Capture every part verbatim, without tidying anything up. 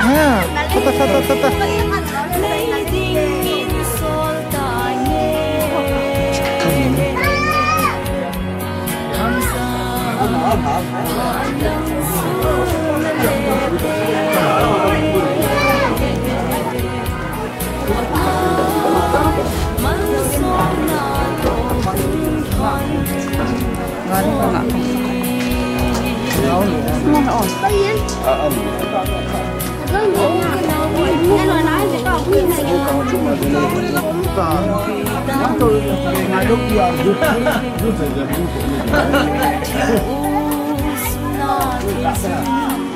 Ah, tata, tata, tata.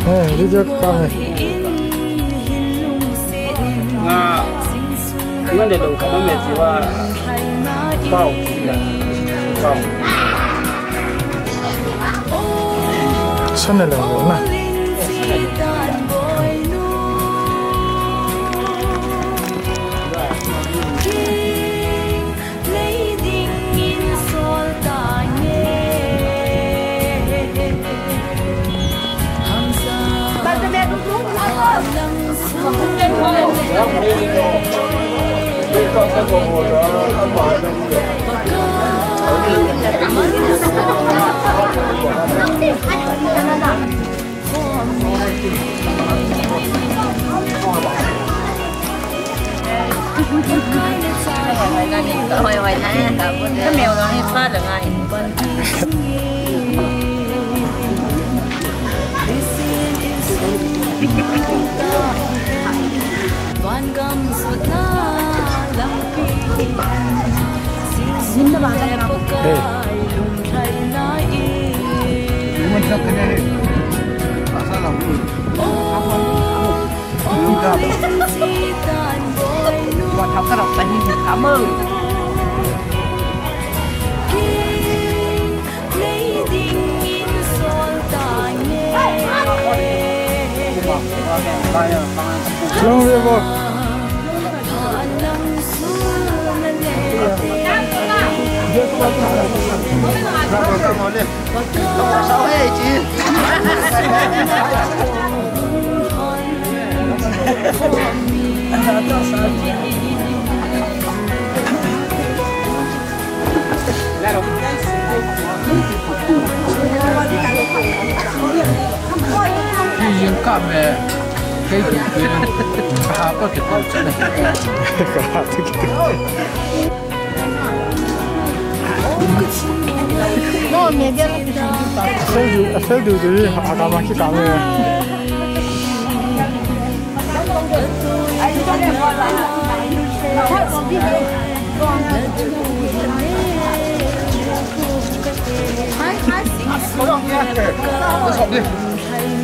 Eh, video ka hai. Nga, nga ne lo ka me ti wa. Pau. Pau. Sana lo na.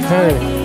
Hey.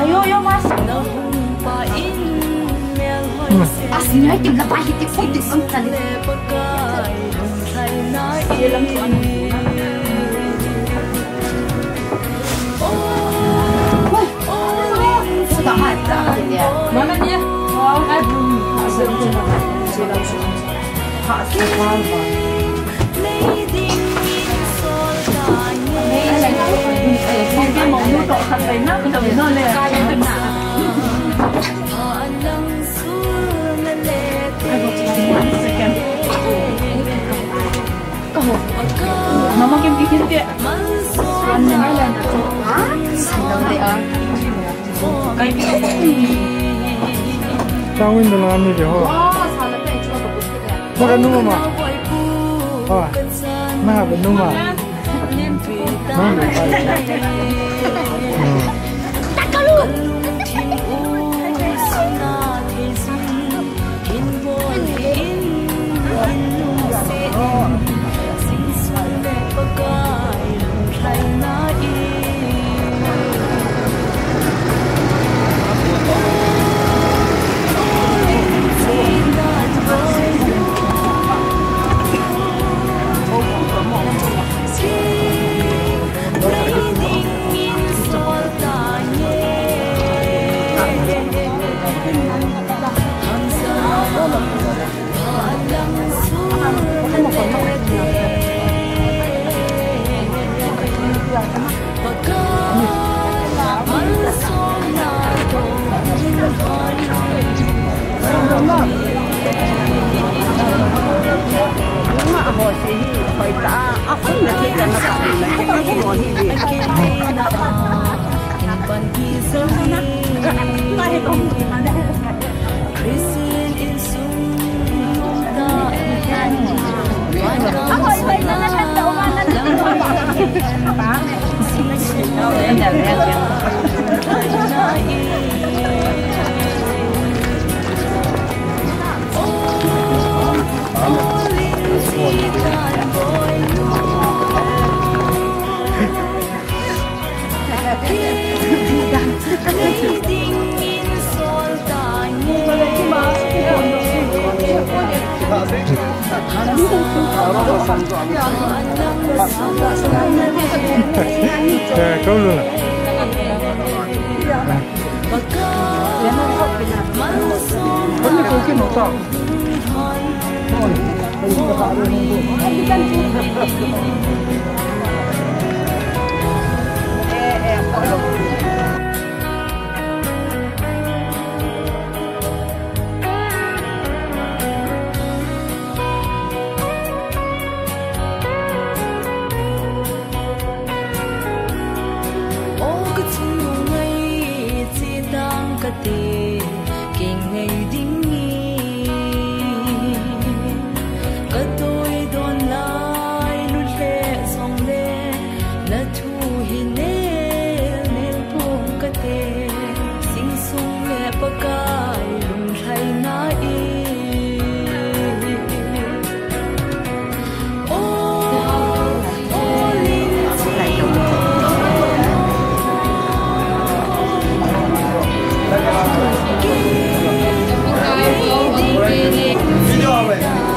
Ayo, yo, mas. As, nyo, itim la pa, hitim, hitim, ang tali. Mana niya? Mama kim kikin te. Tang window lang ami ke ho. Maka numa ma. Ha. Maha numa.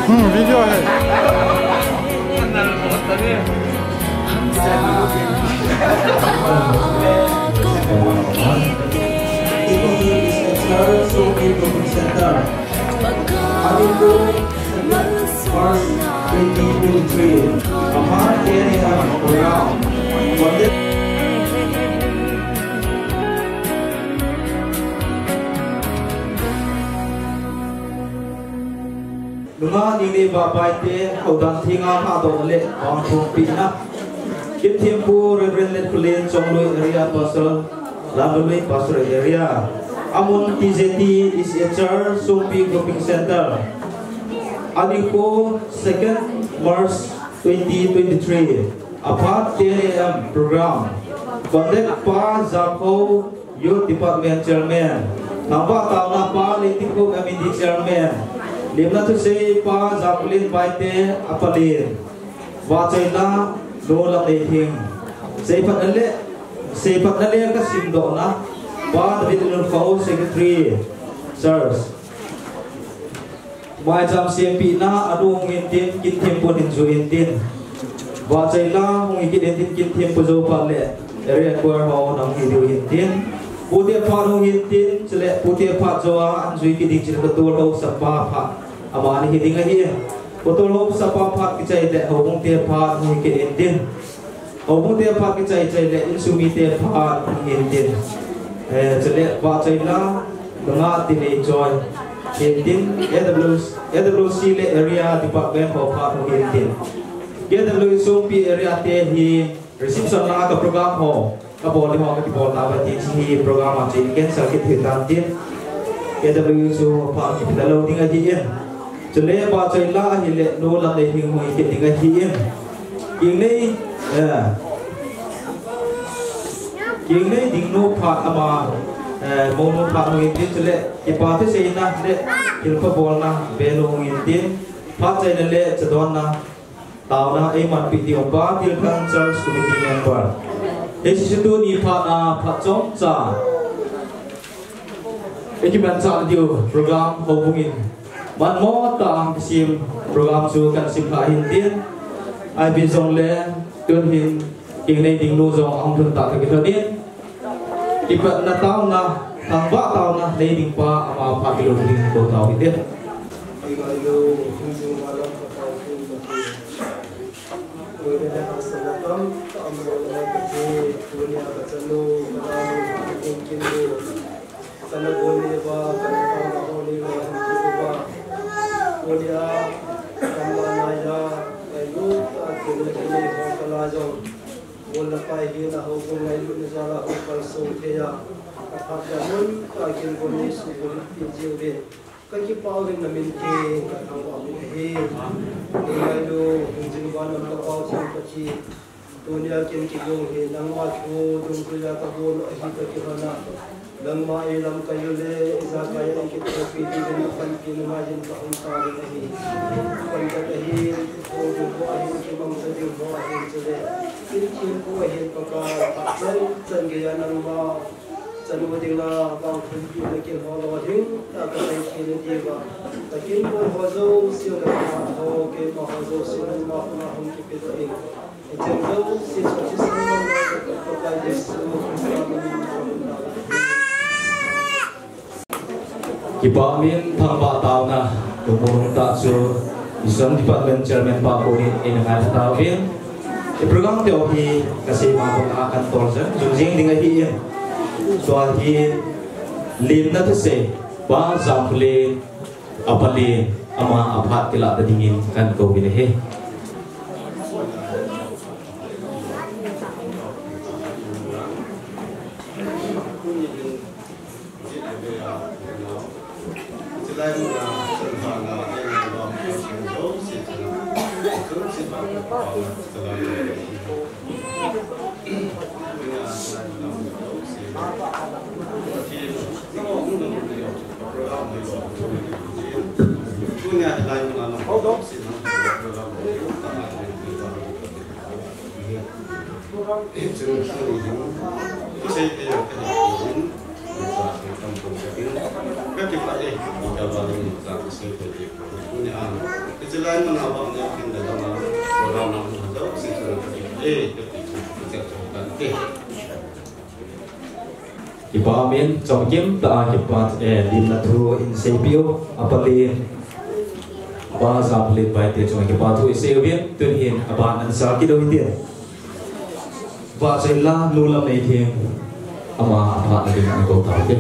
Hmm, video hai. First, twenty twenty-three, a hard area program. Nunga nini ba bai te, au dan thinga ha do le, ba thong pi na. Kithempu Reverend Letpalen, Chongloi area pastor, Lamloi pastor area. Amun T J T is a church, Songpi Grouping Center. Anikho second March twenty twenty-three. Aphat ten A M program. Conduct pa Jakho Youth Department Chairman. Nangba tauna pa Leitikho M E D Chairman. Limna thusei Pa Jamlin Baite, apa Lin. Vahchoila Nu Lamneithing. Seiphatna le, seiphatna le kasimdohna. Pa David Lunkhou, Secretary, Church. Maicham sempina, anu hung hintin, Kinthempu Ninjui hintin. Vahchoila hung hikit hintin, Kinthempu Jouphat le Area Choir ho nahung hidiu hintin. Pute phat hung hintin, chule pute phat joua anjui kit ding chule katol ho sapa phat amani hiding ahi. Katol ho sapa phat kichai le houbung te phat hung hikit hintin. Houbung te phat kichai chai le insung mite phat hung hintin. Eh, chule vahchoila, Lunga Tineichoi hintin, A W C, A W C le area department ho phat hung hintin. K W Songpi area te hi reception la ka program ho kabol ding ho kakibol tauve ti hi program a chu cancel kit hitan tin. K W C phat kipe talou ding ahin. Chule vahchoila ahile Nu Lamneithing hung hikit ding ahin. Kingnei, eh, Kingnei Dingnu phat ama, eh, mounu phat hung hintin chule kipa thuseina le thilpha bolna venu hung hintin. Phat chaina le chadonna taona eimanpi diu pa Thilpha Church Committee member. Hiche chu tuni phat a phat chomcha eikimanchah diu program houbung in manmo tah a kisem program chu kasim kha hintin. Ahi jongle tun hin Kingnei Dingnu jong ahung lhun tah toh kilhonin kipatna taona, thangvah taona nei ding pa ama phat kilou ding kou tau hite. Sana bol le ba, kana tao na ho ni lo han ki ba. Bol ya, kana na ya, kai lu ta kin le kini ho kala jong. Bol na pai hi na ho bol ngai lu na ja la ho kal so the ya. Ka phat ya mun, ka kin bol ni su bol ti ji ve. Ka kipah uvin na min theng ka thangvah uvin ahi. Ngai lu, hung jing ba nam ka pau thang ka thi. Tunia kin kigong hi, nangma thu dungjuia kabol u ahi ka kihona. Nangma eilamkai u le, ijakai a eikithopi diuvin napanpi nunga hin kahung tauvin ahi. Panjat ahin, kithou ding ho ahin, kimangcha ding ho ahin chule. Kin thempu ahin Pakai, phat chan chan geiya nangma chanu ding la vangthumpi na kin ho lolhing tah a kasei thei na diuva. Ka kin bol ho jouse nangma ho, keima ho jouse nangma khut a hung kipe doh in. Kipah min thangvah taona, tumun tah chu Mission Department Chairman pa koma eina ngaitha tauvin. I program teu hi kasei ma banga kan tol jeng jing ding ahi. Tua hi limna thusei Pa Jamlin, apa Lin, ama aphat kilah ta dingin kan kou uvin ahi. Kipah min, chomkim tah a kipa, eh, limna thu in seipeh u, apa Lin, Pa Jamlin Baite chunga kipa thu isei uvin, tun hin aban answer kit u hite. Vahchoila Nu Lamneithing, ama aphat na ding in kou taute.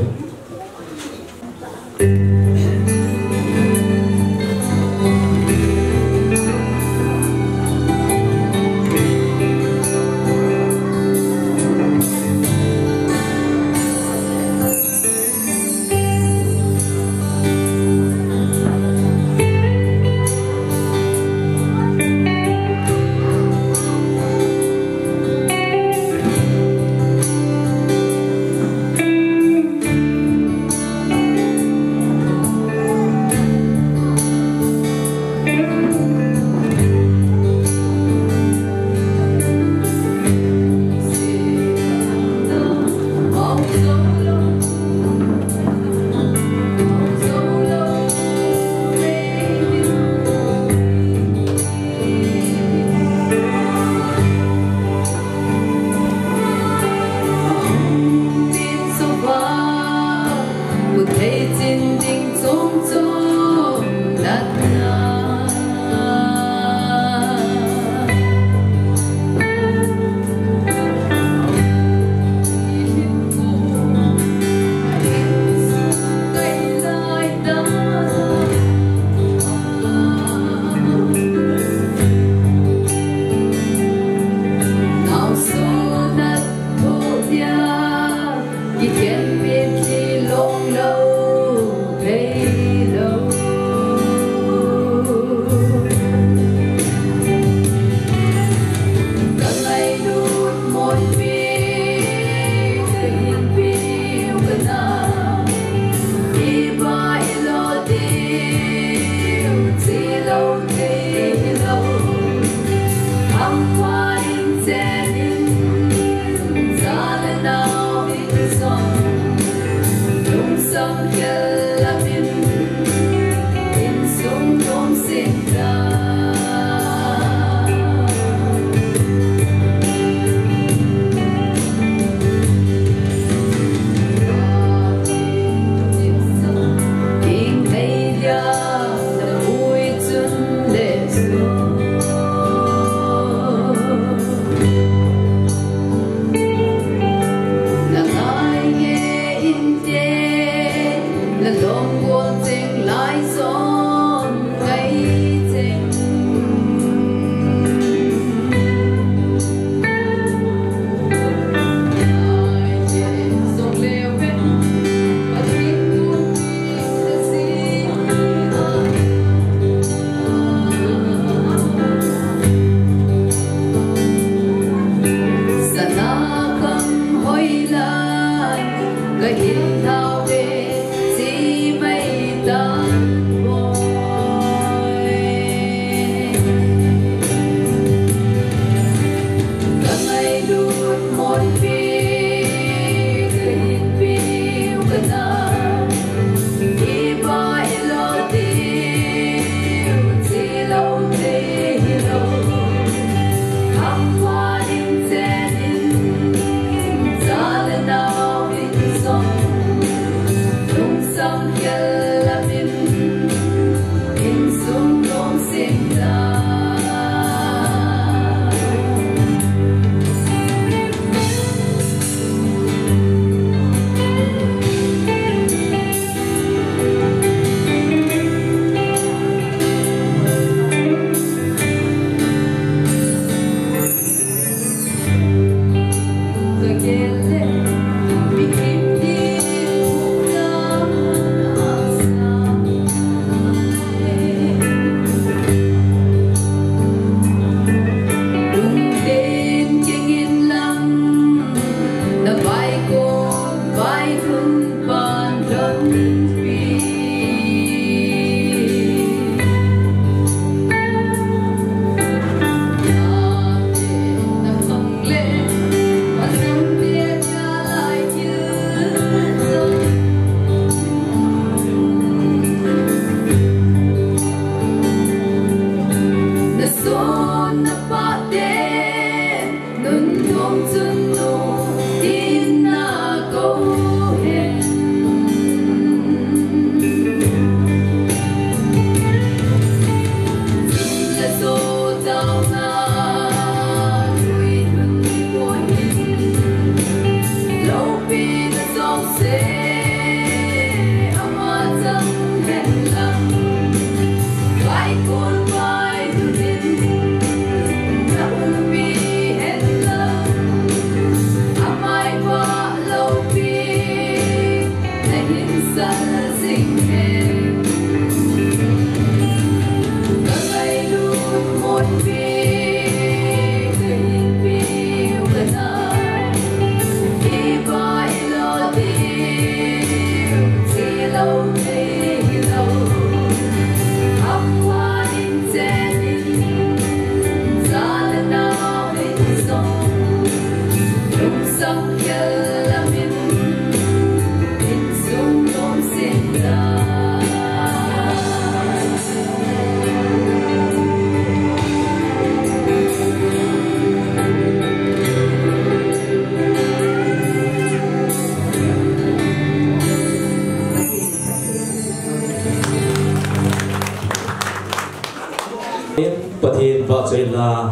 Pathen vahchoila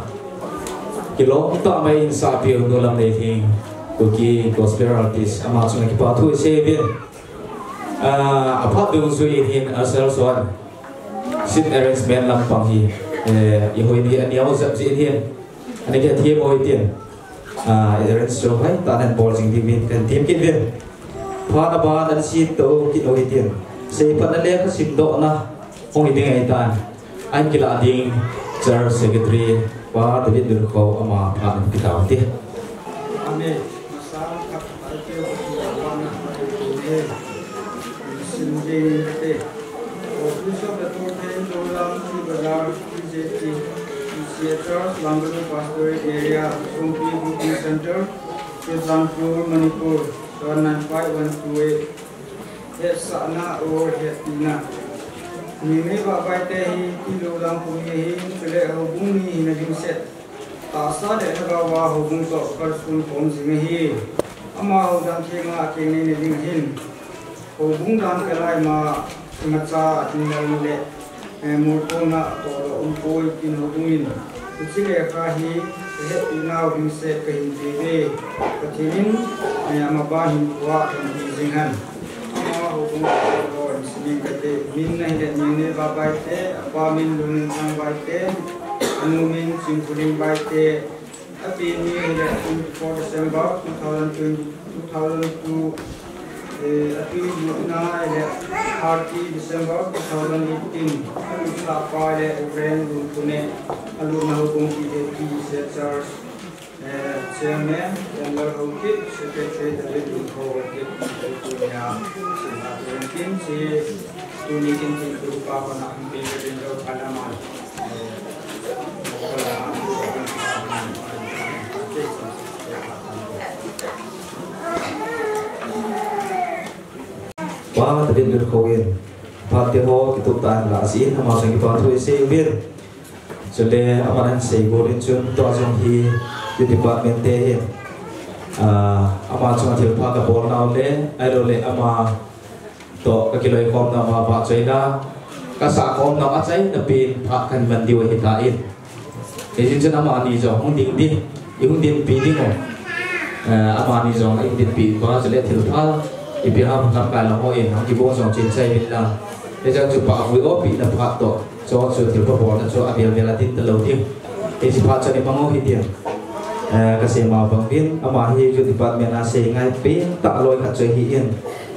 kilom tah mai in sahpiu nu Lamneilhing, Kuki gospel artist, ama chunga kipa thu isei uvin. Ah, aphat dungjuiyin hin a sel son seat arrangement lampang hi, eh, ihoi ni aneo jep jin hin. Ani ke thiem hoi tin. Ah, arrange so hai, ta nan bol jing ding uvin, kan thiem kit uvin. Phat aban an si to kit hoi tin. Seiphatna le ka simdohna hung hi ding ahitan. Ahin kilah ding Church Secretary Pa David Lunkhou ama phat in kit tau hite. Amen. Masa khat Office of the Torthei, Dolam, T Bazar, T J T, T C A Church, Lambalu Pastorate Area, Songpi Booking Center, Churachandpur, Manipur, seven nine five one two eight. Hetsahna or hetpina. Ningnei Vahvaite hi tilou lam pum ahi, chule houbung ni hina ding set. Tahsa le lhagao a houbung toh kalson khom jing ahi. Amaho dan thenga akeng neina ding ahin. Houbung dan kalai ma, imacha hinlal le, eh, molkhomna tohdoh umpoi tin houbung in hiche lekha hi kahetpina u ding set kahin pe uve. Pathen in, eh, amaban hinkhoa kahin pe jing hen. Amaho houbung toh in simin kate, min ahile Ningnei Vahvaite, apa min Lunminthang Vaite, anu min Chingkhuling Vaite, Api ni ahile twenty-four December two thousand twenty, two thousand two, eh, atulutna ahile thirty December two thousand eighteen, alutlhah pa ahile Reverend Lunkhone, alutna houbung T J T C A Church, eh, Chairman General Haokip, Secretary David Lunkhou Haokip, tunia sinna tuin kin si, tuni kin si tu pa kona hung pe ka ding lou pha na ma. Eh, ko la, ko la, ko la, ko la, ko la, ko la, Pa David Lutkhou in, phat te ho kitup tah in la asin, ama jong kipa thu isei uvin. Chule aman ahin sei bol in chun, tua jong hi youth department te hin, ah, ama chunga thilpha kabol nau le, ahilou le ama toh kakiloikhom nau ma pa choi la, kasah khom nau achaina pen phat kahin man diu ahitan. Hijeh chun amani jong hung ding ding, ihung dinpi ding u. Eh, amani jong ihung dinpi uva, chule thilpha ipi ham lamkai lang ho in, hung kibol jong chin chai uvin lang. Hijeh chun pahvui opina phat toh, chu chu thilpha bolna chu avel vel a din talou ding. Hiche phat chun imang u hiding. Eh, kasei ma bang in, ama hi youth department a sei ngai pen tah loi khat chu ahin.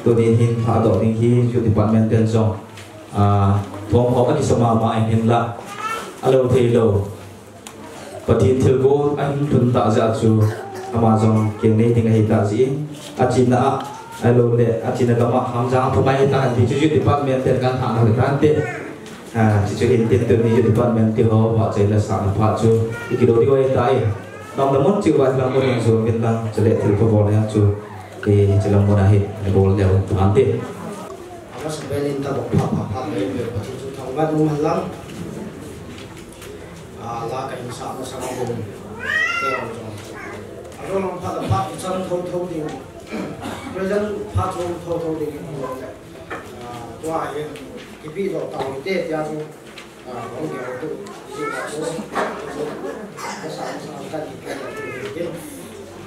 Tuni hin thahdoh ding hi youth department ten jong, ah, thom ho akisa mama in hinla, alou thei lou. Pathen thilgon ahin lhun tah jeh a chu, ama jong keng nei ding ahi tah jeh in, achena a, ahilou le, achena gam a Hamjang a phamai ahitan ti chu youth department ten kan thahna ahitan te. Ah, chuche chu hin tin tuni youth department te ho vahchoi le sahna phat chu ikilo diu ahitai. Nong da mun chu va lang mun jong jon uvin lang, chule thilpha bol jeng chu, eh, chulang mun a hin bol leu tan te. Ama sa bel in tabok pha pha pha le le Pathen chu thangvah in umhen lang. Ah, la kahin sah masang a um te jong. Alou lang phat la phat chang tho tho ding. Present phat chang tho tho ding. Ah, tua hi kipe doh tau hite tia chu, ah, hung gel tu, ji ta chu, chu, ka sa, sa, ka ji ka tu, ji,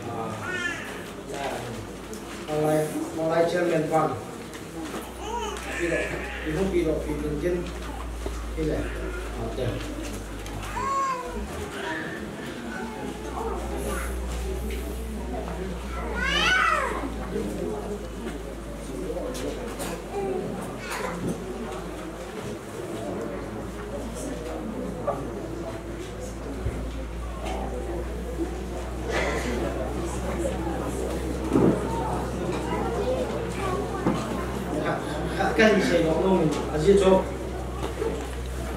ah, ya, Manglai, Manglai chairman pan, pi doh, pi hung pi doh, pi tin tin, ile, ah, te. Ka, ka, kahin seidoh nom in, ajeh chu,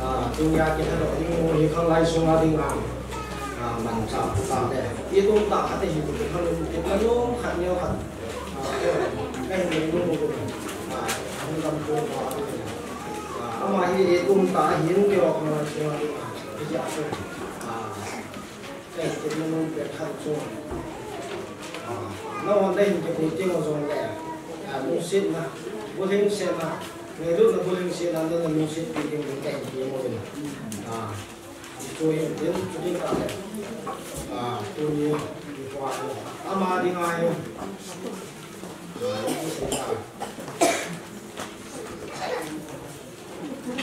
ah, tunia kithahdoh ding hi khanglai sunga dinga, ah, manchah tah le, i tum tah khat ahi, khanglai, khanglai khat neo khat. Ah, kahin nei nom u, ah, hung dam tou, ah, ama hi i tum tah ahin keiho khanglai sunga dinga, hijeh a chu, ah, kahin kit nom u pet khat chu, ah, nangho nahin kipui teng u jongle, ah, lungsetna, bulhingsetna, ngailutna bulhingsetna, nana lungset pi ding kahin ti mo in, ah, Chu hin tin, chu tin tah le. Ah, tuni, nikho hi. Ama dinga hi. Ah, iti sei ta.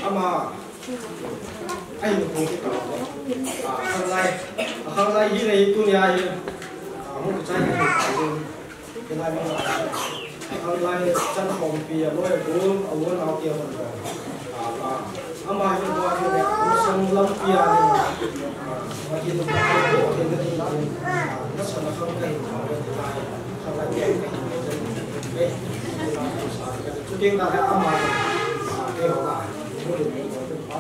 Ama. Ahin kong ti ta. Ah, khanglai. Khanglai hi nei tunia hi. Ah, mu chai hi. Khanglai chan khompi a loi a gol, a won out a hon. A, a, ama hi bol hi le, masang lampi a le, a, a hin, a, a hin, a, a, na sa na khang ka hin, a, a, khanglai ka hin, a, a, chuti ta le ama, a, a, a, a,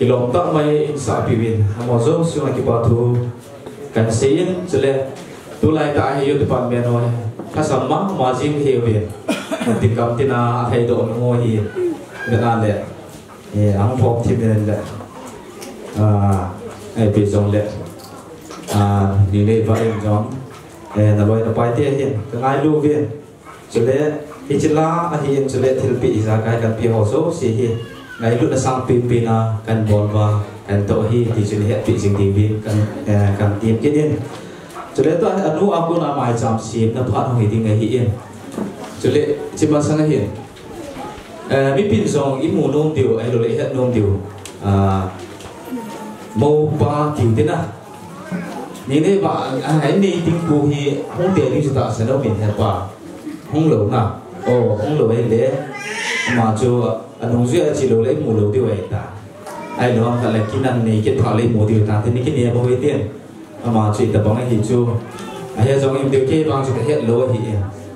Kilom tah mai in sahpi uvin, amaho jouse chunga kipa thu kan seiyin, chule tulai tah hi youth department ho hi lhasam mama jing hi uvin, tin kam tina athei doh nung ho hi, vena le, eh, ang phop thim in le, ah, eh, pi jong le, ah, Ningneiva in jong, eh, naloi napai te hin, ka ngailu uvin. Chule, hiche la ahin chule thilpeh ijakai kanpe ho jouse hi ngailutna sangpen pen a kan bol uva, kan toh hi, ti chu nahetpeh jing diuvin kan, eh, kan tem kit in. Chule tua hi anu a kona maicham semna phat hung hi ding ahin. Chule, hiche masang ahin, eh, mipin jong imu nom diu, ahilou le ihet nom diu. Ah, moupa tiu tina. Ningneiva, a, a nei ding pu hi hung te ding chu tahsan um in he pa. Hung lou na. O, hung lou ahile. Ama chu anungjui a che lou le imu lou diu ahi ta. Ahilou ham khat le kinang nei kit phat le imu diu ta. Tuni kini a bou hi tin. Ama chu itobang ahi chu. Ahi jong im diu kei vang chu kahet lou ahi.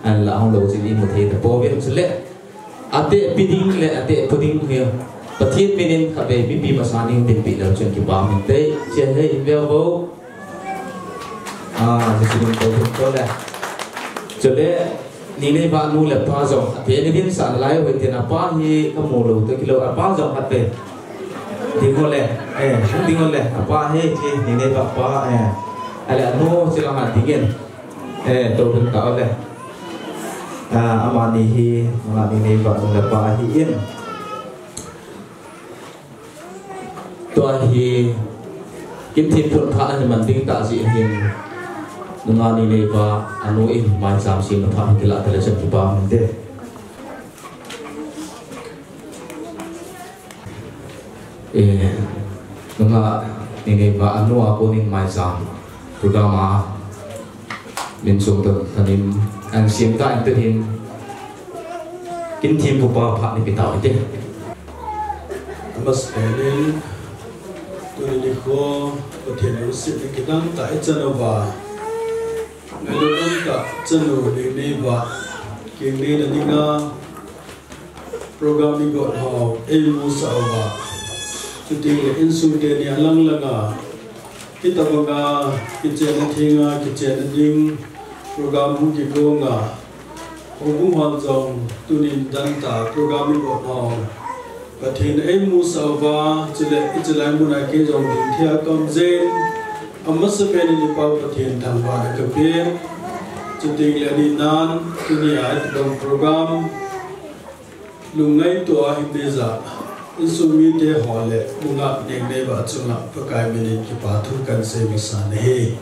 Ahinla hung lou chu imu thei tapouvin chule. Atehpi ding le atehpu ding hi Pathen minin khatvei mipi masa ning dinpi leu chun kipa um inte. Chia he in veu vo. Ah, Jesu min tou tou le. Chule, Ningneiva nu le pa jong, ateh ni din sa lai ho tin apa hi kamu lou toh kilou, apa jong khatvei. Ding ho le, eh, ding ho le, apa hi, hi, Ningneiva pa, eh. Ale anu, sila ha dingin. Eh, tou tou ta le. Ah, amani hi, amani Ningneiva nu le pa ahin. Tua hi, kin thim thun pha ahi man ding tah jeh hin, nungah Ningneiva, anu in maicham semna phat kilah tale chan kipa um inte. Eh, nungah Ningneiva, anu a konin maicham program a min sung tah tah in, an sem tah in tah in, kin thim pu pa phat nei pe tau hite. Amasapen in, tuni nikho, Pathen lungset in kidang tah ichan uva, ngailut um tah chanu Ningneiva, kingneina dinga, program igot ho, eimusah uva. Chuti le insung teni alang langa, hitobanga, kichenna thenga, kichenna ding, program hung kigonga, houbung hon jong, tunin dan tah, program igot ho. Pathen eimusah uva, chule, hiche lai muna kei jong ding thei a kaum jin, amasapen in iPa Pathen thangvahna kapen. Chuti le ani nan, tuni a itobang program, lungngaito a hin deija, insung mite ho le, nungah Ningneiva chunga, Pakai minin kipa thu kan sei masa nahi.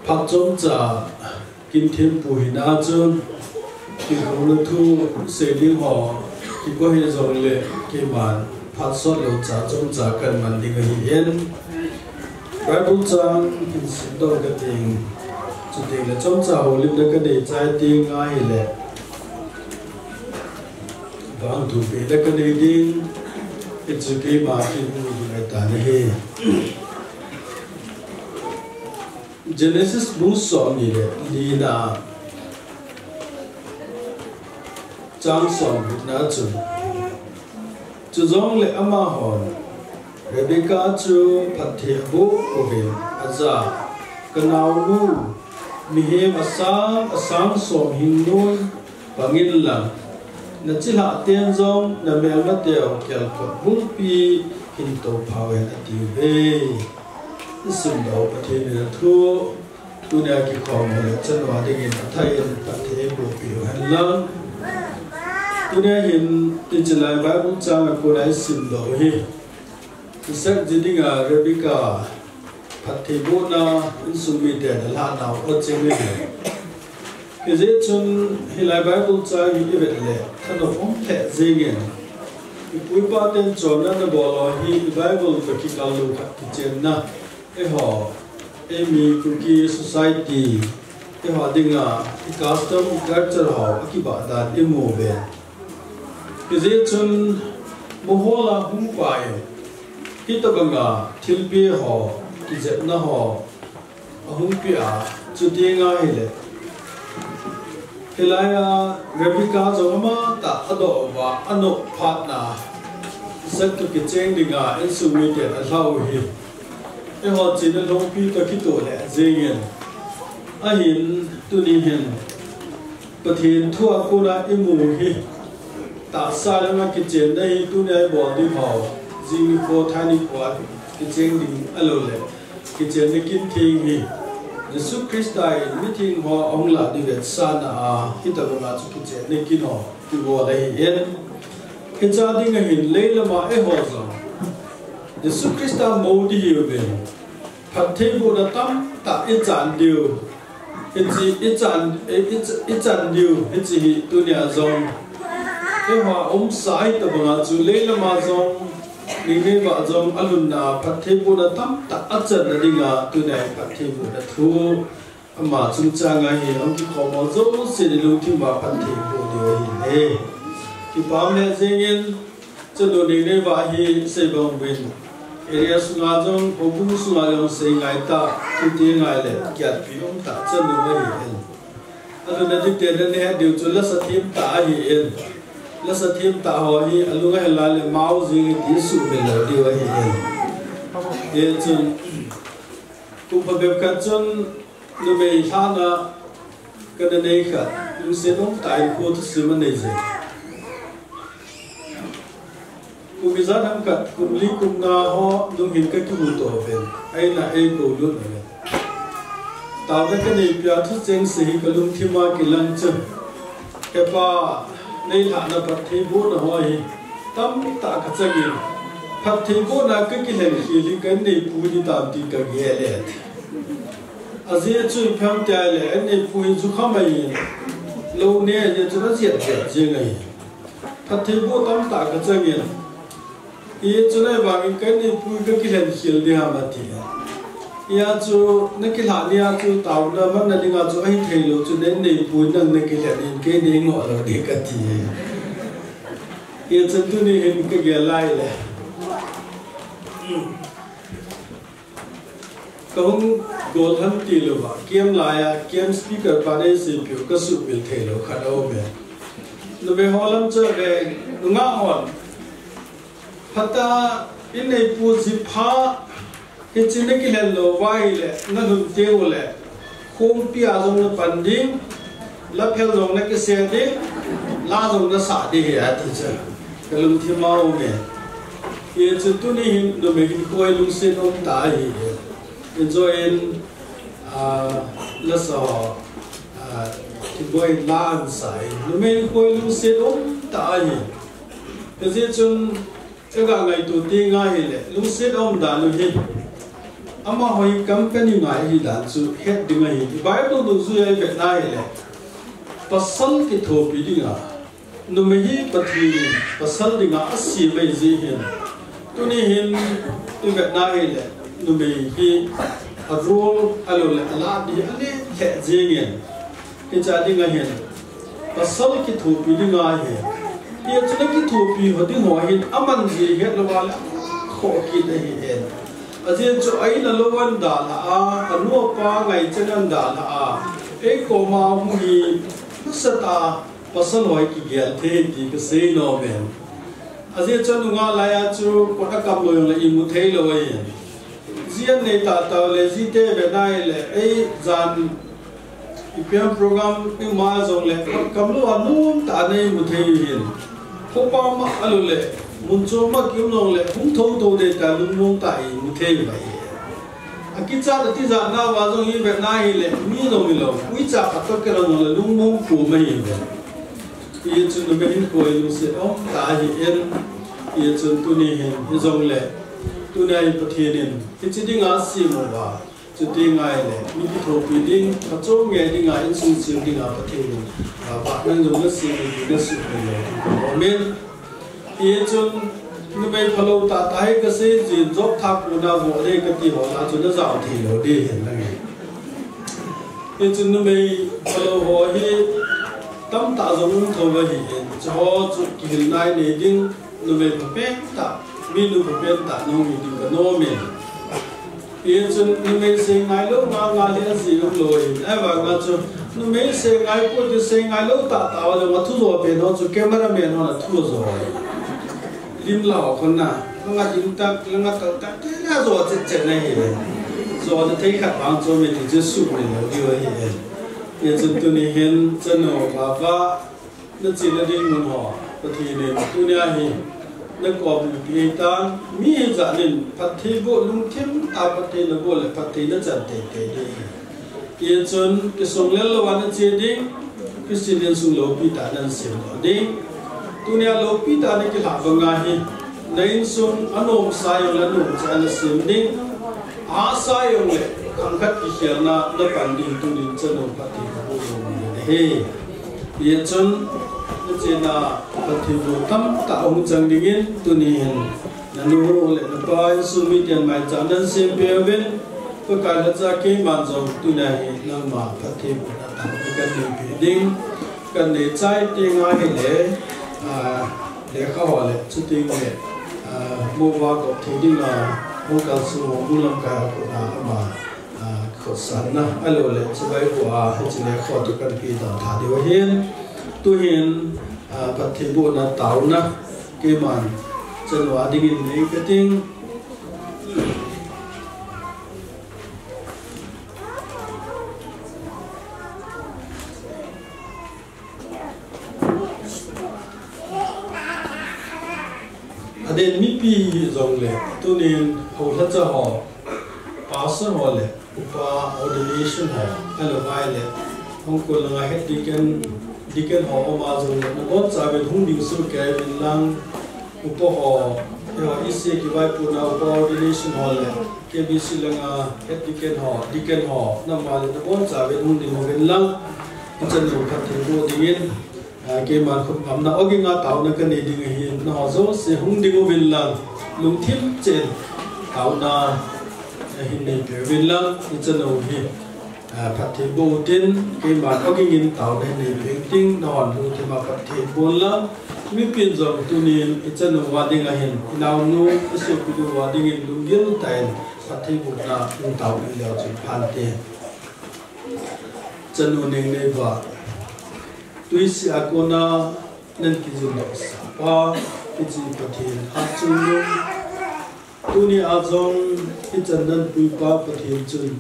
Phat chomcha, kin thim pu hina chun, kihoulim thu sei ding ho, kibol hih jongle, keiman phat sot lou cha chomcha kan man ding ahin. Bible chang hin simdoh kating, chuti le chomcha houlimna kanei chai ding ahile, vangthu pehna kanei ding, hichu keima kin mu ding ahitan ahi. Genesis bung somni le lina, chang somgup na chun. Chujongle amahon Rebekah chu phatthei aboh uvin aja, kanaonu, mihem asang asang som hing nun pangin lang, nachilhah ten jong namelmateu kelkot bulpi hin tophau hen atiuve. Isimdoh Pathen in athu, tunia kikhom le chanu a dingin athah in phatthei eiboh peh u hen lang. Tunia hin hiche lai Bible chang a kona isimdoh u hi, Isaac ji dinga Rebekah phatthei bohna insung miten alhah nau aching in. Hijeh chun hilai Bible chang hi ivet le thanop um lheh jengin. Ipu ipa ten chonna nabol u hi i Bible toh kikal lou khat kichenna. Eiho, eimi Kuki society, eiho dinga i custom, i culture ho akibah dan imu uve. Hijeh chun, mohola hung pai, hitobanga thilpeh ho, kijepna ho ahung peh a, chuti ngai hile. Hilai a Rebekah jong amatah adoh uva, anop phatna. Sat toh kicheng dinga insung miten alhau hi, eiho chena lhongpi toh kitoh lheh jengin, ahin tuni hin Pathen thua kona imu hi, tahsa lama kichenna hi tunia ibol ding ho, jing nikho thai nikho a kicheng ding alouleh kichenna kin theng hi Jesu Christa in mitheng ho ahung lah diu vetsahna a, hitobanga chu kichenna kin ho kibol ahin, hiche dinga hin leilama eiho jong Jesu Christa mou ding hiuvin, phattheibohna tamtah ichan diu, hiche ichan, i, i, ichan diu hiche hi tunia jong eiho umsa hitobanga chu leilama jong, Nineveh jong alhunna phattheibohna tamtah achanna dinga tunia phattheibohna thu ama chungchanga hi ahung kikhom ho jouse lungthima phattheiboh diu ahi. Kipah lheh jengin, chanu Nineveh hi seibang uvin, area sunga jong, houbung sunga jong seingai tah, thute ngai le kiatpi umtah chanu ahin, alhunna dingte nahet diu chu lasa themtah ahin, lasa themtah ho hi alung ahel a le mao jeng e ti suhmil lou diu ahin. Hichun kum phabep khat chun numei lhahna kana nei khat, lungset umtah in kho thusim anei jeng. Kum ijat ham khat, kum li kum nga ho lunghin kakimuto uvin, a-in a eikou lut uvin, taona kaneipia thucheng se hi kalungthima kilang chun, Hepa, neilhahna phattheibohna ho hi tamtah kachangin, phattheibohna kakilhen khel hi ka-inneipu hitam tin kagel e. Ajeh chu ipi ham itile, inneipu hi jukham ahin, lou ne ajeh chun ajet jet jeng ahi. Phattheiboh tamtah kachangin, hijeh chun ahivangin ka-inneipu hi kakilhen khel ding ham ati. Hijeh chun nakilhah nia chu taona manna dinga chu ahithei lou chu, na-inneipu nang nakilhen in kei neingoh lou ding kati. Hijeh chun tuni hin kagel lai le, kahung gollhang tilouva, camp laiya camp speaker pan eiseipeh u kasuhmil theilou khat aume. Numei ho lam chu ve, nungah hon phatah a inneipu jipha, hiche nakilhen louva ahile nalhun tengule, khongpi a jong napan ding, laphel jong nakise ding, la jong nasah ding ahi ati chu, kalungthim a aume. Hichun tuni hin numei hinkho hi lungset umtah ahi. Enjoy in, ah, lasa ho, ah, kiboi in la ansa in, numei hinkho hi lungset umtah ahi. Hijeh chun iga ngaito teng ahile, lungset aum dan u hi, amaho hi company ngai ahi dan chu het ding ahi. Bible dungjuia ivet na hile, pasal kithopi dinga numei hi Pathen in pasal dinga asem ahi jeh hin, tuni hin ivet na hile, numei hi a role ahiloule alah ding hi alen lheh jengin, hiche dinga hin pasal kithopi ding ahi. Hichun akithopi ho ding ho hin aman jeh het louva le akhoh kit ahin. Ajeh chu a-in a lou ahin dalhah a, anu apa ngaichat ahin dalhah a, eikoma hung hi nasatah a pasal ho hi kigel thei ti kasei nom e. Ajeh chu anungah laiya chu kot akam lou jongle imu theilou ahi. Ji anei tahtah ule, jite ve nahile, ei jan ipi ham program ima jongle kot kamlou a nomtah a neimu thei u ahin. Khopa ma ahiloule mun chom ma kium jongle hung thouthou ding tah a lungmong tah a imu thei u ahi. Akichat atijat nauva jong ivet nahile, mi jong hilou, uicha khat toh kilang jongle lungmong kom ahiuve. Hichun numei hinkho hi lungset umtah ahin, hichun tuni hin hijongle, tunia hi Pathen in hiche dinga asem uva, chuti ngaile mi kithopi ding, phachom ngei dinga, insung sem dinga Pathen in, ah, vah nang jong nasem u hi nasuhmil lou ding kanom e. Hichun numei phalou tahtah hi kasei jin, job thah kona voh ding kati ho lah a chu najao theilou ding ahin lang e. Hichun numei phalou ho hi tamtah jong um thou ahin, chuho chu kihilna inei ding, numei phapen tah, minu phapen tah nahung hi ding kanom e. Hichun numei seingailou ngal ngal hi ajeh umlou ahin, ahivanga chu numei seingai poi ti, seingailou tahtah ho jong athu jo pen ho chu cameraman hon athu ajo ahi. Lim lau khon na, langa lim tak, langa tal tak, te na zo chet chet na hi. Zo na thei khat bang cho me ti chu su me lo di hi. Ye chun tuni hin chanu baba na chi na ding mun ho. Pathen in tunia hi na ko bu pi tan mi hi ja nin phatthei bo lungthim ta phatthei na bo le phatthei na chan te te di. Ye chun kisung lel lo ana che ding, Christian insung lopi ta nan sem lo ding. Tunia lopi ta na kilah banga hi, na insung anom sa jong le nom cha na sem ding. A sa jong le, khang khat kikhelna na pan ding tunin chanu phatthei bo lo ni he. Ye chun, na chena phatthei bo tam ta hung chang dingin, tuni hin, na nu le na pa insung mi ten mai cha nan sem pe ven, Pakai na cha keiman jong tunia hi nangma phatthei bo na tang kan nei pe ding, kan nei chai te nga hi le, a, lekha ho le, chuting le, a, mo va ko thei ding a, mo kal su mo bu lam ka ko na ama, a, ko san na, a lo le, chu bai ko a, he chi le kho tu kan pi da tha deu hin, tu hin, a, phatthei bo na tau na, keiman, chanu a dingin nei ka ting, Aden mipi jong le, tunin ho lhacha ho, pastor ho le, upa ordination ho, alo vai le, hong ko langa head deacon, deacon ho oma jong le, na bon cha ven hung ding su ke ven lang, upa ho, he ho isi ki vai puna upa ordination ho le, K B C langa head deacon ho, deacon ho, na ma le, na bon cha ven hung ding ho ven lang, i chan lo khat thei bo dingin, A, keiman khut ngamna ogin a tauna ka nei ding ahin, nangho jouse hung ding uvin lang, lungthim cheh in tauna, a, hin nei peh uvin lang, i chanu hi, a, phatthei boh utin, keiman ogin in tauna hin nei peh utin, nangho lungthim a phatthei boh un lang, mipin jong tunin i chanu a ding ahin, i naonu, i sopinu a dingin lunggil tah in, phatthei bohna in tauna leu chun phante. Chanu Nengneiva. Tui sih a kona nan kijil doh sah pa, hiche Pathen hatchungnung. Tuni a jong hichan nan pui pa Pathen chun,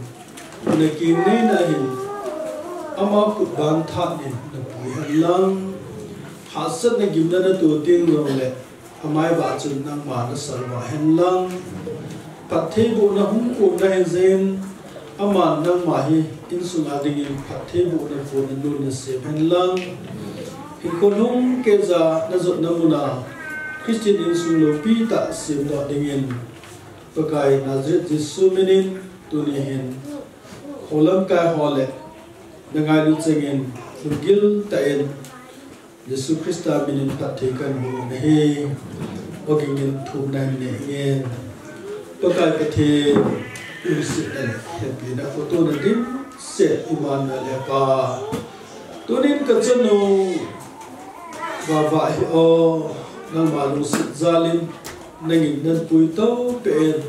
na keng neina hin, ama khut bang thanin na pui hen lang. Hahsatna gimna na toh teng jong le, Amai vah chun nangma na salvah hen lang. Phatthei bohna hung kona hin jeng in, aman nangma hi insung a dingin phatthei bohna kona nun na sem hen lang. Hinkho lhung keija na jotna muna Christian insung loupi tah semdoh dingin Pakai Nazareth Jesu minin tuni hin kho lamkai ho le na ngailu chengin lunggil tah in Jesu Christa minin phatthei kahin boh ahi. Ogin in thumna hin nei nge. Pakai Pathen, lungsetna le hepina kho tona dimset Emmanuel hepa. Tunin ka chanu Vava hi o, nangma lungset jalin nangin nan pui to peh in.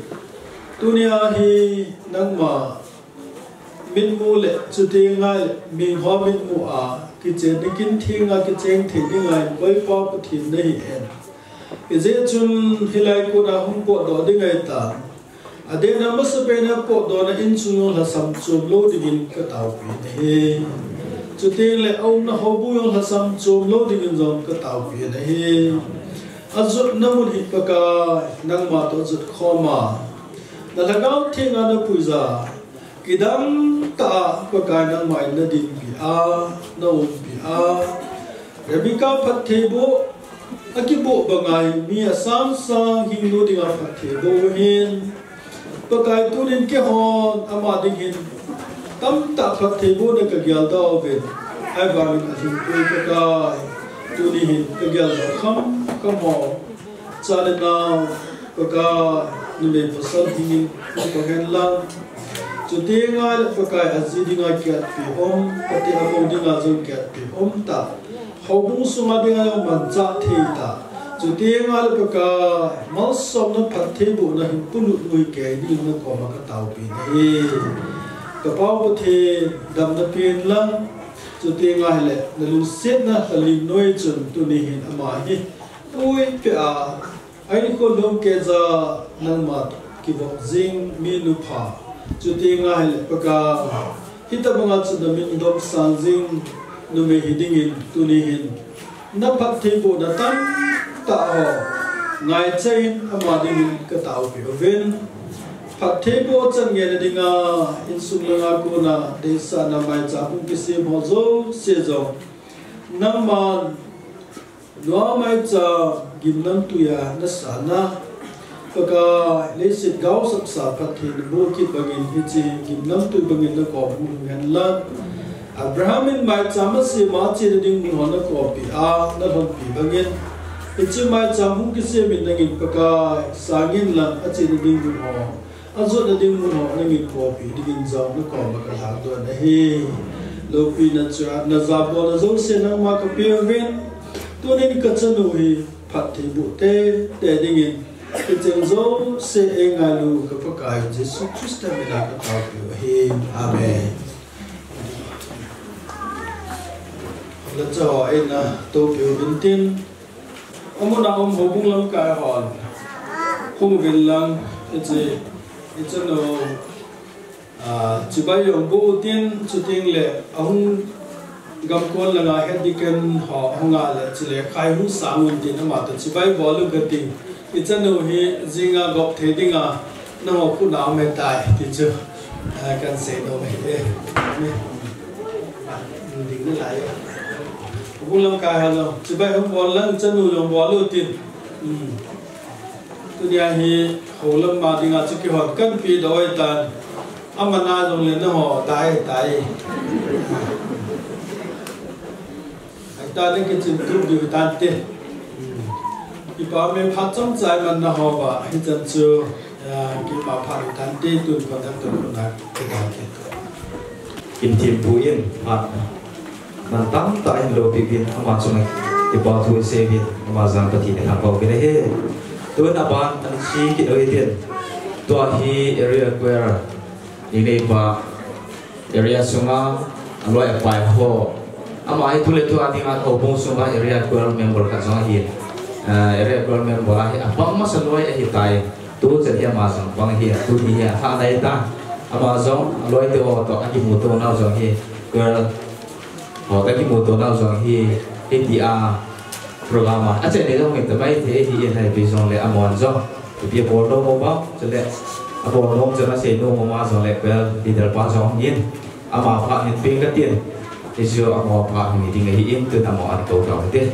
Tunia hi nangma mitmu le, chuti ngai le, mihing ho mitmu a, kichen nikin theng a, kicheng thei ding a, koipa Pathen nahi en. Hijeh chun, hilai kona hung potdoh ding ahitan. Adehna masapen a potdohna insung jong lhasam chom lou dingin ka taopi nahi. Chuteng le, aumna houbung jong lhasam chom lou dingin jong ka taopi nahi. Ajotna mun hi Pakai, nangma toh jot khom a. Na Lhagao Theng a na puija. Kidang tah a Pakai nangma in na dinpi a, na umpi a. Rebecca phatthei boh, akiboh banga hin mi asang sang hing lou dinga phatthei boh u hin. Pakai tunin keihon ama ding hin tamtah phatthei bohna ka geldoh uvin. Ahivangin alhingpui Pakai, tuni hin ka geldoh kham kham ho. Cha le nao, Pakai, numei pasal hingin, hung pang hen lang. Chuteng le Pakai aji dinga kiatpi um, kati amou dinga jong kiatpi um tah. Houbung sunga dinga jong manchah thei tah. Chuteng le Pakai, malsomna phatthei bohna hin polut u hi keini na koma ka taopi nahi. Ka Pau Pathen, damna pen lang. Chuteng le, na lungsetna, na lim noi chun, tuni hin ama hi. Pui peh a, Ahin kholom keija nangma kivop jing mi nupha. Chuti nga hile Pakai, hitobanga chu namin dom sang jing numei hi dingin tuni hin na phattheibohna tamtah ho ngaichain ama dingin ka taopeh uvin. Phattheiboh chan ngeina dinga insung langa kona deisahna maicham hung kisem ho jouse jong nangman Noah maicham gimnamtuiya nasana, Pakai, leiset gaosapsa phattheina boh kit bangin hiche gimnamtui bangin nakom hung hen lang. Abraham in maicham asema achena ding mun ho nakompeh a, nalhonpi bangin, hiche maicham hung kisem in nangin Pakai, sangin lang achena ding mun ho, ajotna ding mun ho nangin koupeh dingin jong nakoma kalhangdoh in ahi. Loupina chu najabolna jouse nangma kapeuvin. Tunin kachanu hi phattheiboh teitei dingin, hicheng jouse eingailu ka Pakai Jesu Christa mina kataopeh u ahi. Amen. Lacha ho eina toupeh uvin tin, amun a um houbung lamkai hon hung uvin lang, hiche, hiche nu, ah, chibai jong boh utin, chuteng le ahung gamkon langa head deacon ho ahunga le chule khai hung sang un tin, amatoh chibai bol u kati. Hiche nu hi jinga gop thei dinga nangho khut a um ahitai ti chu, ah, kahin seinom ahi e. Ding nalai e. Houbung lamkai ho jong chibai hung bol lang, chanu jong bol utin. Tunia hi houlam ma dinga chu kihon kahin pedoh ahitan. Amana jongle nangho dai tai. Ahitan, kichimtup diu hitante. Kipa me, phat chomcha iman nahouva hichan chu, ah, kipa phat hitante, tun conductor koma kidante. Kimthempu in phat man tamtah ahin loupeh uvin, ama chunga kipa thu isei uvin, ama jal Pathen in lhagao uvin ahi. Tun aban ahin sei kit u hitin, tua hi area choir ni neipa, area sunga aloi apai ho, ama hi tuletua dinga houbung sunga area choir member khat jong ahin, ah, area choir member ahi, apang masa loi ahitai. Tuchan hi ama jong pang ahi, tuni hi alhah nai ta. Ama jong aloite ho toh akimuto nau jong hi, choir ho toh akimuto nau jong hi, hitia program a achaina jong hi tamai thei ahi in, hijongle amahon jong ipi abol nom uvam, chule abol nom chan asei nom uva jongle, choir leader pa jong hin, ama phat hin peng katin, hichu ama phat hin ding ahi in, tun ama ahin kou tau hite.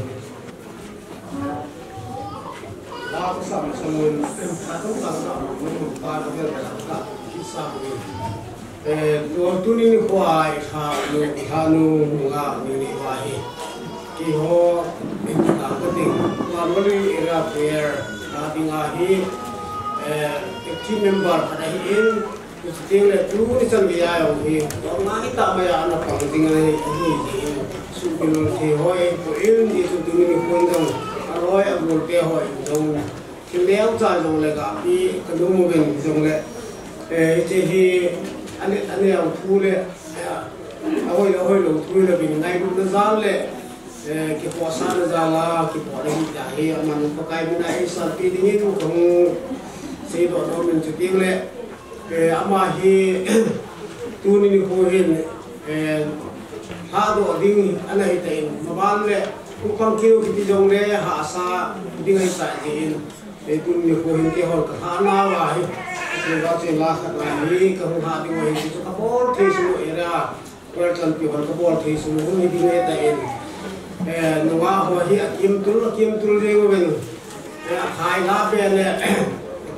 Eh, tuni nikho a ilhanu, ilhanu nga ni ni va hi, keiho, eh, ka ding, Tuamali area choir a dinga hi, eh, active member khat ahin, Chuteng le tuni chan geiya jong hi, jong ngai tah mai a ana pang ding ahi, ahi jeh in, suhmil thei ho ipoh in, hichu tuni nikho in jong, aloi agol te ho in jong, thil neocha jong le gapi kanom uvin jongle, eh, hiche hi, ane, aneo thu le, eh, ahoi le, ahoilou thu le, bin ngailutna jal le, eh, kikhohsahna jal a, kikhohna hi tia hi, aman Pakai mina eisalpi dingin, kahung seidoh nom in chuteng le, Eh, ama hi, tuni nikho hin, eh, lhahdoh ding ana hitah in, maban le, hung pang kit u kiti jongle, hahsa ding ahitah jeh in, eh, tuni nikho hin keihon kalhahna uva hi, keiho chu la khat ngai hi, kahung lhah ding u ahi, chu kabol thei sung u area, Welcome to hon kabol thei sung hung hi ding ahitan in. Eh, nungah ho hi akimtul, akimtul jeng uvin. Eh, akhai la pen le,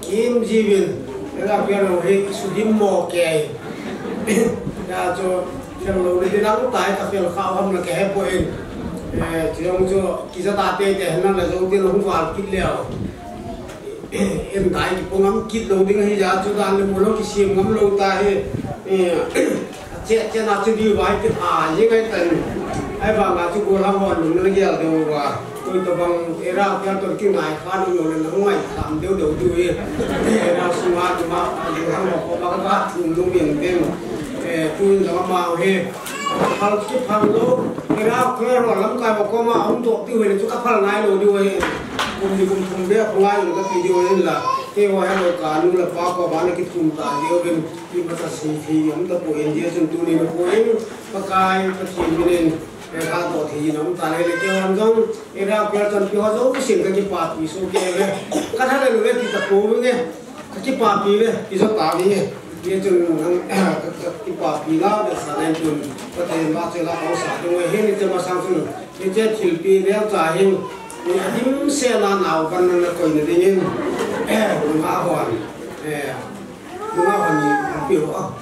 akim jiuvin. Eh, apian ho hi isudim mo kei. Ya chu, fel lou le dinang tai ka fel kha ham na kahe poi. Eh, chu jong chu, kija ta teitei hen lang le jong tin hung val kit leu. Em tai kipong ngam kit lou ding ahi ja chu dan le mo lou kisem ngam lou ta hi. Eh, che, che na chu di vai ti a, ye ngai tan. Ahivang a chu gollhang hon lung na gel deu va. Koi tobang era kya to kingai kha lou le na ngai tam deu deu diu hi. Era sunga tu ma, gollhang ho ko ba ka thum lung yeng deu. Eh, tun jong ama hi. Phal ki phal lou. Era kya ro lamkai ba ko ma hung to ti ve chu ka phal ngai lou diu hi. Kum ni kum thum bep ngai lou ka video in la, keiho helou ka nu le pa koma na kithum ta diu vin, imacha sei thei um tapon, hijeh chun tuni nikho in Pakai Pathen minin, eh, ka doh thei in um ta le le keiho jong, eh, ra per chan pi ho jong sin ka kipapi soh kei ve. Ka tha le le ti tapouve. Ka kipapi ve, kija ta ve. Hijeh chun nang, ka, ka kipapi na ve sa len chun, Pathen vahchoi la ka sa ding ve, hijeh chun masang chun, hijeh thilpi ve cha hin, ni adimset na nao kan nang na koi na ding in, nunga hon, eh, nunga hon ni pi ho.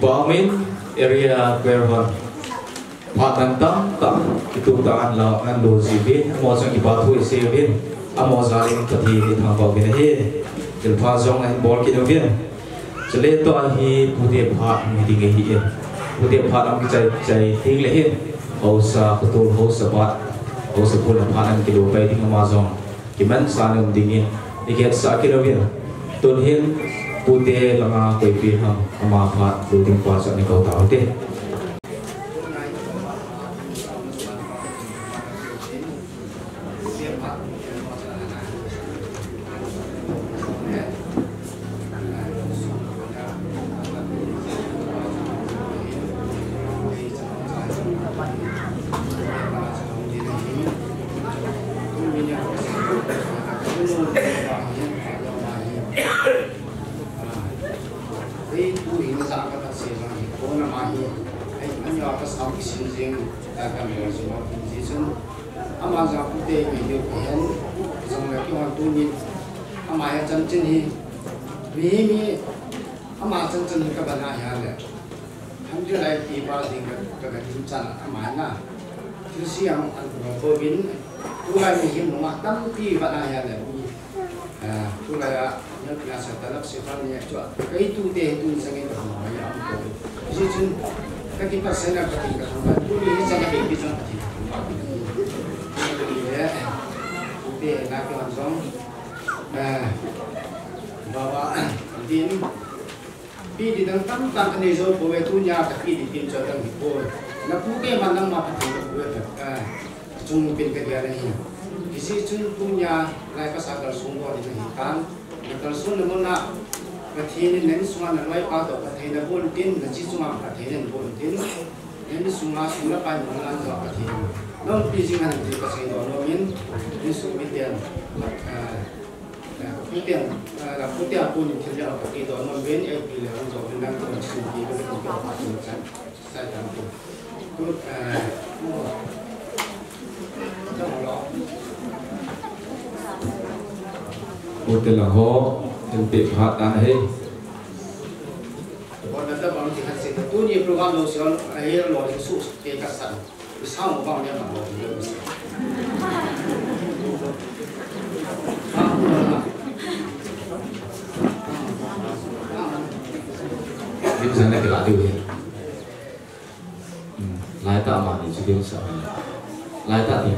Pamin area choir hon phat dang tamtah kituh tah a anlo, anlo jiuvin, amaho chunga kipa thu isei uvin, amaho jal in Pathen ithangvah uvin ahi. Thilpha jong ahin bol kit uvin. Chule tua hi pute phat hung hi ding ahi in. Pute phat hung kichai chai ding le hin, haosa, khatul haosa phat, haosa phat, phat hung kilo pai ding, ama jong kimansa nom dingin ikihetsah kit uvin. Tun hin pute langa koipi ham ama phat lo ding pa chu ana kou taute. Ei, tu hi na sa ka ta se jong hi, ko na ma hi. Ei, an yo ka sam ki sin jing, ta ka mi jing ma pu ji sun. Ama ja pute mi diu ko hen, jong la ki hon tu ni. Ama ya chan chin hi. Mi mi, ama chan chin hi ka ba na ya le. Ham ju lai ti pa ding ka, ka, ka tin chan ama na. Thil siam an ko ko bin. Tulai mi hin nunga tampi ba na ya le. Ah, tulai a, na pia sa talak se pan ni a chua. Kei tute hi tu sang in ka hong mai am ko. Ji chun, ka ki pa sa na ka tin ka hong ba. Tu ni sa na ki chun ka tin ka hong ba. Tute na ki hong song. Ah, ba ba, din. Pi di dang tam tam anei jou poi, tunia ka pi di tin cho dang hi poi. Na pute man nangma Pathen na pute, eh, chung pin ka dia na hi. Hijeh chun tunia lai ka sa kalsong bol ding ahi tan. Na kalson na mun a Pathen in na insunga na loipa toh phatthei na bol tin, na chi chunga phatthei na bol tin. Na insunga sum le pai mun a toh Pathen. Nangpi jing hen ti ka seidoh nom in, insung miten, eh, Pute, ah, pute a pun thil le a pute doh nom ven, eh, pi le hung doh ven dang ko sin ti ko ko pa ko chan. Sa dang ko. Ko, ah, pute la ho, thil pe phat ta he. Ko na ta bang ti khat se. Tuni program lo se, eh, lo su ke ka san. Lim sang na kila diu hi. Hmm, lai ta ma ni chu lim sang. Lai ta ti.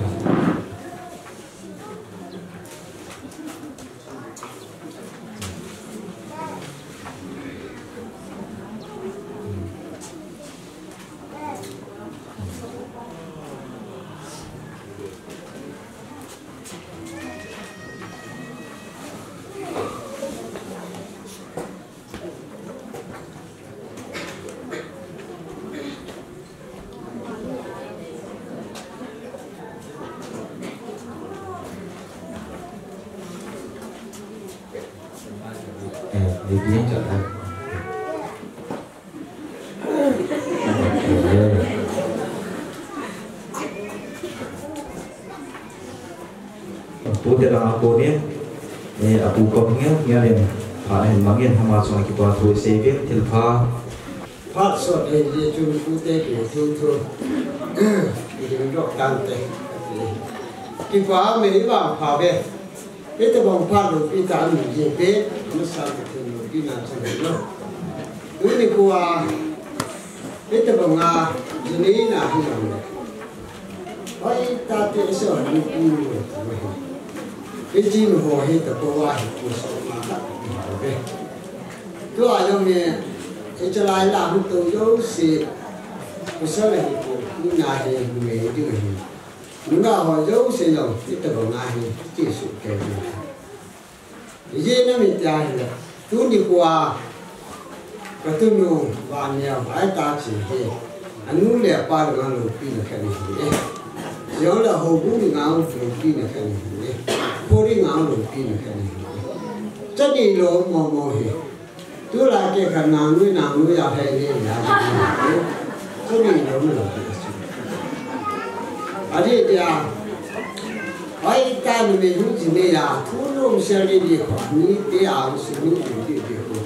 Eh, di dia cakap. Pute langa konin, eh, apu kop ngel ngelin, phat hin mangin, ama chunga kipa thu isei uvin, thilpha. Phat sot hin di chun pute ki thu thu, i ding dok tante. Kipa me i vangpha ve. Hitobang phat loupi tah ahi jeh in, amasa Pathen loupina chang ahi. Tuni khoa, hitobang a, jinei na hi jong le. Hoitah te iso ni pu lo. Ijin ho hi tapouva hi pu so ma ta. Tua jong hi, ichalai la hu to jouse. Pasal hi pu, ina hi, numei ding hi. Nungah ho jouse jong, hitobang a hi, ti su kei. Ijeh inem itile, tuni khoa, katunu Vaneo, ahi ta chi hi, anu le apa langa loupina khat ahi e. Jong le houbung langa loupina khat ahi e. Pori langa loupina khat ahi e. Chani lo mo mo hi. Tulai kei khat nang nui, nang nui a hei ni na. Ko ni lo ni lo. Adi dia. Ai ta ni me hu ji me ya. Thu nom sel ni di ko. Ni te a su ni di di ko.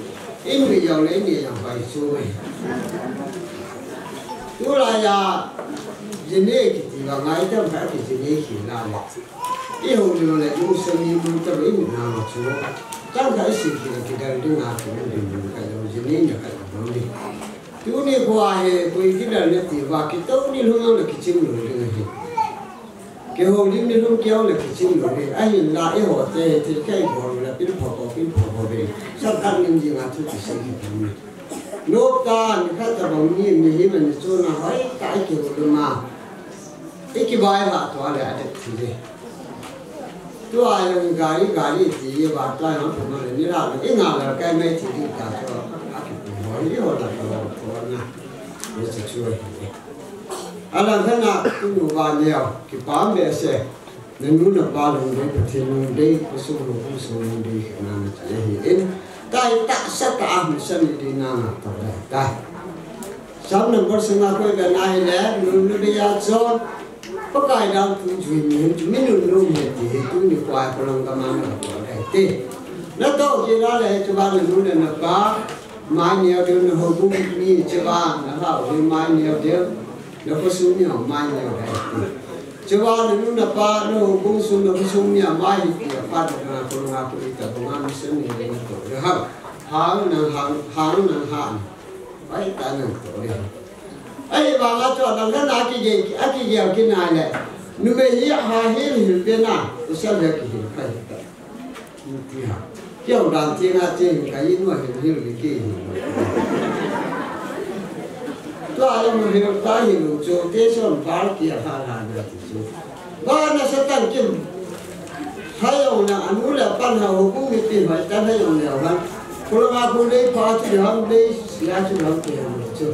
In mi jong le ni jong pai chu mai. Tulai a jine kiti vang a itam khat kijine kila le. Ihou lou le lungset mi mun ta in na ma chu. Tang khat isi kila kidal ding a kidal ding ka jong jine na ka jong ni. Tuni kho a hi koi kidal na ti va kito ni lhung le kichim lou ding ahi. Kihou lim ni lhung kihou le kichim lou le, ahinla eiho te, thil kei bol le, pil pho pho, pil pho pho ve. Sa kan lim jing a thu kisei hi tam ni. Nop ta, ni khat tabang ni, mihem a ni chun a hoitah a kihou lim a. I kibai ha tua le a det thi le. Tua jong gari, gari ti ye ba tua jong pho ma le ni la, i nga le kai mai thi di ta chu, a kipu ho, i ho la ko, ko na. Ni chu chu hi. Alang khat na, tunu va neo, kipah behseh. Nanu napa lungdei, Pathen lungdei, khosung lungdei, khosung lungdei, khat na na chai ahi in. Tai tahsa tah a, mi sa mi dei na nga tao dai tai. Sam number sanga koi ka na hi le, nu nu dei a chon. Pakai dang tu jui mi hin, tu mi nu nu mi ti hi, tuni koi ko lang ka ma na tao dai te. Na to ki la le, tu ba nanu le napa. Mai neo deu na houbung mi cheva na hao deu mai neo deu na khosung mi mai neo deu. Cheva na nu na pa na houbung sung na khosung mi mai hi ti a pa na ko na ko ita bunga mi sen ni na to deu ha. Hang na hang hang na hang. Pai ta na to deu. Ai ba la cho dang na ki ge a ki ge ki na le. Nu me hi ha hi hi be na. Usa le ki hi kai. Tia. Keu dan tia na tia hin kai nu hin hin li ki hin. Tua le mo hin ta hin lu chu te son bar ki ha ha na ti chu. Ba na sa tan kim. Hai ong na anu le pan ha ho ku mi ti hai tan hai ong le ha. Ko la ma ku le pa chu le ham le sia chu le ham ti ha chu.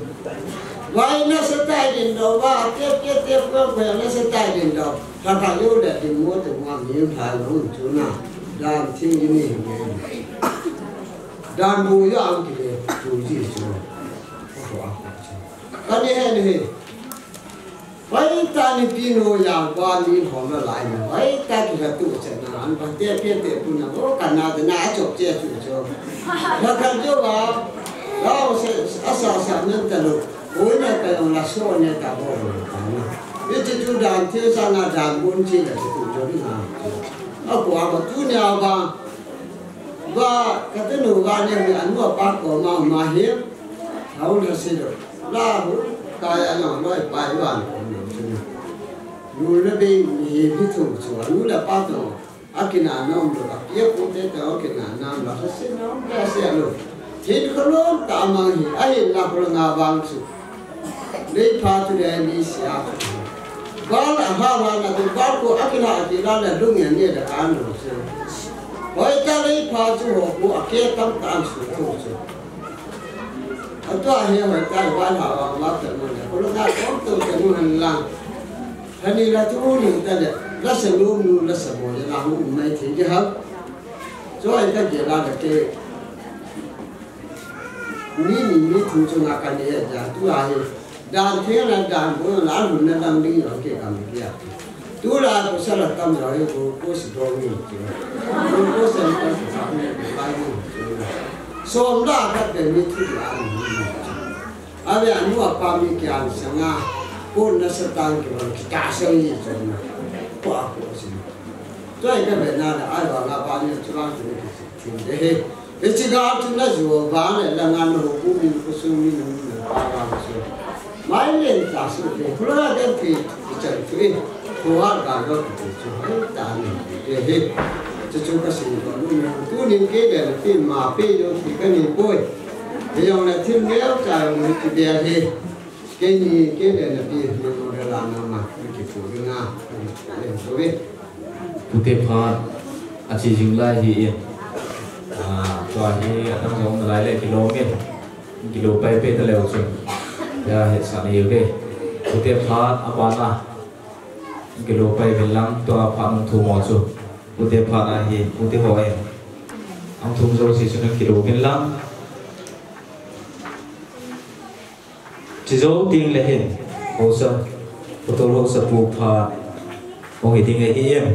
Vai na sa tai din do ba te te te ko ko na sa tai din do. Tha tha yo le din mo te mo mi tha lo chu na. Dan thing ni ni ne. Dan bu ya ang ki le tu ji chu. Ko a ko chu. Ka ni he ni he. Pai ta ni pi no ya ba ni ho na lai ni. Pai ta ki la tu che na an ba te pe te pu na ko ka na de na cho che chu cho. Na ka jo ba. Lao se asa sa men ta lo. Oi na ka yong la so ne ta bo ta na. Ni chu chu dan thil sa na dan bun chi la chu chu ni na. A ko a ko tu nia ba. Ba ka te nu ba ne mi anu a pa ko ma ma he. Hau na se lo. La hu ka ya na lo pa wa ko na chu ni. Nu le be mi he bi tu chu anu le pa to. A kina na um lo, a pia pu te te a kina na um lo, sa se na um lo, sa se lo. Hin ko lom ta mang hi, a hin la ko nga bang chu. Lei pha chu le ni sia chu. Bal a ha la na tu bal ko a kina a kina na dung ya ni da kan lo chu. Hoi ta lei pha chu ho ko a ke tam ta an su tu chu. A tua he hoi ta bal ha wa ma ta no le. Ko lo na kom tu ta nu han lang. Hani la tu ni ta le, la sa lu nu la sa mo ya la hu mai thi ji ha. Cho ai ka je la ka te. Ni ni ni thu chu na ka ni ya ja tu a he. Dan the la dan bo la lu na dan ding yo ke ka mi ya. Tu la ko sa la tam yo he ko ko si do ni. Ko ko sa ni ka sa ni ka ni. Som la ka te ni thu la ni. Ave anu apa mi kian sanga ko na sa tang ki wan kita sa ni chona. Ko a ko si. Toi ka be na da ai wa nga pa ni chuang tu ni ki tin de he. He chi ga tu na ju ba le la nga no ku min ku su min na pa wa su. Mai le ta su ke ku la de pi ki chan tu e. Ko wa ga lo ki chu hai ta ni de he. Chu chu ka si ko lu ni tu ni ke de pi ma pe yo ki ka ni boi. He yong na thil neo cha yong ni ki bia he. Keini kei le na pi ni mo de la na ma ni ki pu ni na ni ki pu ni so ve. Pute phat a chi jing lai hi in. A, tua hi a tam jong na lai le kilo me. Kilo pai pe ta le u chun. Ya he sa ni ve. Pute phat a pa na. Kilo pai vin lang tua phat nung thu mo chu. Pute phat a hi, pute ho e. Ang thum jo si chu nang kilo vin lang. Chi jo ting le hin. Hosa. Putol hosa pu phat. Hong hi ding e hi em.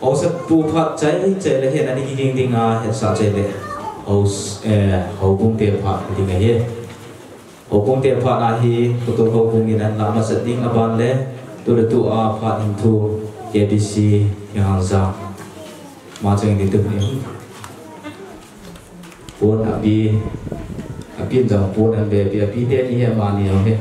Hosa pu phat chai chai le hin ani ki ding ding a het sa chai le. House, eh, houbung te phat ding ahi. Houbung te phat ahi, Kutol houbung in an la masat ding aban le, tu le tu a phat hin thu K B C Hangza. Ma cheng ni tu ni. Pon api, api jang pon an be, api, api te ni he ma ni he.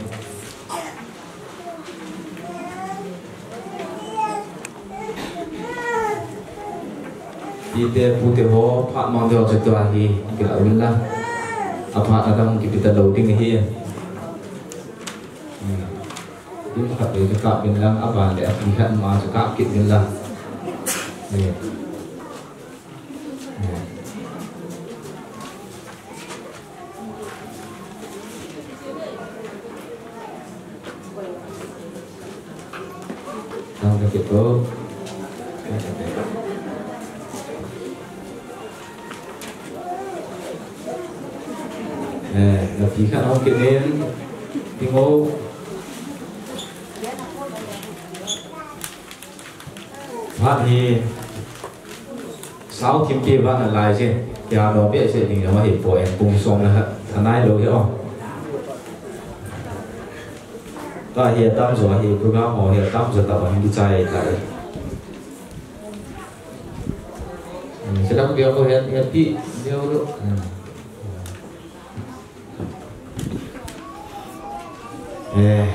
Pi te pu te ho, phat mang deu che tua hi, kila win la. A phat a dang kipi ta lo ding hi. Hmm. Pi khat le ka bin la, a ban le, a pi khat ma che ka kit bin la. Hmm. Hmm. Tang ka kit ko. Eh, na pi khat hong kit nen. Tingo. Phat hi. Sao thim pi van a lai je, kia no be se ding ma hi po en pung som na ha, thanai lo hi o. Ta hi tam zo hi program ho hi tam zo ta ba hi chai ta. Hmm, sedang dia ko het het pi, dia lo. Hmm. Eh.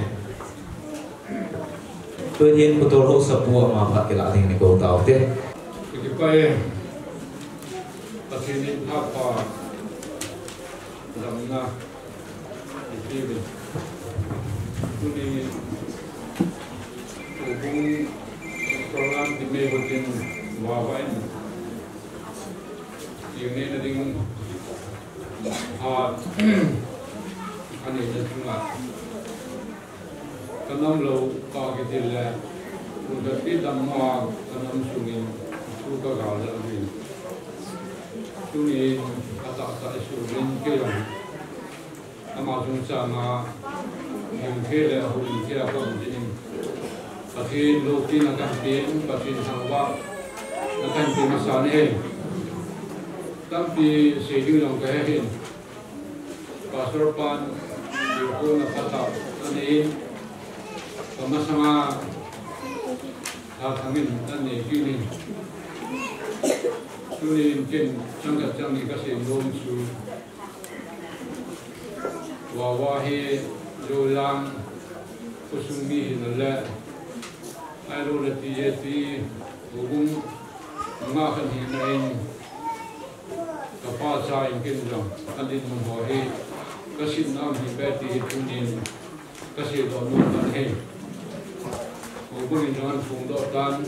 Pathen Kutol ho sapu ama phat kila ding ni ko tau te. Kipah e. Pathen in phat pa damna. Ipi ve. Tuni. Houbung program ti me hotin wa wa in. Yu ne na ding. Ha, ani na chunga. Ka nam lo ka kiti le, kum thei pi dam ma, ka nam sungin, thu ka ga le ahi. Tuni, ka ta ta sungin ke yong. Ama chung changa, yung ke le, hu in ke a ka um jin. Pathen lo ki na kan pi, Pathen thangvah, na kan pi masa ne. Tampi sei ding jong ka he hin. Pastor pan, yu ko na phatah, ani, kamasanga, ha thangin, ani, kini. Tunin kin, chang ka chang ni ka sei nom chu. Wa wa hi, yo yang, kusung mi hin le. Ai lo le ti ye ti, houbung, nga kan hin na in. Ka pa cha in kin jong, ka dinmun ho hi, ka sitna um hi be ti hi tunin, ka seidoh nom tan ahi. Houbung in jong an phongdoh tan,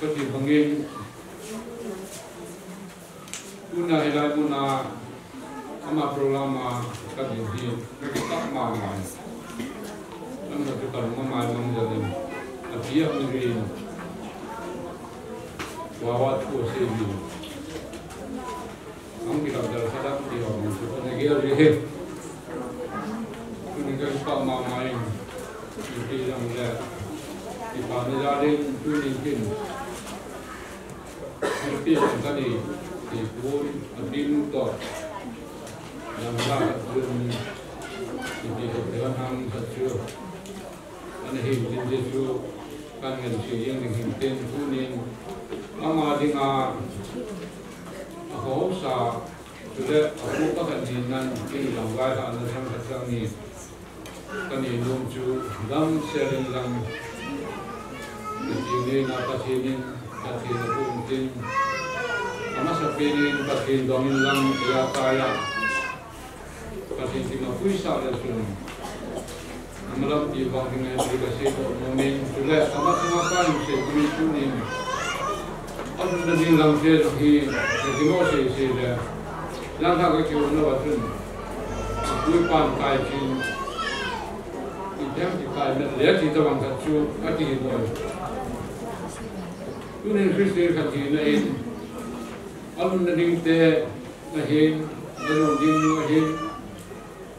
ka ti bangin, tuna hilai muna, Ama program a ka din hi, ka kipah mama. Ama chu ka lung amai mang jat in. A pi a mi rin. Wa wa thu a sei mi. Ang kidang dal kha dang ti ho mang chu ka na gel ri he. Tuni ka kipah mama in. Ipi jong le. Ipa na ja rin tuni kin. Ipi jong ka ni, ti pun, a binu toh. Yang la ka tun, ipi ka te hang ka chu. Ana hin tin je chu, kan ngen si yang ding hin tin tunin. Ama dinga, a ho sa, chule, a pu ka kan hin nan, tin jong vai ka na sang ka sang ni. Ka nei nom chu damsel in lang. Ka ti nei na Pathen in, Pathen a kum tin. A masapen in Pathen dong in lang, ya ta ya. Pathen kimapui sa le chun. A malam pi vang ding a ti ka sei toh nom in, chule a masanga ka in sei kum in tunin. A lhunna ding lang te jong hi, ka kimo sei sei le. Lang ha ka kiu na va chun. Tui pan kai chin. I them ti kai met le ti ta vang khat chu a ti hi boi. Tunin Christian khat hi na in. A lhunna ding te na hin, na lhun ding nu a hin.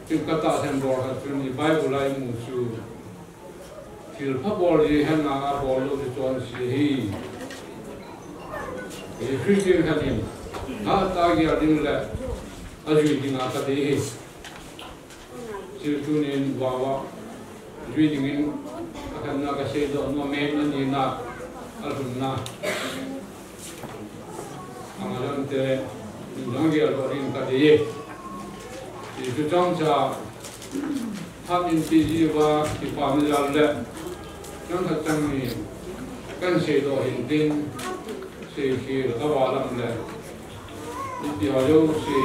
Tin ka tahsan bol khat chun i Bible a i mu chu. Thil pha bol ji hen a a bol lou chu chonse hi. I Christian khat in. Hatah a gel ding le ajui ding a kadei hi. Chu tunin Vava jui dingin akhatna kasei doh nom e, anina, alhunna. Amajon te, in jong gel doh ding kadei e. Chu chomcha phat in ti jiuva kipana jal le, chomkhat chang ni kahin sei doh hin tin, seikhel kava lam le, ipi ho jouse,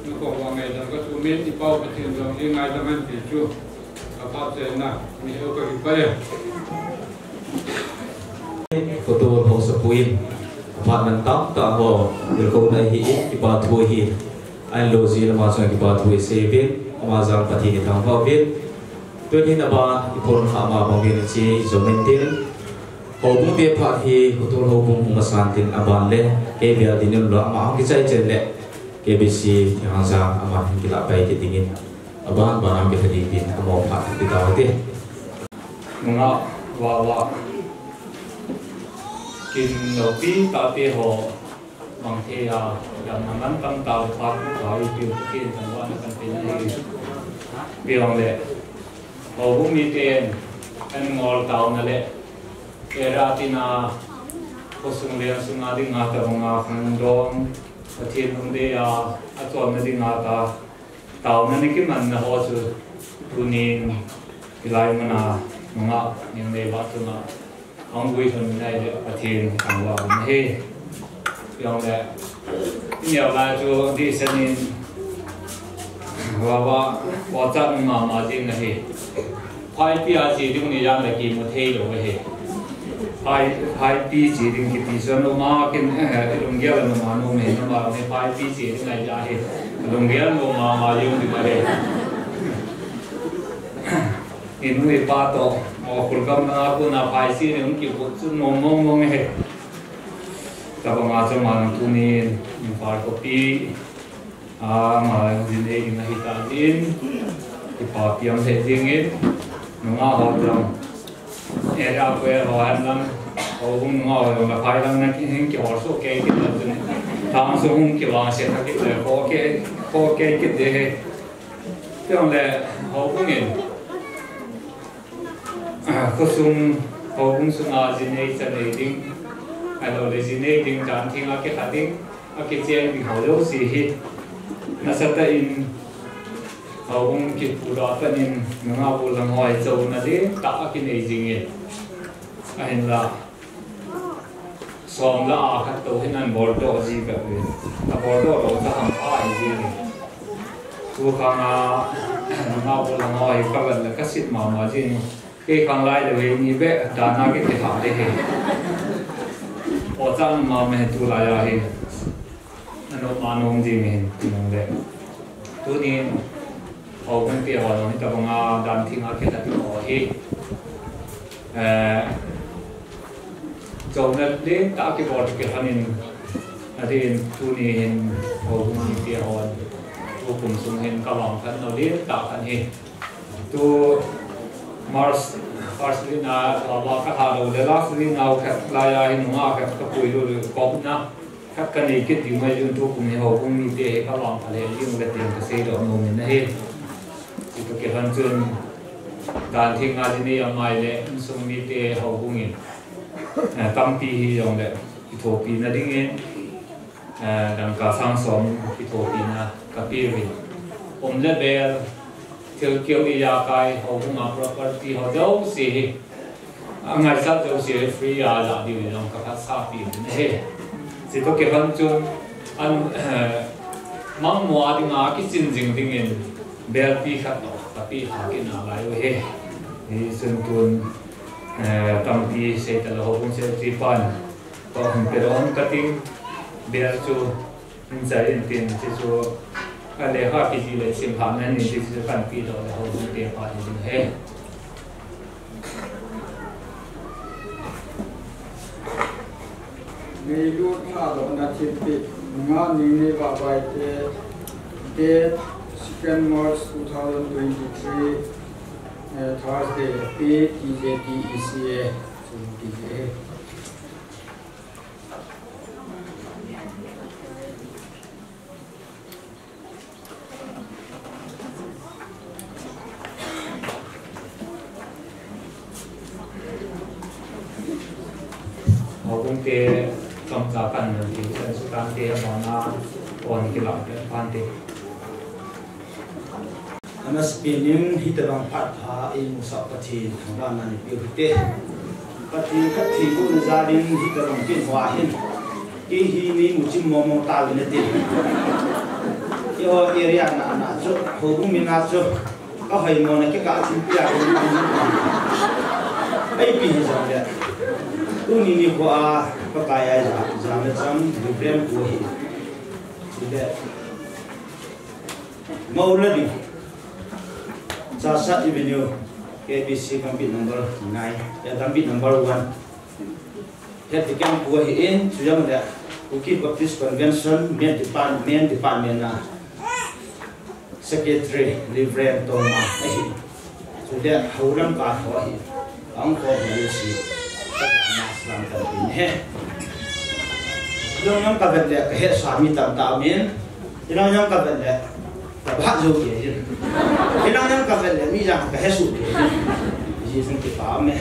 nakoh uva ngaidam kasuh in, i Pau Pathen jong i ngaidam hen ti chu, aphat chenna, mi heu kakipah e. Photo ho sapu in, aphat man tamtah ho, hilkouna hi in, kipa thu hi, ahin lo jin ama chunga kipa thu isei uvin, ama jal Pathen ithangvah uvin. Tuhin aban, iphon kha ama bang uvin iche, ijo min tin. Houbung te phat hi, Khotol houbung hung masan tin aban le, K B R din in lo ama hung kichai chen le, K B C Thinghang jang ama hung kilah pai kit dingin, aban ban a hung kilha ding tin, amo phat hi tao te. Nungah, Vava, kin lopi tate ho, bang thei a, damna mantam tao phat, tao ipi u kin tao ana kan pe na hi. Piang le, houbung miten, an ngol taona le, era tina, khosung le sunga dinga tabanga khangdong, Pathen lungdei a, acholna dinga ta, taona ni kimanna ho chu, tunin, hilai muna, nungah, Ningneiva chunga, ahung guilhun nai le Pathen thangvah u ahi. Piang le, ineo lai chu, dihsen in, Vava, pachat um mama jing ahi. Phaipi a che ding ni jong le kimu thei lou ahi. Phai, phaipi che ding kiti chu noma kin, eh, lunggel noma nom e, noma le phaipi che ding lai ja ahi. Lunggel nom mama jing ding ahi. Inu ipa toh, o, khulgam langa kona phai che ding kiput chu nom mong mong ahi. Tabanga chu ama tunin, Imphal khopi, Ama jin ei ding ahi tan, kipa piang thei dingin, nungah ho jong, area ko ho han lang, houbung nungah ho jong la phai lang na ki hin kihol soh kei kit le chun, thang sung hung kivang se kha kit le, kho kei, kho kei kit ding ahi. Chule, houbung in, khosung, houbung sunga jin ei chan ei ding, ahilou le jin ei ding, dan thing a kikha ding, akicheng ding ho jouse hi, nasatah in, houbung kipuidoh tah in, nungah golhang ho hi chouna lentah akinei jingin, ahinla, som lah a khat tou hin ahin boldoh ji bep uvin, aboldoh lou tah ham ahi jingin. Tukhang a, nungah golhang ho hi kavet le kasit mama jingin. Kei khang lai le ve ni be, dan a kiti ha le he. O chan mama hi tulai a hi. Anom anom jing hin, ti nung le. Tunin, houbung te ho jong hitabanga dan thing a kikha ding ho hi. Eh, chouna lentah kibol kit lhonin, adin tuni hin houbung mite hon, tukum sung hin kavang khat nau lentah khat hi. Tu March first week na, Vava kalha lou le last week na khat laiya hi nungah khat kapui lou le kopna. Khat kanei kit ding mai jun tukum hi houbung mite hi kavang pha le jing le tin kasei doh nom in ahi. Chutoh kilhon chun dan thing a jin ei amai le insung mite houbung in, eh, tampi hijongle kithopi na dingin, eh, dangka sang som kithopina kapeuvin. Um le bel, thil keu ijakai, houbung a property ho jouse hi. Angaisat jouse free a la diu in jong kaphatsah pi in ahi. Chutoh kilhon chun, an, eh, mangmo a dinga kichin jing dingin belpi khat toh kapeh kha kit nalai u ahi. Hichun tun, eh, tampi sei talou houbung secretary pan toh hin pe doh kating, bel chu Hin chai in tin, chuchu, a lekha kijih le sim phat na ni, chuchu kan pe doh le houbung te phat hi ding ahi. Ngailut lhadohna thilpeh, Nungah Ningneiva Vaiphei, date second March two thousand twenty-three, eh, Thursday, P T J D E C A, chu P T J A. Te kamcha kan nan ti kan su kan te abang a on kilam te pan te. Amasapen in hitobang phat pha eimusah Pathen thangvahna neipe u hite. Pathen khat themna jal in hitobang kin hoa hin, kei hi neimu chim mong mong tauvin nate. Keiho area na na chu, houbung mi na chu, ka hoimo na kikah thimpi a, eipi hijongle, tuni nikho a Pakai a ijat jana chang Reverend pu ahi. Chule, Mou Lading, Chassad Avenue, K B C gambih number nine, eh, gambih number one. Head Deacon pu ahin, chujongle Kuki Baptist Convention Men Department, Men Department a Secretary Reverend Toma ahi. Chule Houlam ka tho ahi. Ang ko hi si. Mass lam kan pin he. Jong jong ka vet le ka hesa mi tamtah umin. Jong jong ka vet le ka phat jou kei jin. Jong jong ka vet le mi jong ka hesoh kei jin. Ji sung kipah me.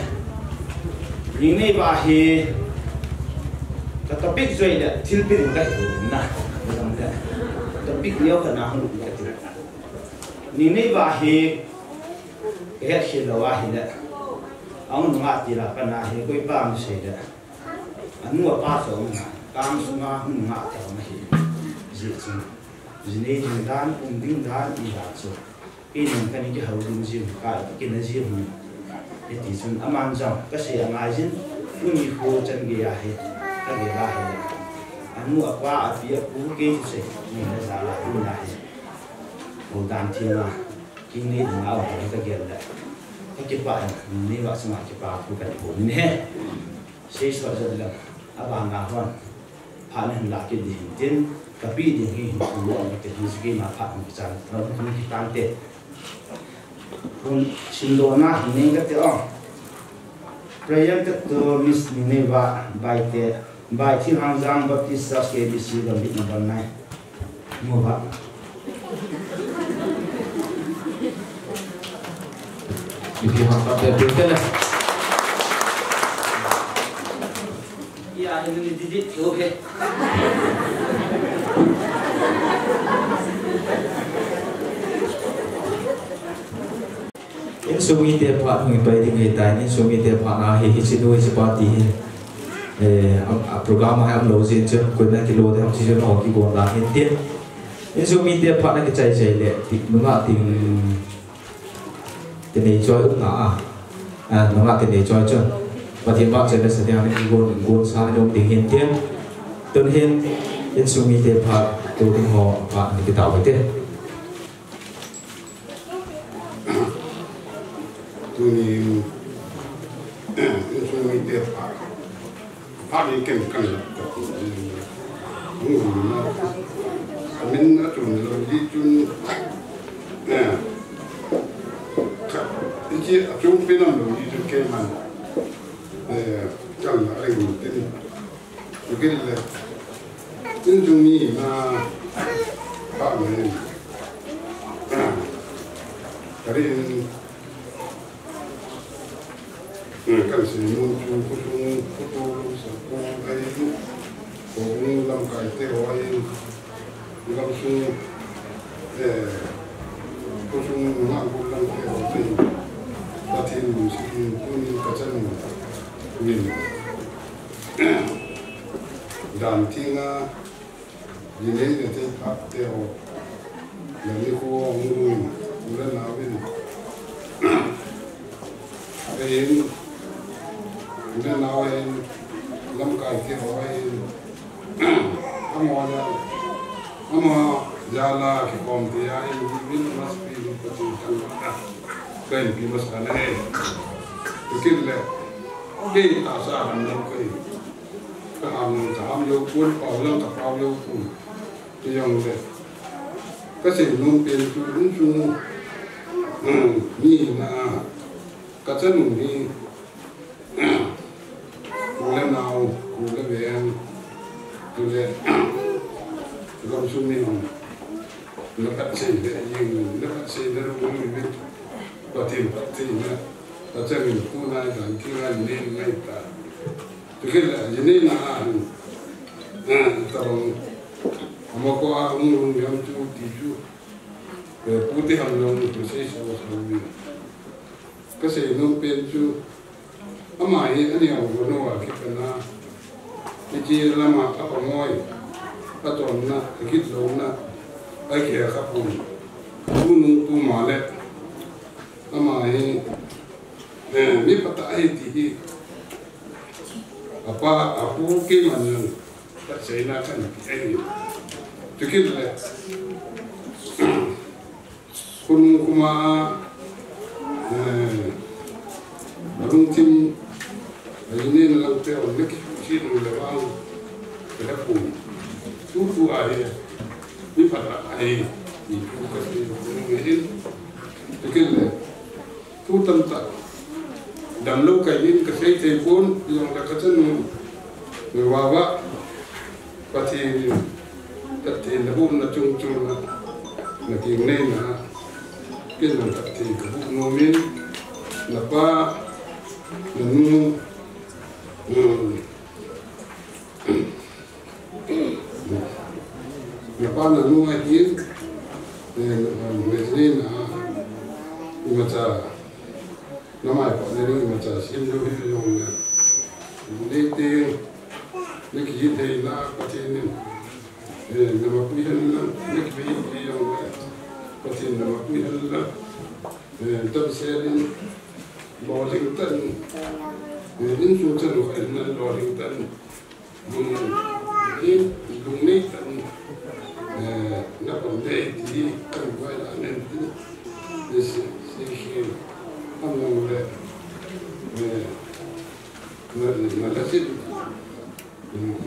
Ni nei ba hi ka topic joi le thil pi ding ka hi na. Jong le topic neo ka na hung ka ti. Ni nei ba hi ka het khel lou ahile, ahung nunga tila pana hi koi pa mi sei le, anu apa chu ahung na, kam sunga hung nunga ta ma hi. Ji chun, ji nei ding dan, um ding dan, i la chu. Kei nung kani kihou ding ji, ka kina ji hung. Hiti chun aman jong, ka sei angai jin, tuni kho chan gei ahi, ka gei la hi le. Anu apa, api apu, kei chu sei, ni la ja la, um la hi. Hou dan thim a, king nei ding a, hou ka gel le. Ka kipah in, ni va sanga kipah thu ka ti bou ni he. Sei suah jat le, abang a hon. Phat na hin la kit ding hin tin, ka pi ding hi hin thu lo ka ti hin sigi ma phat hin kichan, ka lo hin kitang te. Hun sin do na hin nei ka ti o. Prayer ka to Miss Nineva Baite, Bai Thinghang Jang Baptist Church K B C gambih number nine. Mo ba. Ipi hang ka te te le. Ya, ini ni didi tu he. Insung mite phat hung pai ding ahitai, insung mite phat na hi, hiche nu hiche pa ti hi. Eh, a, a program a ham lou jin chun, koi na kilo te ham chi chun, ho kigon dan hin tin. Insung mite phat na kichai chai le, ti, nunga ting, ti nei choi um na a. Ah, nunga ti nei choi chun. Pathen vahchoi le sa dia ni gon, gon sa ni dong ding hin tin. Tun hin, insung mite phat, tu ding ho, phat ni kitao te. Tuni, insung mite phat, phat ni ken kan la, ngu na, amin achun lou di chun, eh, ka, ichi achung pinam lou di chun keiman, eh, kan la ring tin. Kile, insung mi na, pa me, kari in, kan si mun chu, khosung, khoto, sa ko, ai, ko, lamkai te, ho, ai, Gamsung, eh, khosung nunga gollhang te ho te, Pathen lungset in tunin ka chanu min dan thenga, ji nei le thei phat te ho, le nikho hung lungin, u le nau in, ahin, u le nau ahin, lamkai te ho ahin, Amaho jal, amaho jal a kikhom thei a, in giving must be in Pathen thangvahna. Ka inpi masa na e. Tukit le, kei tahsa ham jong kei. Ka ham jong ka ham jou pon, pao jong ka pao jou pon. Hijongle, ka sei nom pen chu, insung, hmm, mi na, ka chanu hi, U le nao, u le veng, u le gamsung mi hung, u le phatsei le jing, u le phatsei le lu lu le, Pathen phattheina, ka chanu tu nai dan thenga nei ngai ta. Kila, jini na, ah, tabang, amako a, um, um, yang chu, ti chu, eh, puti ham long, tu sei sa, sa, mi. Ka sei nom pen chu, ama hi, ani ang, no, a, ki kana, ni chi lama, a, pa ngoi, a, ton na, a, ki lo na, a, ki a, ka pun. Tu nung tu ma le, ama hi, eh, mi pata hi ti hi, Apa, apu keiman jong, ka seina kan, eh, tukil le. Khonung kuma, eh, alungthim, ahi nen lang te on le ki, si nung le vang, ka da pu. Tu tu a he, mi pata a he, ni tu ka se, khonung he, tukil le. Tu tamtah damlou kahin ka sei thei pon, jong le ka chanu, nu vava, Pathen in, Pathen na bu na chung chung na, na ting nei na, ken na Pathen ka bu no min, na pa, na nu, um, Na pa na nu a hin, eh, na, na, na, na, imacha, na mai pa na ni imacha, sim lu hi long na. Ni te, ni ki thei na, Pathen in, eh, na ma pui han na, ni ki pui long na, Pathen na ma pui han na, eh, tam se din, lo ling tan, eh, din su chan lo, eh, na lo ling tan. Lung, lung nei tan, eh, na pom dei ti, kan vai la nen ti, ni si, si, si, am long le, eh, na, na la sin,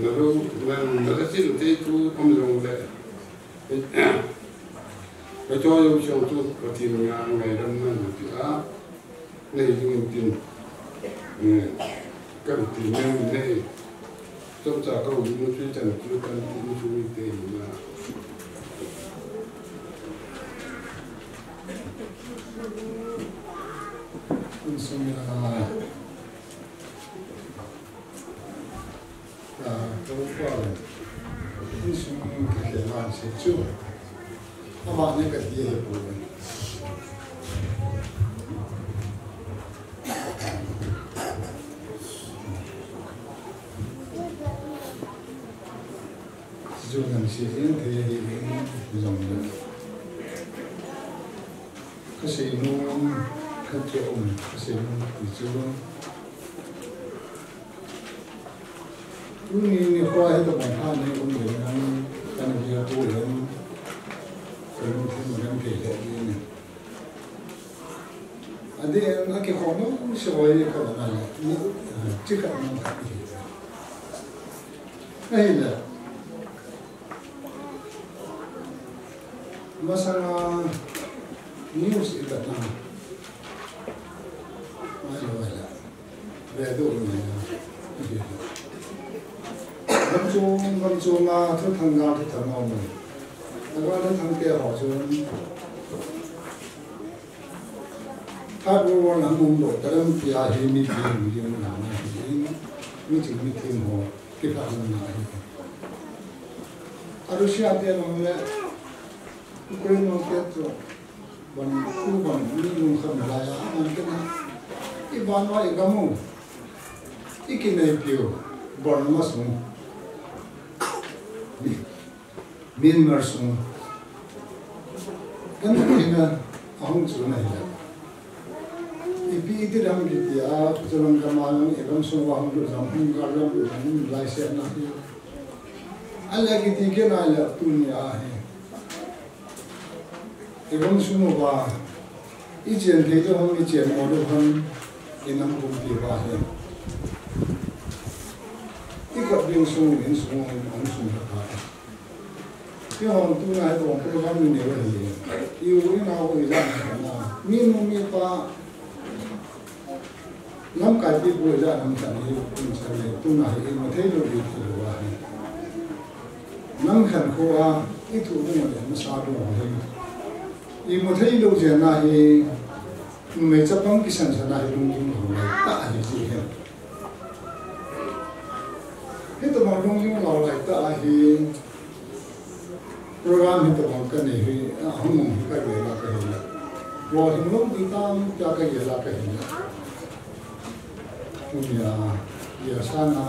na lo, na, na la sin te tu am long le, eh, eh, cho yo chong tu, Pathen nga ngai ram na na ti a, Nei ding in tin, eh, kan ti nei, nei. Chomcha ka hung ding chu chan chu kan ti chu mi te hi na. Insung mi na. Ah, ka upa le. Insung ka khe lan se chu. Ama ni ka ti he pu le. Ju nan si jin the he le jong le. Ka sei nom, ka che um, ka sei nom ti chu. Tuni nikho hi tabang pha nei um le nang kan dia tu le. Kan thim kan thei le ni. Adi en a kikhom nom se hoi ka na le. Ni, ah, chi ka na ka ni. Ahile. Masanga news i kata. Mai lo la. Ve do ni na. Gam chung, gam chunga thuthang ga thuthang a um. Aga thuthang te ho chu. Third World War a hung um lo, taram tia hi mi thim, mi thim na na hi, mi thim, mi thim ho, kiphat na na hi. A Russia te long le, Ukraine long te chu, ban, u ban, mi lung kham la ya, man ke na. I ban wa i gam u, i kinei piu, bor ma sung. Mi. Myanmar sung. Kan tina ahung chu na hi la. Ipi iti ram kiti a, chulang kama lang, i ram sung wa hung lu jam, hung gar lam lu jam, lai se na hi. Ala kiti ke na la tu ni a hi. I ram sung wa, i chen thei lo ham, i chen mo lo ham, i nam kum pi wa hi. I kot ding sung, in sung, in sung ha ka. Keiho tuna hi tong program ni neo hi. I u i nao i la na. Mi nu mi pa. Lamkai pi pu i la nam khan hi, tun chan le, tuna hi i mu thei lou i thei lou a hi. Nam khankho a, i thu mu le, masa lou hi. I mu thei lou jeh a hi, numei chapang kisan san a hi lungding lou lai ta hi chi hi. Hitobang lungling lou lai tah a hi program hitobang kanei hi, ahung um hi kagel a kahi le. Lolhing lou ding tam tia kagel a kahi le. Tunia, Lia Sana,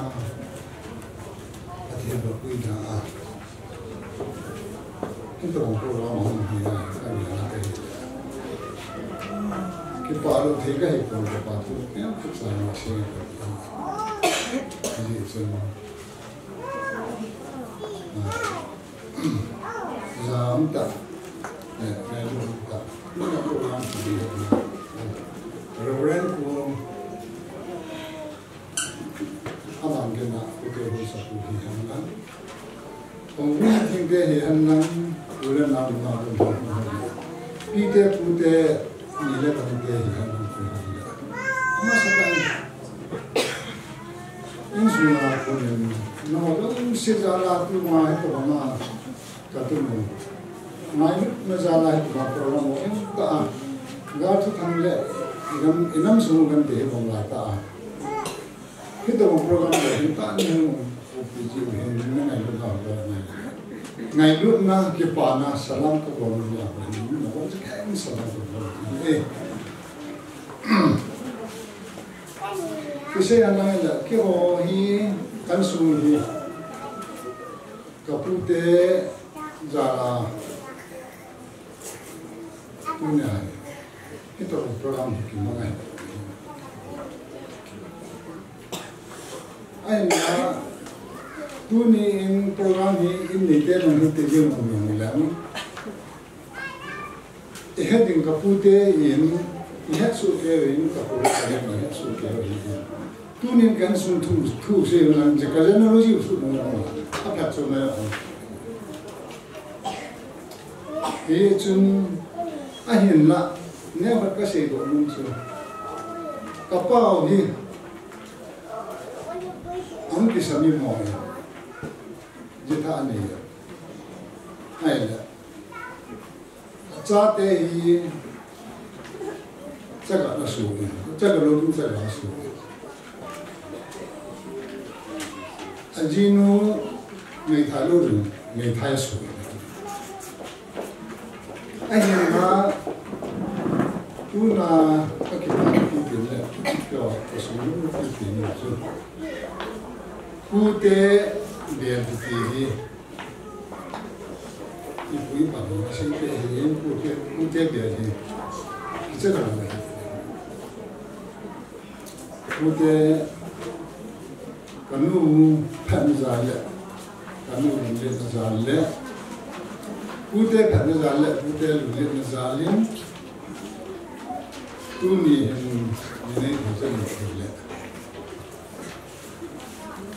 Pathen lopina a. Hitobang program ahung hi a, kagel a kahi le. Kipah lou thei kahi pon, kipah thu, kipah thu, kipah thu, kipah thu. Hijeh chun, ah, jam tah, eh, value tah. Nana program hi, Reverend Pu, Aman kei na, pu te hu sa pu hi hen lang. Kong wi ting te hi hen lang, pu le nao ma pu hu hu hu. Pi te pu te, ni le tang te hi hen lang pu hu hu. Ama sa ta ni. Insung a pu nen, no, dong se ja la tu ma he to ma. Ka tu mo. Mai na ja la he to ma program mo en ta. Ga tu thang le, inam, inam sung kan te bong la ta. Hitobang program le hin ta ni hin, O P G hin, ni ngailut na, ngailutna, kipana, salam kabol na, ni a, ni na, salam kabol na, eh. Kisei a ngai la, keiho hi, kan sung hi, ka pu te, jal a, Tunia hi, hitobang program hi kimang ahi. Ahinla, tuni in program hi in neite nang hi te jing um jong le. I het ding ka pu te in, i het soh kei in, ka pu te in, i het soh kei in. Tunin kan sung thu, thu sei lang, je ka genealogy u sut nung nung. A phat chu mai a. Hichun ahinla, neo khat ka seidoh nom chu. Ka pau hi, ahung kisa mi mo hi. Jitha anei. Ahile. Achate hi chaga na su, chaga lou ding chaga su. Ajinu meithai lou ding meithai su. Ahinla tuna akipa kiti le, kio kasu kiti le chu. Pute bel kiti hi. Ipu ipa ding, asei te hi, pute, pute bia hi. Kicha dang le. Pute, kanu phatna jal le. Kanu lungletna jal le. Pute phatna jal le, pute lungletna jal in. Tuni hin, ni nei thei chan le.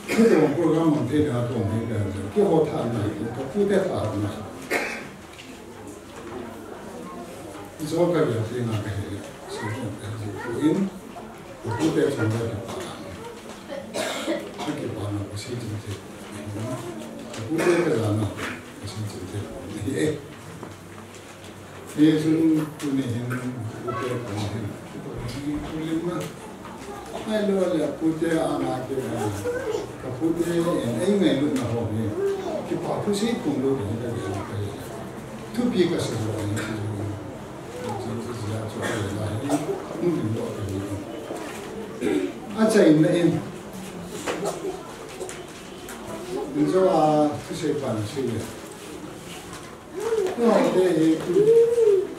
Kei program mang thei na kong thei na, keiho tha na, ka pute tha na. Ijo ka ya te na ka he, so ka he ko in, ka pute chang ka pa. Ka pa na ko si tin te. Ka pute ka na ko si tin te. Ni e. Hichun tuni hin, pute kong hin, pute kong hin, ahilou le pute ana ke, ka pute in, ei ngailutna ho hi, kipa thu sei pum lou hi ka gel a kahi. Thupi kasa lou hi, chu, chu, chu, chu, chu, chu, chu, hi, hung lim lou kahi. Achaina in, in jo a, thusei pan sei le. Nao te hi tu,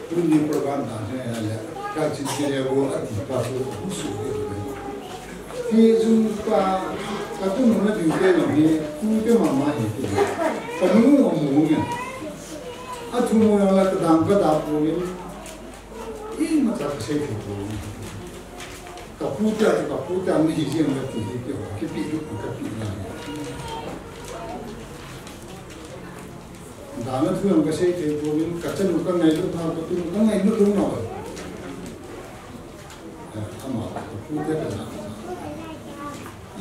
tuni program dan hi a le, ka chin chin le bo a ti pa tu, hu su de. Hichun pa, ka tunu na ding te lo hi, tu te mama hi ti. Ka nu mo mo nge. A thu mo la ka dam ka da po ni. Imacha ka sei thei pon. Ka pu te, ka pu te, mi hi jeng ka ti hi kei, kipe lou, kape na. Dana thu jong ka sei thei pon, ka chanu ka ngailut na, ka tunu ka ngailut lou na. Eh, ama, ka pu te ka na.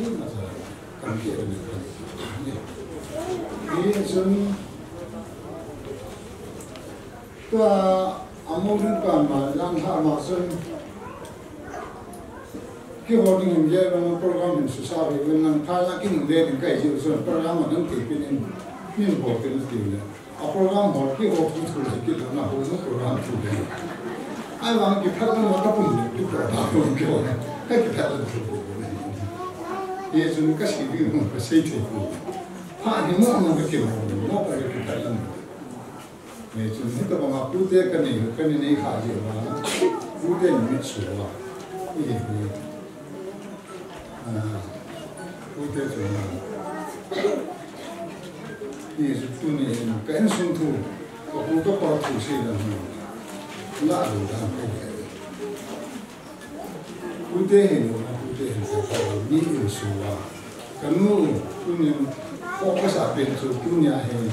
Imacha, ka ke ni ka ni. Hichun, tua, Amo rin pa ma, lang ha ma sun. Keiho ding in gel vang program in susa ve vang nang tha la kin le ding kai ji sun program a nang ti pin in min bol pin ti le. A program hol keiho ki thu le ki la na ho no program thu le. Ai vang ki phat na ka pun le ki program thu ki ho. Ka ki phat le thu. Ye sun ka si ding ka sei the ko. Ha ni mo mo ka ki mo mo ka ki phat le. Ni chun hitabanga pute kanei, kanei nei kha jeh uva, pute ni mitsuh uva. Hi, hi. Ah, pute chu na. Ni chu tuni hin ka insung thu, ka pu ka pa thu sei dan hi. La lu dan ka hi. Pute hin, pute hin, mi insung uva. Kanu, tunin, focus a pen chu, tunia hi.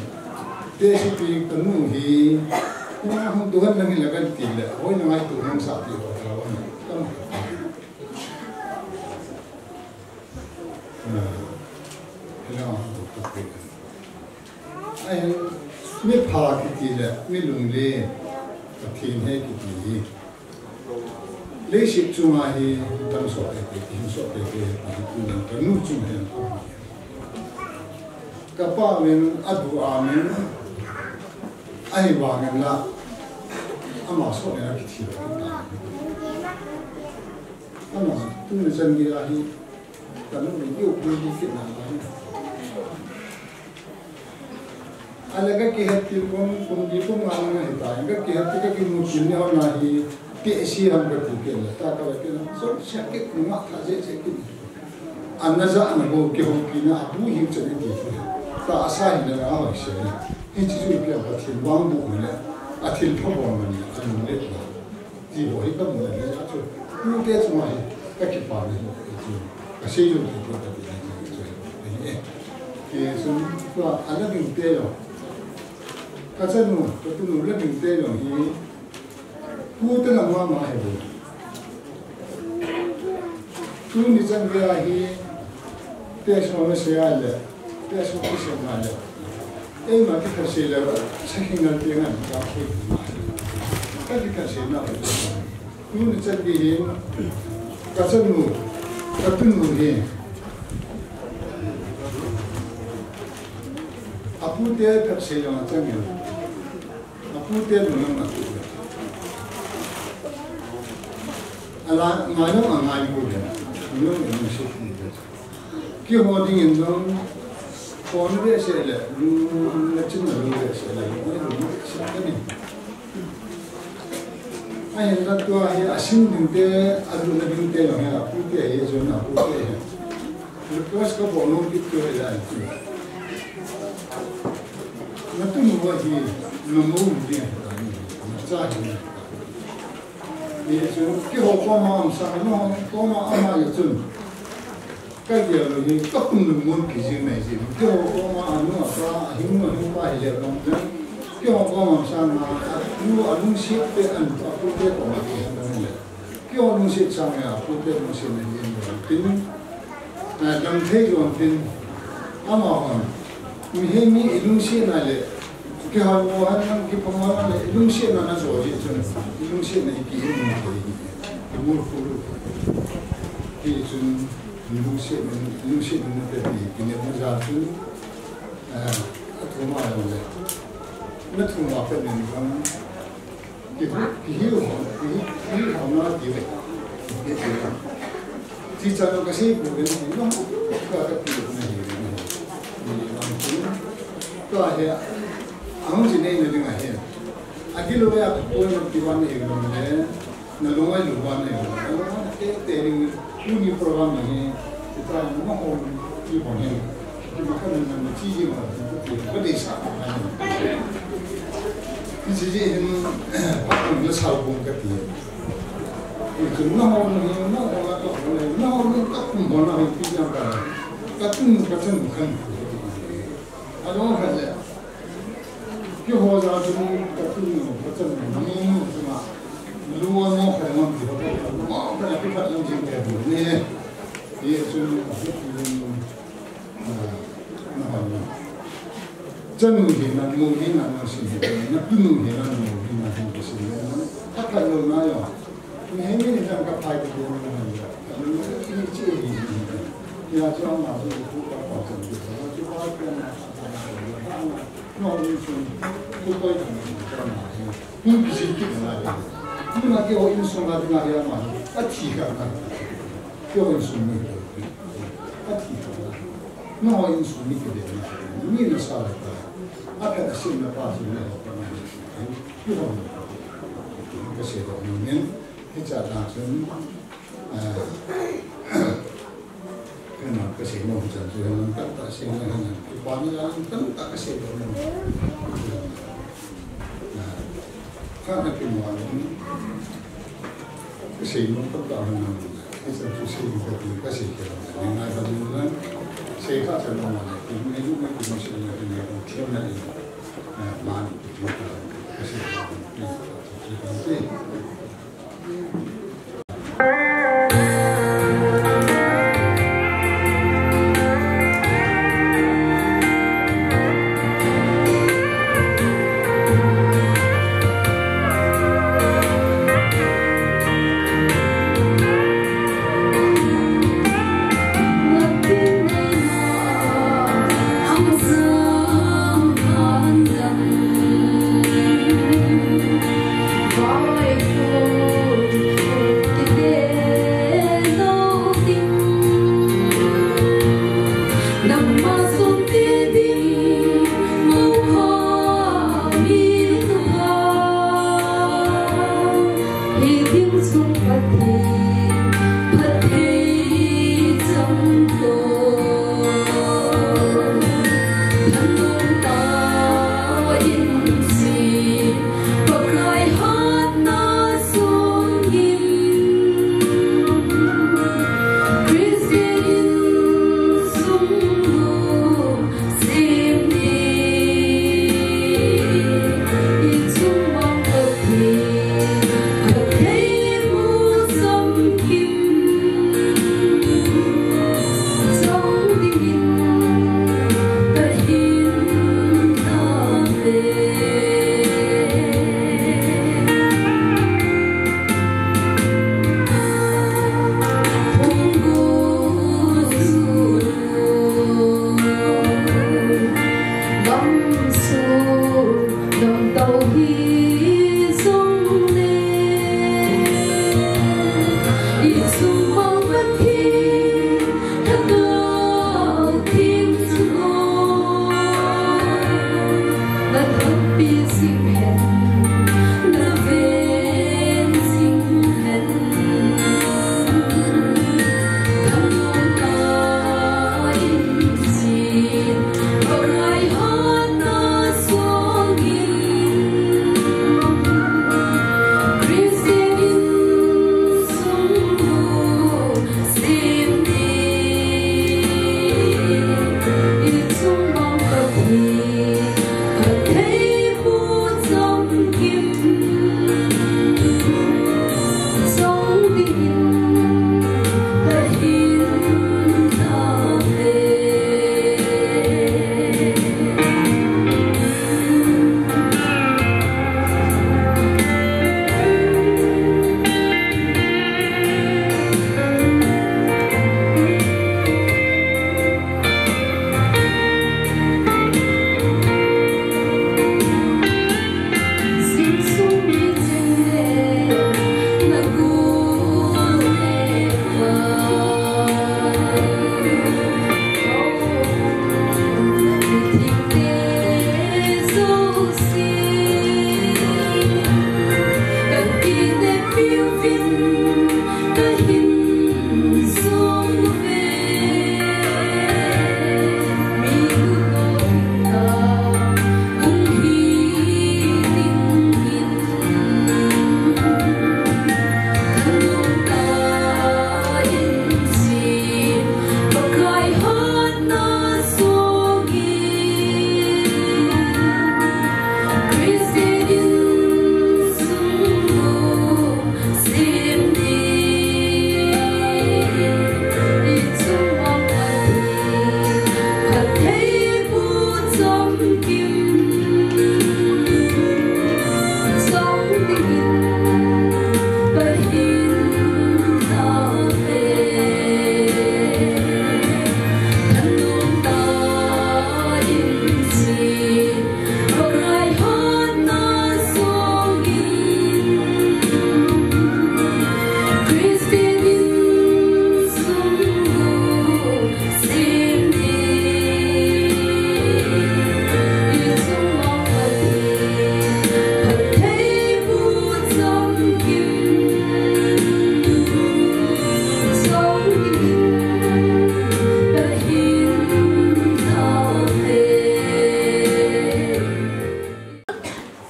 Te sipi kanu hi, ina hung tuhan lang hi la kan ti le, hoi na ngaito hung sa ti ho ta wa ni. Tam. Ah, ina hung tu tu pe. Ahin, mi pha kiti le, mi lunglen, Pathen he kiti hi. Leiset chunga hi, dam soh tete, hing soh tete, ti hi tunin, kanu chung hen. Ka pa min, adu a min, ahi vangin la, ama soh nin akithi lo kita. Ama, tuni chan gei a hi, kanu min, iu pui di kit na la hi. Ale ka kihet til kum, kum di kum nga nga hita, ka kihet til ka kimu til ni hon na hi, tehse ham ka ti ke le, ta ka le ke na, so sia ke kum nga tha je je ke ni. Ana ja ana bo ke hon ki na, abu hi che ni ti ke. Ta asa hi na nga hoi se. Hi chi chu ke Pathen bang bu ni le, a thil pha bo ni, a lung le na. Ti ho hi ka mu le le a chu. Pute chunga hi ka kipana hi chu. Ka sei jong thei poi ka ti hi chu. Hi e. Ti chu tua a la ding te jong. Ka chanu, ka tunu la ding te jong hi. Pute la mama hi bo. Tuni chan gei a hi, tehse ma sei a le, tehse ma sei a le. Eima kikhat sei le, sa khingal te ngan ka khoi ma. Ka kikhat sei na. Tuni chan gei hin, ka chanu, ka tunu hi. Apute khat sei jong a chang e. Apute lunglam a tu. Ala ngai jong angai bu le. Lung in se ti le. Keiho ding in jong, kon ve se le, lung na chin na lung ve se le, lung ve se ka ni. Ahin la tua hi asin ding te, alu na ding te jong hi apute hi, jong apute hi. Request ka bol nom kit chu ahi. Na tunu hi, na mo ding ahi, na cha hi. Ni chu, keiho koma um sa, no, koma ama ye chun. Ka gel lou hi, ka khun lungmon kiti jing nai jing. Keiho koma anu apa, ahing nu ahing pa hi le bang jang. Keiho koma um sa na, anu, alungset te an, apute koma ti han le. Keiho lungset sang a, apute lungset na hi en jong tin. Na dam thei jong tin. Amahon. Mi he mi ilungset na le. Kihon mo han nang kipang mo le. Ilungset na na jo ji chun. Ilungset na iki ilung thei. Imur khulu. Ti chun. Ilungset na, ilungset na te ti. Kine mo ja chun. Ah, athuma le. Na thuma pe nen jong. Ki, kihiu, kihi, kihiu na ti ve. Ti cha no ka sei pu ve ni no, ka ka ti na hi ni. Ni ang tu. Ka he, ang ji nei na ding a he. A ki lo ya ko no ti wa ni no le. Na lo ai lo wa ni no. Te te ni ni program ni. Ti cha no ho ni ho ni. Ki ma ka na na chi ji ma ti ko ti ko de sa ma ni. Ti chi ji hin pa ko la sa ko ka ti. Ti chu na ho ni na ho la to ni na ho ni ka kum ho na hi ti jang ka. Ka tum ka chan kan. A lo ka le. Keiho ja chu ka tunu ka chanu ni nu chunga. Lu a mo kha mo ti ho ka mo ka la ki phat lam jing ka bu ni. Ye chu ni ka tu ni. Ah, na ha ni. Chanu hi na, nu hi na, na si hi na, tunu hi na, nu hi na, hin ki si na. Ka ka lo na yo. Ni he mi ni jang ka phai ki ni na. Ya, chu ama chu, chu pa pa chan chu, chu pa pa na, na, na, no, insung, chu pa pa na, na, na, ni kisit kit na, ni ma keiho insung a dinga ya ma, athi kha na, keiho insung ni, athi kha na, no, insung ni kide na, ni na sa la ta, apha sin na pa chu na ho pa na, keiho, ka se do ni, hicha na chun, Keiman kasei nom chan chu, hilang tamtah sei na hilang, kipana hilang tamtah kasei nom. Kha na kimo alung, kasei nom tamtah hilang, kei chan chu sei ka ti kasei kei lang, ni ngai ba ni lang, sei kha chan nom na, ki ni ni ki ni sei na ki ni thiam na ni, ma ni ki ka kasei nom ni ka ti.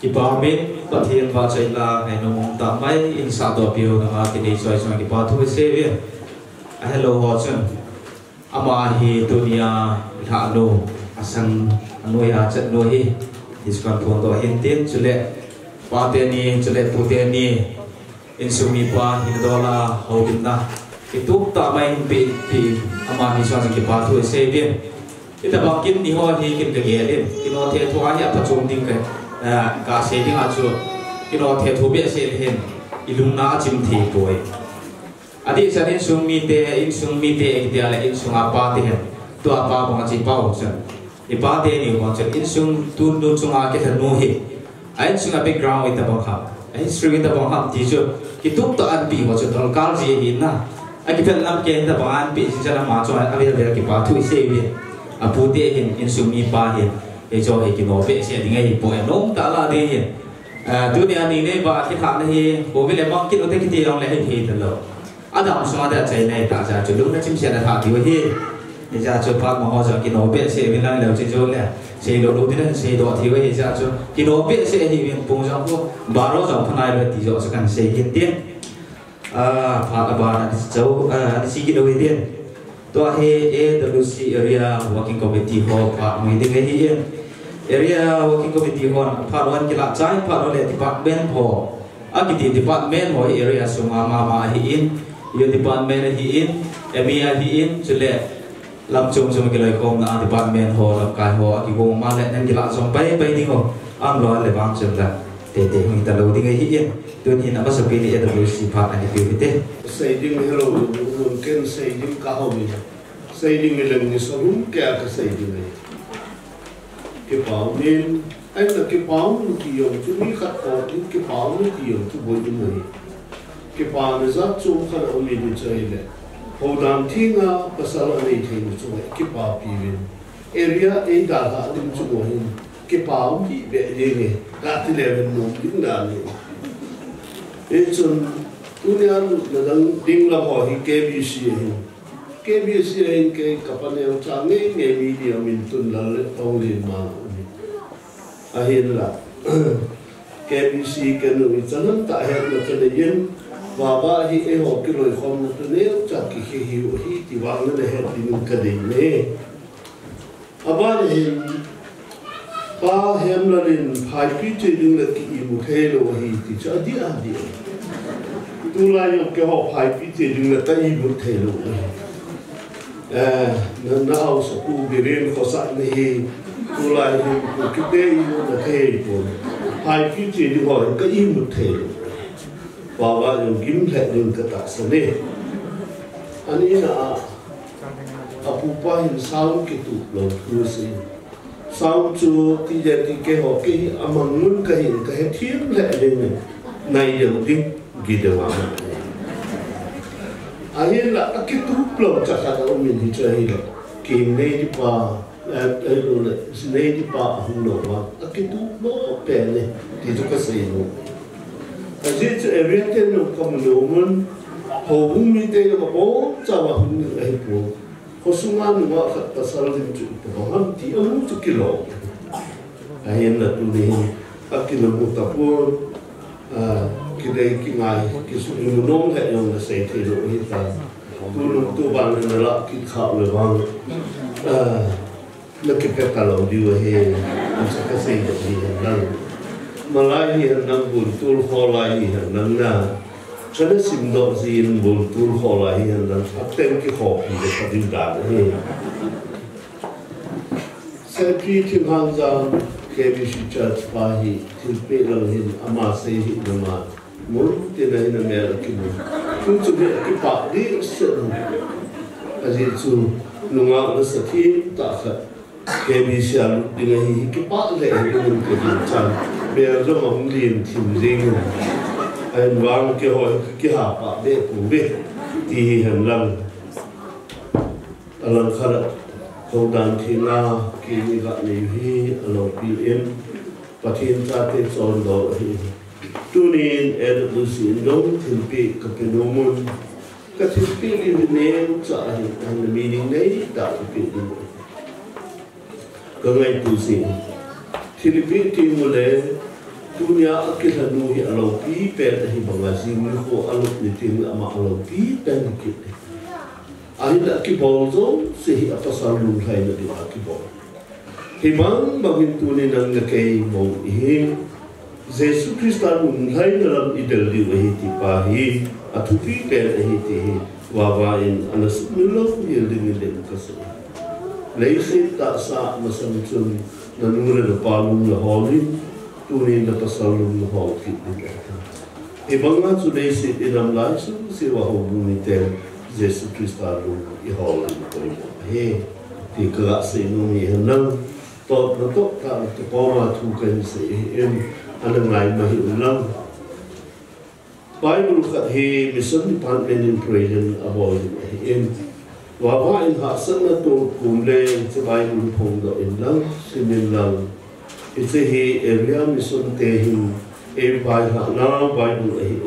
Kipa min, Pathen vahchoila ngainom um tah mai in sahdoh piu nanga kinei choi chunga kipa thu isei uvin. Ahelou ho chun, ama hi tunia lhahnu, asang, anoiya chatnu hi, hiche kan phondoh hin tin, chule pate ni, chule pute ni, insung mipa hin dola, houlimna kitup tah mai hin pe, pe, ama hi chunga kipa thu isei uvin. Hitabang kin ni ho hi kin kagel in, kino thethu a hi aphachom ding ka, eh, kasei ding a chu, kino thethu behseh le hin, ilungna achim thei poi. Adehset insung mite, insung mite, kitia le insung a pate hin, tua pa bang a chi pau chun, ipate ni bang chun, insung tun tun chunga kilhanu hi, a insung a background itabang ham, a history itabang ham ti chu, kitup tah a anpeh ho chu, dolkal ji ahi na. Akipel lam kei hitabang a anpeh jing chun ama chu, avel vel kipa thu isei uvin. Apute hin, insung mipa hin, hiche hi kino behseh ding ahipoi, nom tah lah ding hin. Ah, tunia ni nei ba kilhahna hi, covid le mang kit u te kiti jong le hithei talou. Adam sunga dia chaina ahi tah jeh chun lungna chimset a lhah diu ahi. Hijeh chun phat ma ho jong kino behseh uvin lang leu che jo le, seilou lou ding in seidoh thei u ahi, hijeh chun kino behseh hih uvin, pung jong khu baro jong pha nailou ti joh chu kan sei hin tin. Ah, phat abana ding chu, ah, ding chu kino hi tin. Tua hi A W C Area Working Committee ho phat mu ding ahi in. Area Working Committee hon phat hon kilah chai, phat hon le department ho. Akiti department ho hi area sunga mama ahi in, Youth Department ahi in, M E ahi in, chule lam chom chom kiloikhomna department ho, lamkai ho, akigong ma le nan kilah jong pai pai ding ho, aum lou le vang chom le, teitei hung talou ding ahi in, tun hin amasapen in A W C phat ana pe u hite. Sei ding hilou, mun ken sei ding ka hou in. Sei ding le ni so lum kei a kasei ding ahi. Kipa um in, ahinla kipa um in ti jong chu mi khat koma kipa um in ti jong chu boi um ahi. Kipana jat chom khat aum in hiche ahile, houdan thenga pasal anei theina chunga kipapi uvin. Area eidalhah ding chu bou hin, kipa um hih beh ding ahi, kati le uvin nom ding dan ahi. Hichun, tunia lutna ding lam ho hi K B C ahin. K B C ahin kei kapa neocha ngeingei mi dia min tun lal le tong lin ma um hi. Ahinla, K B C kei nu hi chan ham tah hetna kanei in, Baba hi eiho kiloikhomna tu neocha kikhe hiu ahi ti vang nana het ding in kadei e. Aban hin, Pa Hemlal in Phaipi che ding le ki imu thei lou ahi ti chu adih adih. Tulai jong keiho Phaipi che ding le ka imu thei lou ahi. Eh, na, na haosapu Biren khosah na hi, tulai hin Kukite imutna thei pon. Phaipi che ding ho ka imu thei lou. Baba jong gim lheh ding katahsan e. Ani na a, apupa hin sound kitup lou thu asei. Sound chu T J T K ho kei hi amang mun kahin kahethem lheh ding e. Nai deu ding, gi deu a. Ahinla akitup lou cha khat aum in hiche ahile. Kinei di pa, eh, eh, lo le, sinei di pa ahung lou vang. Akitup lou pen e. Ti chu kasei nom. Ajeh chu area ten jong kamu nom un, houbung mite jong abonchauva hung ding ahipoi. Khosunga nungah khat pasal lim chu itobang ham ti amu chu kilom. Ahinla tuni hin akinamu tapon, ah, kidei kingai, kisu kimu nom lheh jong nasei thei lou ahitai. Tulung tuban le nalah kit khah le vang. Ah, Nakipe talou diu ahi, hiche kasei ding ahi henlang. Malai hi henlang, bultul kholai hi henlang na. Kana simdoh jin bultul kholai hi henlang, phaten kikhopi le pha ding dan ahi. Secretary Thinghangjan K B C Church pa hi thilpeh lang hin ama sei hi nama. Mun tina hin amel akimu. Tu chu mi akipah dehset. Ajeh chu nungah nasathem tah khat. K B C a lut ding ahi hi kipah lheh hi mun kagin chan. Bel jong ahung len thim jeng in. Ahin vang keiho hi kakihapah deh pouve. Ti hi henlang. Alangkhat a, houdan thenga, keini kanei u hi, aloupi in, Pathen chate chondol ahi. Tunin, A W C in jong thilpeh kape nom un, kathilpeh ding hi neocha ahi, ahin meaning neitah kapeh ding. Kangaito jing. Thilpeh ti mu le, Tunia akilhanu hi aloupi pen ahi banga jing nikho alut ni teng ama aloupi pen hi kit. Ahinla akibol jouse hi apasal lunglhaina dinga akibol. Hibang bangin tuni nang le kei mong ihi. Jesu Christa lunglhaina lam idel diu ahi ti pa hi athupi pen ahi ti hi vava in ana sumil lou hel dingin dei kasei. Leiset tahsa masang chun nanu le napa lung naholin, tunin napasal lung nahol kit ding ahi. Hibanga chu leiset inam lai sung siva houbung mite Jesu Christa lung ihol in poimo ahi. Ti kaga seinom hi henlang. Totna toh tah na kipoma thu kahin sei ahin, ana ngai ma hih un lang. Bible khat hi Mission Department in President abol ding ahin. Vava in hahsatna toh kum le hiche Bible phongdoh in lang, sim in lang. Hiche hi area mission te hin eivai lhahna Bible ahin.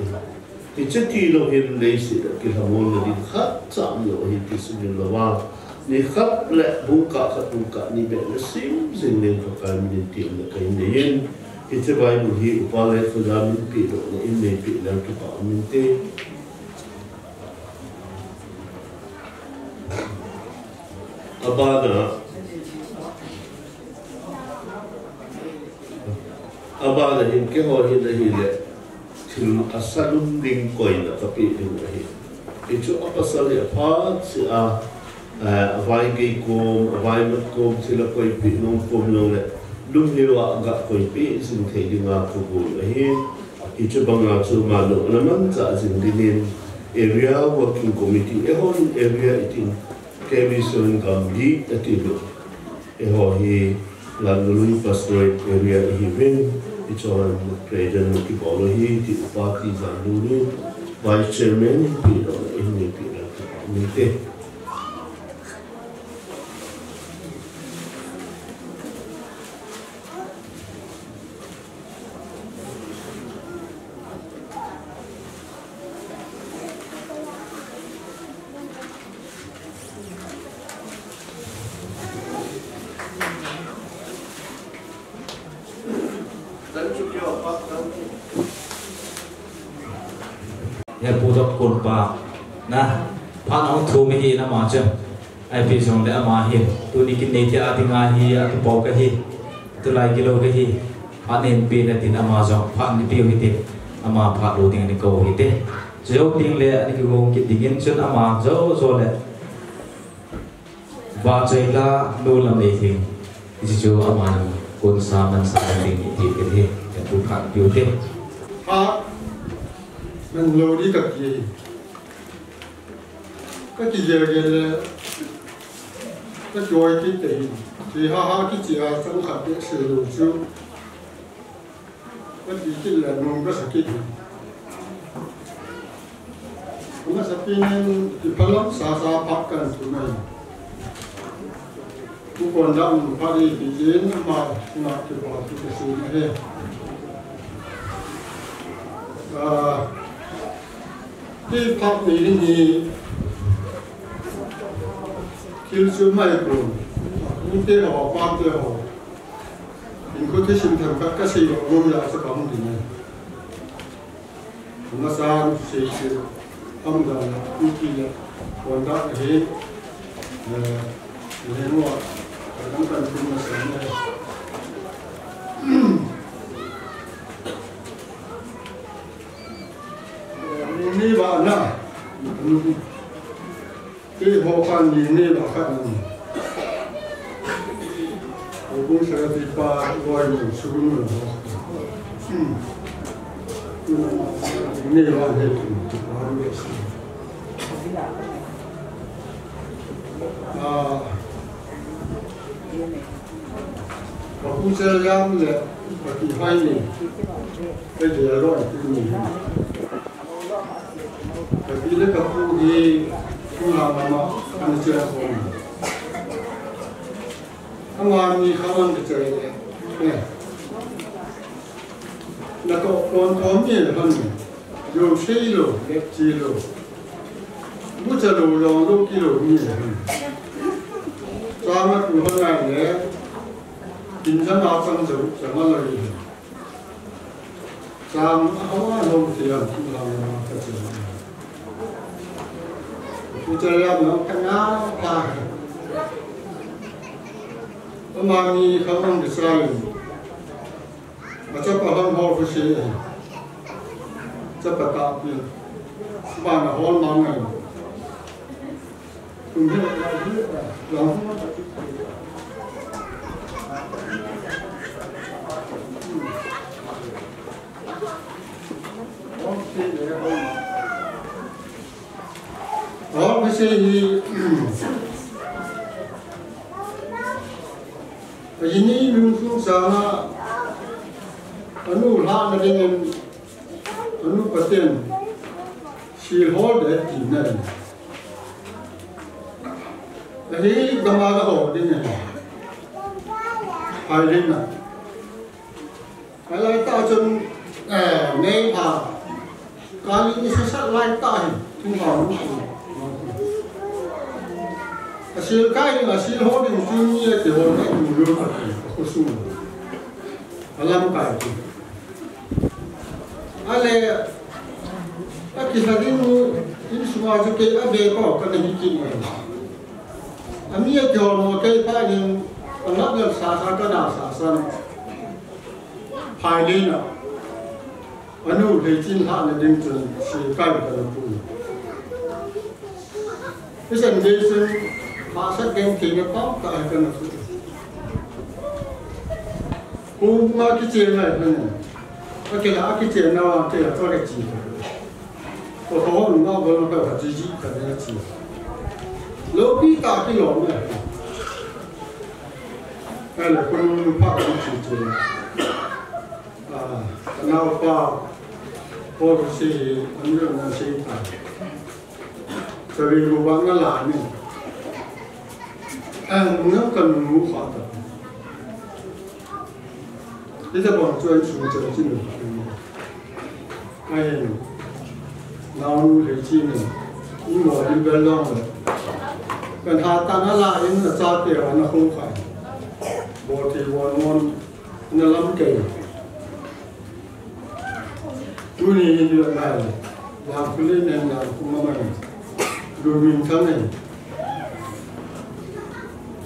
Hiche tilou hin leiset a kilhamonna ding khat cha umlou ahi ti sumil louva. Ni khat le bung kah khat bung kah ni beh nasim jing leng Pakai min in temna kahin nei in. Hiche Bible hi upa le khuja min pehdohna in neipeh leng kipah um inte. Abana, abana hin keiho hin ahile thil asa lum ding koina kapeh ding ahi. Hichu apasal hi aphat seh a, eh, avaigei kom, avaimat kom, thil akoipeh nom kom jongle lum hiuva aga koipeh jing thei dinga kagon ahi. Hichu banga chu ama jong ana manchah jing dingin Area Working Committee, eihon area itin K B C in Gambih ati lou. Eiho hi Lamnului Pastorate Area ihiuvin, hichun President kibol u hi ti Upa T. Janlun, Vice Chairman hi ti lou, ihin neipeh leng kipah um inte. He Pu Dot Kon pa, na, phat ahung thum ahi nama chu. Ipi jongle ama hi, tuni kin neithei a dinga hi, akipo kahi, tulai gilou kahi, phat neipe na tin ama jong, phat neipeu hite, ama phat lou ding in kou hite. Chujou tengle, ana kigong kit dingin chun ama jou jou le. Vahchoila nu Lamneilhing, hiche chu ama nung konsa mansa ding iti pen hi, kapu phat piu te. Ha, nang lou di kati. Kakigel gel le, kachoi kit te hi. Chi ha ha kichi a chang khat beh sei lou chu. Kati kit le nung kasa kit. Amasapen in kiphalam sasa phat kahin tum ahi. Pu Kondam phat hi tin ama nga kipa tu kasei ahi. Ah, kiphat ni ni thil chu mai kon. Nute ho, pate ho. Hinkho thusim themkhat kasei lou nom jeh a chu kahung ding ahi. Amasan seisei umdan a, ipi le, konda ahi, eh, lengua, kadang kan pin masan le. Eh, ni, ni ba na. Keiho khan ni ni ba khat ni. Houbung Secretary pa loi mun sukun mun ho. Hmm. Ni ba he tu. Ah. Kapu Sel Jam le, Kati Hai ni. Kei le loi tu ni. Kapi le kapu hi, kung ha mama, ana chia khom. Ama ni khaman ka chai le. Eh. Natoh pon pon ni le han. Jong sei lou, lep chi lou. Mu cha lou, long lou ki lou ni le han. Chama tu han ngai le. Tin chama chang chang, chama lou ni. Sang a hong a hong ti a, ti hong a ka ti. Pu Chaya ma ka nga pa. Ama ni ka hong di sa. Ma chapa hong hol pu si. Chapa ta pi. Ba na hol ma ngai. Hol pu si hi, a ini lungthim sanga, anu lhahna dingin, anu paten, sil hol de ti na. Ahi gama ga hol dingin. Hai ding na. Lai ta chun, eh, nei pha. Kali ni sa sa lai ta hi. Tin ha. Asil kai ni asil ho ding tin ni ati ho na ni lo ka ti. Ko su. Alam kai ti. Ale, aki sa ding mu, in suma ju ke a be ko ka ni ki ni. Ami ati ho mo ke pa ni, anap le sa sa ka na sa sa. Phai le na. Anu le chin ha na ding chun si kai ka na pu. Isan de sun ha sa ding ke na pa ka ka na pu. Ku ma ki che na na. Ka ke la ki che na wa ke la ka ke chi. Ko ko ma ko na ka ji ji ka na chi. Lo pi ta ki lo na. Ka le ko pa ki chi che. A, naopa, Paul si, an yun na si ta. Sabi ko ba nga la ni. An nga ka nu fa ta. Ita ba chu an su cha chi nu. Ai, nao nu le chi ni. Ni mo ni bel dong le. Kan ha ta na la in na cha te wa na khong khai. Bo te wa non na lam ke. Tuni hin ding ngai, yang kuli nen yang kuma mai. Lu min thang nei.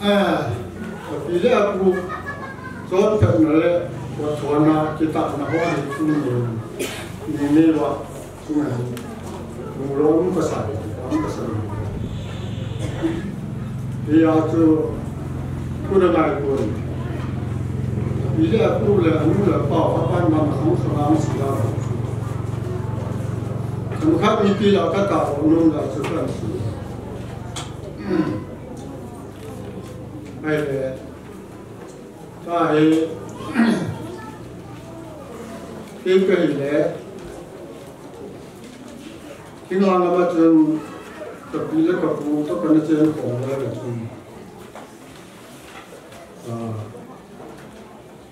Ah, pi le a pu, chon phet na le, wa chon na, kita na ho ni tuni. Ni ni wa. Mu lo um pasal, um pasal. Iya chu, kuna ngai pun. Ile aku le anu le pa, pa pa ma ma kham kham am si la. Kham khat ni pi la ka ta, nung la chu kan si. Ai le. Ka he. Ke ka hi le. Kinga lama chun, ka pi le ka pu toh kana chen khom le ka chun. Ah,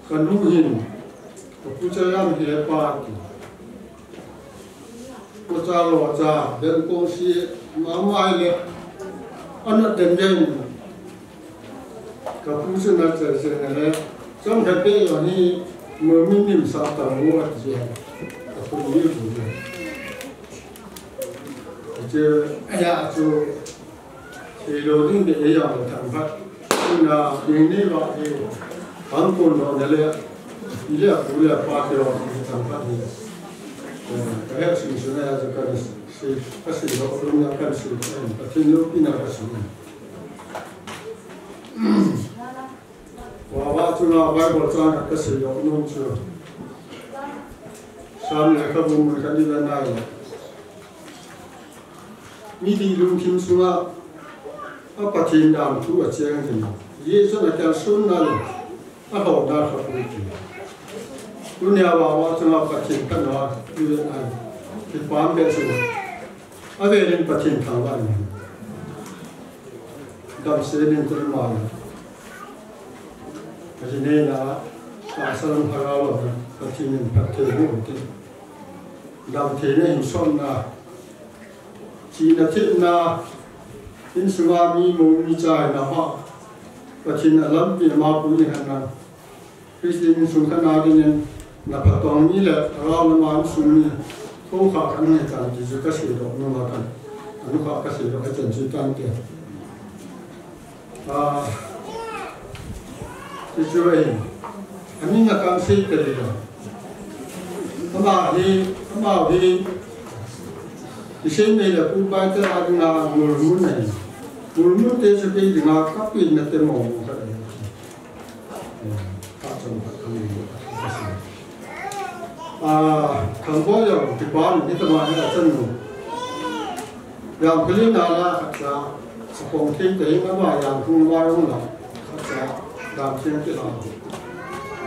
ka nu hin, ka pu cha lam hi pa ti. Ko cha lo cha, den kong si, ma mai le, ana den den. Ka pu chu na che che na le, chom khat pe lo ni, mo mi nim sa ta mo a ti a. Ka pu ni bu le. Che, aya chu, che lo ding de ya lo thang phat. Na, ni ni ba e, ang kon lo na le, ile a pu le a pa te lo thang phat ni. Eh, ka he sum sum ya chu ka si, ka si lo, lo na ka si, eh, ka tin lo pi na ka si. Wa, wa chunga Bible chang ka sei doh nom chu. Sam lekhabu mun khat ni le nai. Mi ding lungthim sunga a Pathen dan thu a cheng hin. Jesu na kalson na le. A lo na kha pu ti. Tunia wa, wa chunga Pathen ka na ni le nai. Kipah behseh. A velin Pathen thangvah in. Damsel in koima. Pathen in a, tahsa lam phalou, Pathen in phatthei boh in. Damtheina, insung na. Chihna thina. Insunga mi mo mi chaina ha. Pathen a lampi a ma pu ni hana. Christian insung khat na dingin. Na phatong mi le, around na man sum mi, ko kha kan ne tan ti ju ka se do no ma kan. Anu kha ka se do ka chen ju tan te. Ah, ti chu ai. Ani na kan se te le. Ama hi, ama hi. Isei me le ku pai te a nga ngul mun ai. Ngul mun te se ke nga ka pi na te mo mo ka. Khangboiyo, kipa ni tama hi a chan nu. Yang pili na la khat cha, sapong thim te hi ama yang thung ama yong la, khat cha, dam thim ti la.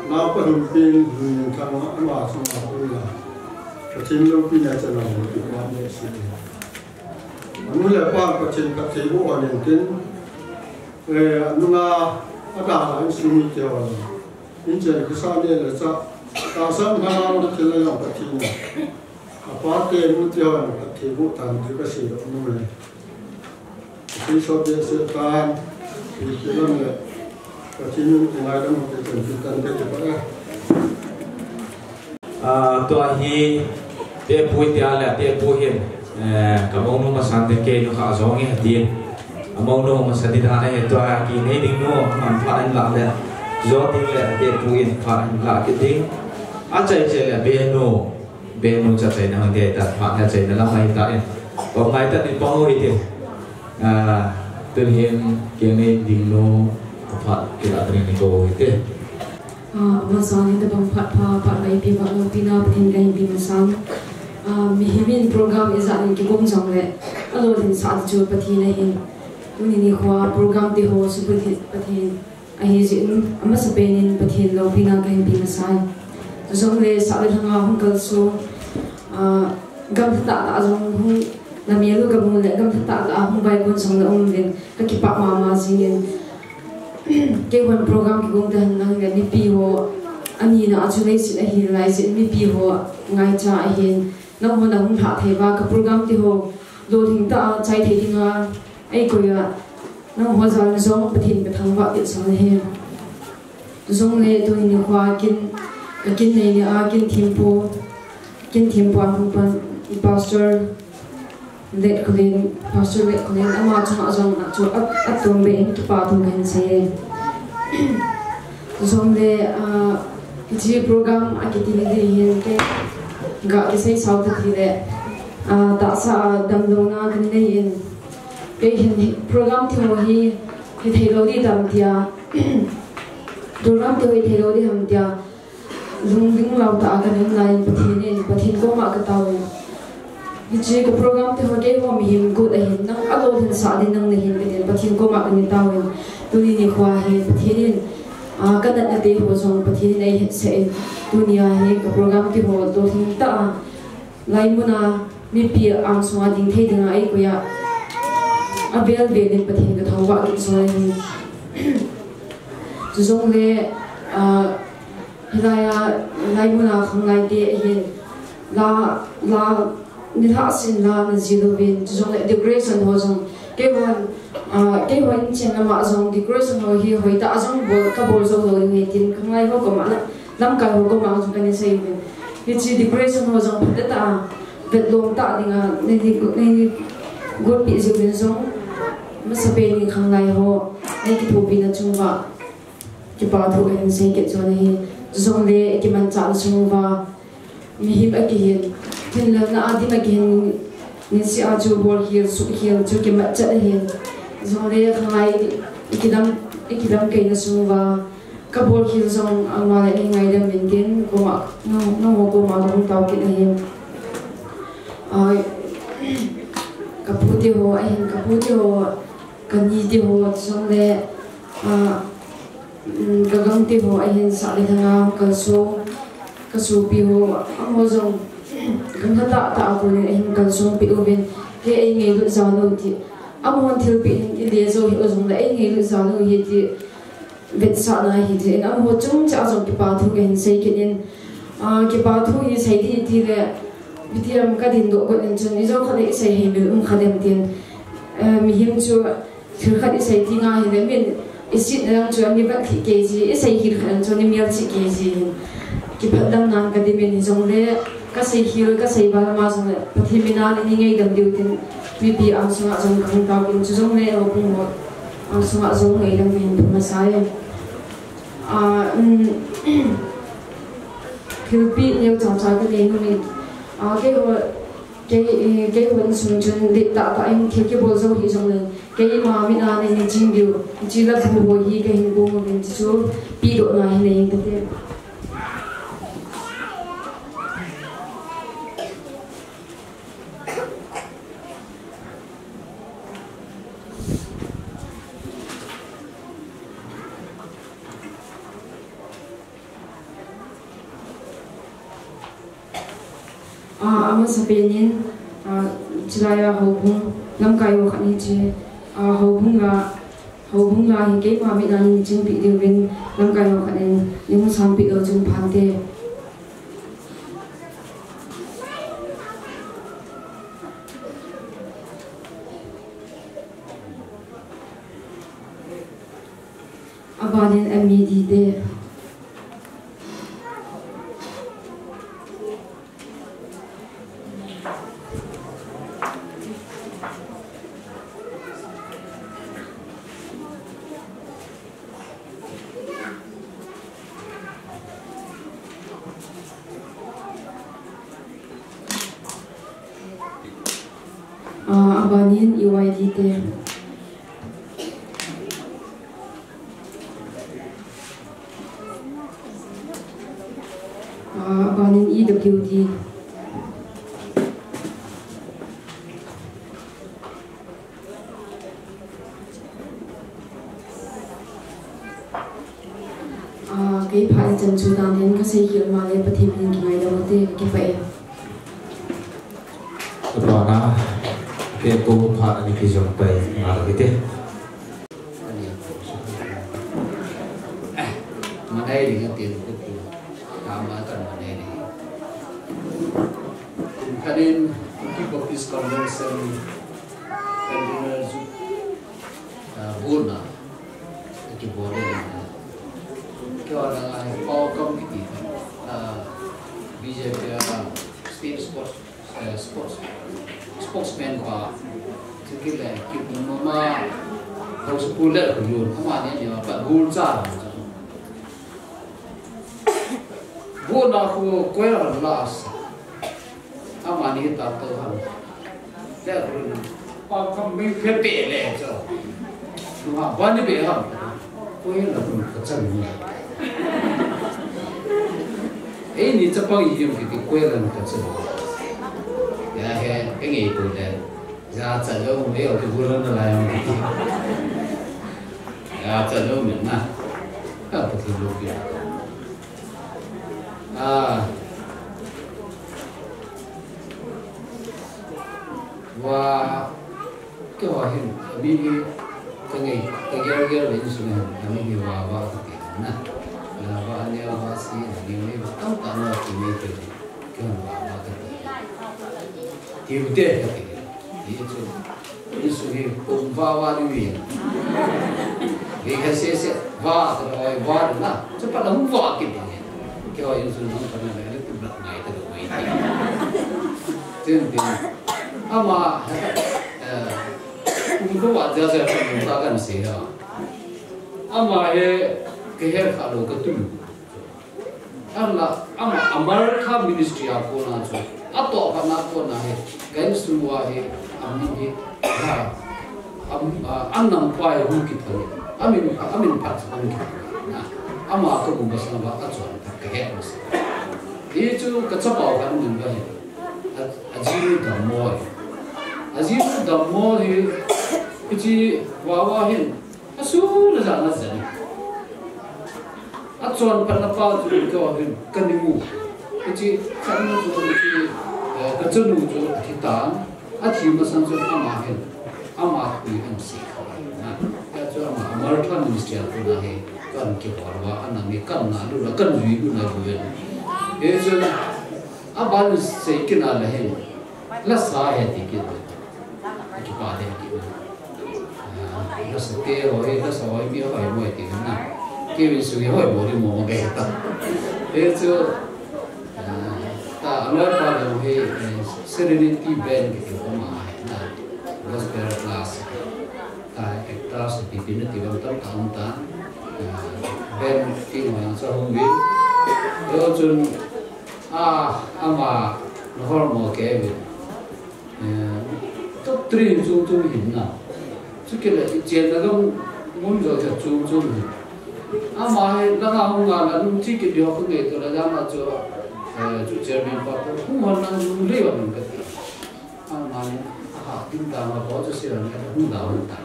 Na pa hum pin, hum thang ama sung a pu la. Pathen loupi na chan na, kipa ni si. Anu le pa Pathen Pathen bu a len tin, Eh, nunga, a da la in sumi te hon. In chen kisa le le cha. Tahsan na la lo te la yong Pathen. A pa te nu te hon, Pathen bu tan ju ka se lo nu le. Ti so te se tan. Ti se lo le. Pathen nu te ngai lo te chen ti tan te te pa. Ah, tua hi, te pu tia le, te pu hin, eh, ka monu masa te kei nu kha jong e tin. A monu masa ti dan e tua ki nei ding nu, man pha an la le. Jo ti le, te pu in pha an la ki ding. A chai chai le, be nu, be nu cha chai na hang te ta, pha na chai na la mai ta e. Ko mai ta ni pang ui te. Ah, tu hin, ki nei ding nu, pha ki la ni ko ui te. Ah, masang in tabang phat pha, phat mai pi va lo pi na Pathen ka hin pi masang. Ah, mihem in program ijat in kigong jong le, alolhinsah chu Pathen ahin. Tuni nikho program te ho chu Pathen, Pathen ahi jeh in, amasapen in Pathen loupina ka hin pi masang. Chujong le sah le lhanga hung kal chu, ah, gamlha tah tah jong hung, na mel u ka mu le gamlha tah tah hung vai kon jong le um uvin, ka kipah mama jing in. Keihon program kigong te hen lang le mipi ho, ani na a chu leiset ahi lai jeh in mipi ho ngaicha ahin, nangho na hung lhah thei uva ka program te ho lolhing tah a chai thei dinga eikoi a, nangho jal na jong Pathen ka thangvah kit jong ahi. Jong le tuni nikho a kin, ka kin nei ni a kin thempu, kin thempu a hung pan Pastor Let Khullen, Pastor Let Khullen, ama chunga jong a chu a, a tum be in kipa thu ka hin sei e. Jong le, ah, hiche program a kiti ni ding hin kei ga kisei sao ta ti le, ah, tahsa a damlouna ka nei in, kei hin hi program ti ho hi, hi thei lou di tam tia, program ti ho hi thei lou di ham tia, Lungding lau tah a ka nei lai in Pathen in, Pathen koma ka tao in. Hiche ka program te ho keiho mihem got ahin, nang alolhinsah ding nang nahin ka tin, Pathen koma ka nei tao in. Tuni nikho a hi Pathen in, ah, ka natna te ho jong Pathen in eihetsah in. Tuni a hi ka program te ho lolhing tah a, lai mun a mipi angsunga ding thei dinga eikoi a, avel vel in Pathen ka thangvah kit jong ahi. Chujong le, ah, Hilai a, lai mun a khanglai te ahin, la, la, nilhah sin la na ji louvin, chujong le decoration ho jong, keihon, ah, keihon chen lama jong decoration ho hi hoitah a jong bol, ka bol jou lou ding ahi tin, khanglai ho koma la, lamkai ho koma jong ka nei sei uvin. Hiche decoration ho jong phatah tah a, vetlom tah dinga, nei, nei, nei, got pi jiuvin jong, masapen in khanglai ho, nei kithopi na chunga. Kipa thu ka hin sei kit jong ahi. Chujong le kimanchah na chunga mihem a kihin, thinlelna a dim a kihin, niseh a chu bolkhel, suhkhel chu kimat chet ahin. Jong le khanglai i kidam, i kidam kei na chunga, ka bolkhel jong ama le nei ngaidam in tin, koma, nang, nangho koma ka hung tao kit ahi. Ai, ka pu te ho, ahin ka pu te ho, ka ni te ho, jong le, ah, Um, ka gam te ho ahin sah le lhanga kalsong, ka sopi ho, amaho jong, gamlha tah tah a konin ahin kalsong peh uvin, kei eingailut jal u ti. Amahon thilpeh in eile jou hih u jong le eingailut jal u ahi ti vetsahna ahi jeh in amaho chungchang a jong kipa thu kahin sei kit in, ah, kipa thu hi sei ding ti le, P T M ka dindoh got in chun, ijou khat le isei hei mil um khat em tin, eh, mihem chu, Thil khat isei ti nga hile min, isetna lang chu ani vat thei kei ji, isei hil khat lang chu ani mel cheh kei ji hin. Kiphatdamnan kadimin hijongle, kasei khel, kasei val ma jongle, Pathen mina nei ngaidam diu tin, mipi angsunga jong kahung taovin, chujongle houbung ho angsunga jong ngaidam kahin thum masa e. Ah, um, thilpeh neocha cha kanei nom in, ah, keiho, kei, eh, keiho insung chun dettah tah in thil kibol jou hijongle, keima mina nei ching diu, hiche labu ho hi kahin gong uvin, chuchu pehdohna hi nei inte. Ah, amasapen in, ah, chulai a houbung lamkai ho khat in hiche, ah, houbung la, houbung la hi keima mina nei chingpeh diuvin lamkai ho khat in nei hung sangpeh lou chun phante. Abanin M E D te. Ah, abanin E Y D te. Ah, abanin E W D. Ah, kei phat in chan chu dan hin kasei khel ma le Pathen min kingaidam ute, kipah e. Tupana, kei ko phat ani kijong pai ngal kiti. Manai ring atin kuku. Kama kan manai ring. Kum kanin Kuki Baptist Convention Convener chu, ah, guna. Kibol le. Kei a ngai pau kam kiti. Ah, B J P a state sport eh, sports, spokesman pa, chukit le, kit mama, hau school le, khu yun, amani ni ma, pa gul cha. Guna khu koiran la sa. Amani ta to han. Le khu yun, pa kam mi phe pe le cho. Nua, bani be ham. Koilan kachan ni. Eini chapang ihiu kiti koilan kachan. Ya he, engei tu le. Ya cha lo me o tu bulan na lai kiti. Ya cha lo me na. Ka Pathen lo pi. Ah. Wa Keiho hin, ami hi, ka ngei, ka gel gel le insung hin, ami hi Vava kati na. Vava, ania Vava si, ani ngei, tam tam na ki ngei te, keiho Vava kati. Tiu te kati. Hi chu, insung hi, kum Vava ni mi. Hi ka se se, Va, ta oi, Va na. Chu pa lam Va kiti. Keiho insung nang pa na le, tu bla ngai ta lo wei. Tin tin. Ama, eh, Kum khat ja ja kan ta kan se ha. Ama hi kahet kha lou kati. Ama, ama America ministry a kona chu. Atoh khat na kona hi. Ka insung uva hi. Amin hi. Ha. Am, ah, anam pai hu kithani. Amin, amin phat hu kithani. Ama ka kum ba sang ba a chon kahet ma se. Hi chu ka chapau kan min ba hi. A, ajinu Dammo hi. Ajinu Dammo hi, hiche Vava hin, asun a jan a jan. Achonphatna pa chu keiho hin, ka nung u. Hiche, khatna chu hiche, eh, ka chanu chu athi tan, athi masang chu ama hin, ama tui an se kha. Na, ya chu ama, America ministry a kona hi, kan kihol uva, ana mi kan na lu la, kan jui lu na lu. Hichu, Aban sei kit na le hin, la sa he ti kit. Kipa de kit. Ah, la sa te ho, la sa ho, mi ho, mo ti na. Kei insung ho, mo ri mo mo ke ta. Hichu, Serenity Band kiti ama hi na, gospel class, ta actors, pipi na ti bang tam ta um ta, band ti ma yang sa hung bin. Yo chun, a, ama, na hor mo ke bin. Top three chung chung hin na. Chu kile, i chen na dong mun jo cha chung chung hin. Ama hi, la nga hung nga la, nung chi ki dio khu nge to la, la nga chu, chu chairman pa ko, hung hon na nung le wa nung ka ti. Ama ni, aha, tin ta ma ko chu se la, hung da hung ta.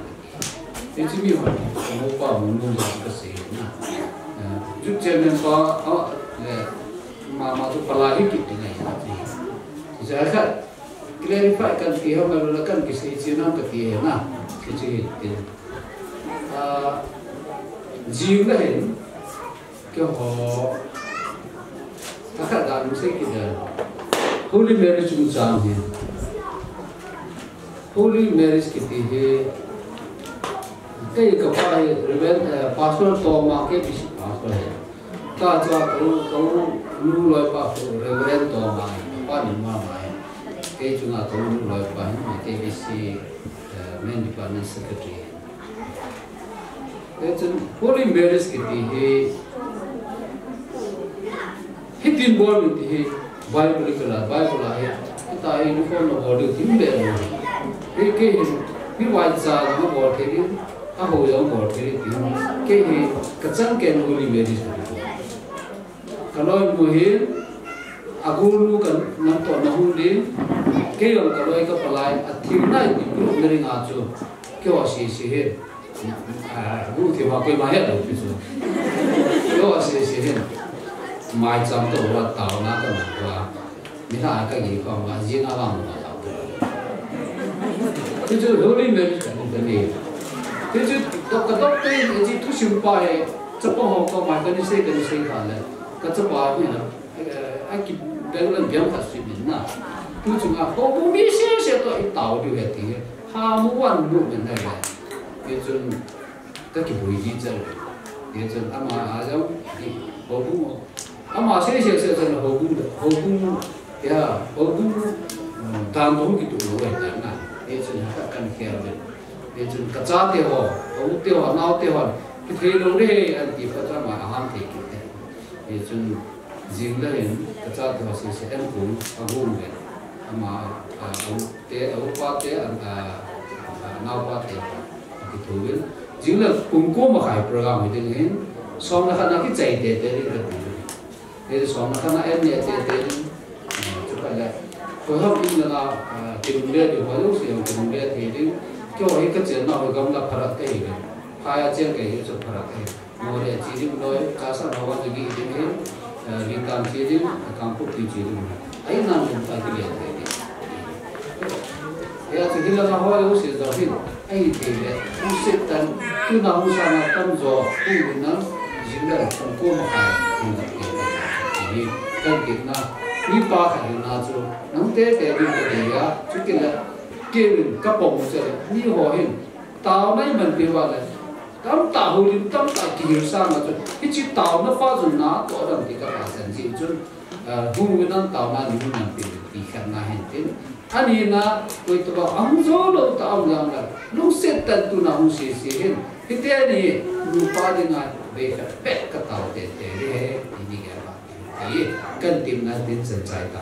Ti chi mi hon, mo pa mo nung da ka se na. Chu chairman pa, a, le, ma, ma chu pala hi ki ti ngai. Ti ja kha, clarify kan ti ho, ma la kan kisei chi na ka ti na. Ki chi ti. A, jing la hin, Keiho, ka khat dan sei kit dan. Holy Marriage chungchang hi. Holy Marriage kiti hi. Kei ka pa hi Reverend, eh, Pastor Toma, K B C Pastor hi. Ka cha ko, ko nu loi pa ko Reverend Toma hi. Pa ni ma ma hi. Kei chunga ko nu loi pa hi, K B C, eh, Main Department Secretary. Hichun Holy Marriage kiti hi, hitin bol mi ti hi, Bible kala, Bible a hi, kita hi uniform na bol diu ti le. Hi kei hi, mi vai cha na bol thei diu, a ho jong bol thei diu ti. Kei hi, ka chang ken Holy Marriage kiti. Ka loi mu hin, a gol nu ka nam toh na hung ding, kei jong ka loi ka palai, a thil nai ti group na ring a chu, keiho sese hin. A, group thi ma koi ma het lo pi chu. Keiho sese hin. Mai cham toh va tao na ka na va. Mi na ka gi ko ma ji na va ma tao. Ti chu Holy Marriage ka ni. Ti chu dok ka dok te, ji thu sim pa he. Chapang ho ka mai ka ni sei, ka ni sei kha le. Ka chapa ni na. Eh, a ki beng lan biang khat sui min na. Tu chunga, houbung mi sese toh i tao diu he ti. Ha mu wan mu min na le. Hichun, ka kiboi di chang. Hichun, ama a jong, i, houbung. Ama sese se chang houbung, houbung, ya, houbung, mm, dan hung kitu lo we ta na. Hichun, ha ka kan khel le. Hichun, ka chate ho, ka u te ho, nao te ho, kithei lo le, an ti pa cha ma a ham thei kit te. Hichun, Jing le hin, ka chate ho sese en kum, a gum le. Ama, a, a u te, a u pa te, a, a, a nao pa te, a kithu vin. Jing le kum ko ma khai program hi ding hin, som le khat na kichai tete ding ka ti. Hi som le khat na en ne tete ding. Chu ka le. Ko ham in la, a, kin le ding, ko lu si kin le te ding. Kyo hi ka chen na ho gam la pharat te hi. Phaya chen ke hi chu pharat te. Mo le chi dim loi, cha sa mo wa gi dim hin, eh, li tam chi dim, a kam pu ti chi dim. Ai nan dim ta ki le te. Ya chu hi la ma ho yo se zo hin. Ai te le, u se tan, tu na u sa na tam zo, tu na, jin da ko ma ka, ni da ke. Ni kan ke na, ni pa ka na chu, nang te te dim ke ya, chu ke la, ke ka pom che, ni ho hin. Tao nai man pe va le. Tamtah houlim, tamtah kihil sang a chu. Hiche taona fa chun natoh dam ti ka tahsan jeh chun, eh, hung uvin lang taona ni hung man pe ti khat na hin tin. Ani na, koi tobang ahung jou lou tah a um jong le. Lungset tah in tuna hung sese hin. Hiti a ni, nupa dinga, vei khat pet ka tao tete ve, ti ni gel va. Ti, kan timna tin chan chai ta.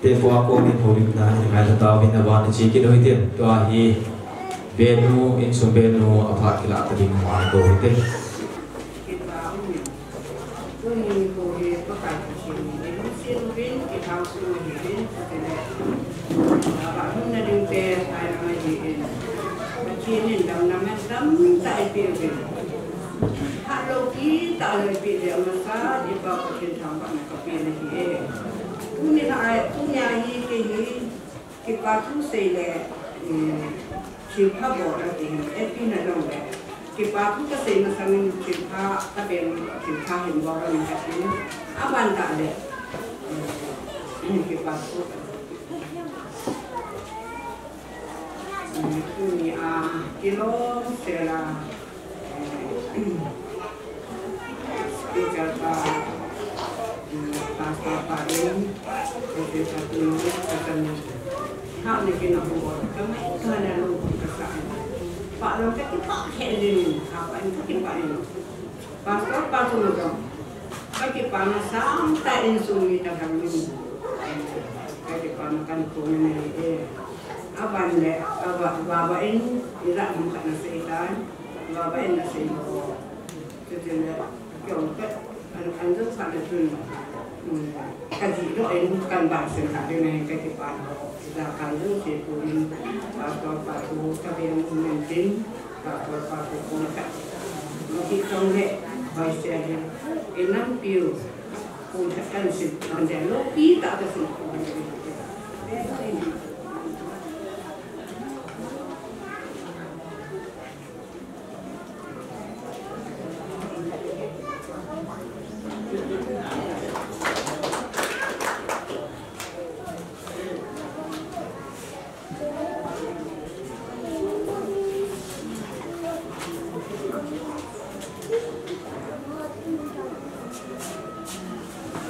Te pua ko min houlimna, ni ngai ta tao min aban chi ki doi tin. Tua hi, venu, insung venu, aphat kila ta ding ma ko hi te. Tuni ko hi Pakai Pathen in lungset uvin, kithangso uvin, chutile. Aba hung na ding te, ai na mai hi in. Pathen in damna man tamtah eipeh uvin. Phalou kitah lou eipeh le amasa, i Pa Pathen thangvahna kapeh na hi e. Tuni na ai, tuni a hi kei hi, kipa thu sei le, eh, thilpha bol a ti hi, eipeh na dong le. Kipa thu kasei masang in thilpha, ka beng thilpha hin bol a ni ka tin. Aban tah le, eh, kipa thu. Eh, tuni a, kilom sel a, eh, speaker pa, eh, Pastor pa in, Pastor pa in, Pastor pa in. Ha, ni kina hu, kami, kami na lu, kasa. Pa lo, kakipah khe lin, ha, pa in, kakipah in. Pastor pa tu lo. Kakipah na sang ta in sung ni ta kami. Kakipah na kan kong ni e. Aban le, aba, baba in, ira mung kana seitan. Baba in na sei lo. Tete le, kiong pet, an, an jong sa le tun. Ka ji lo in kan ban sen ka de ne ka ki pa. Da kan jong se pu in, pa to pa to, ka be an men tin, pa to pa to ko ka. Ki tong le, bai se de. E nam piu, ko ta kan sen, an de lo pi ta ka sen.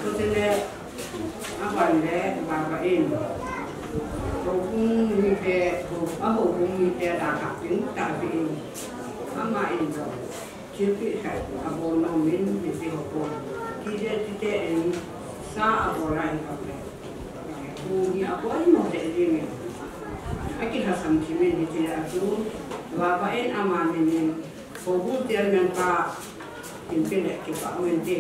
Kotele, aban le, baba in. Houbung mite, ho, a houbung mite da ka tin ta pi in. Ama in do. Chipi sa, abon no min, chipi houbung. Tite, tite in, sa abon la in ka pe. Ku ni abon no te in. Aki ha sam chimin, tite atu. Baba in ama min in. Houbung chairman pa, in pe le kipah uvin te.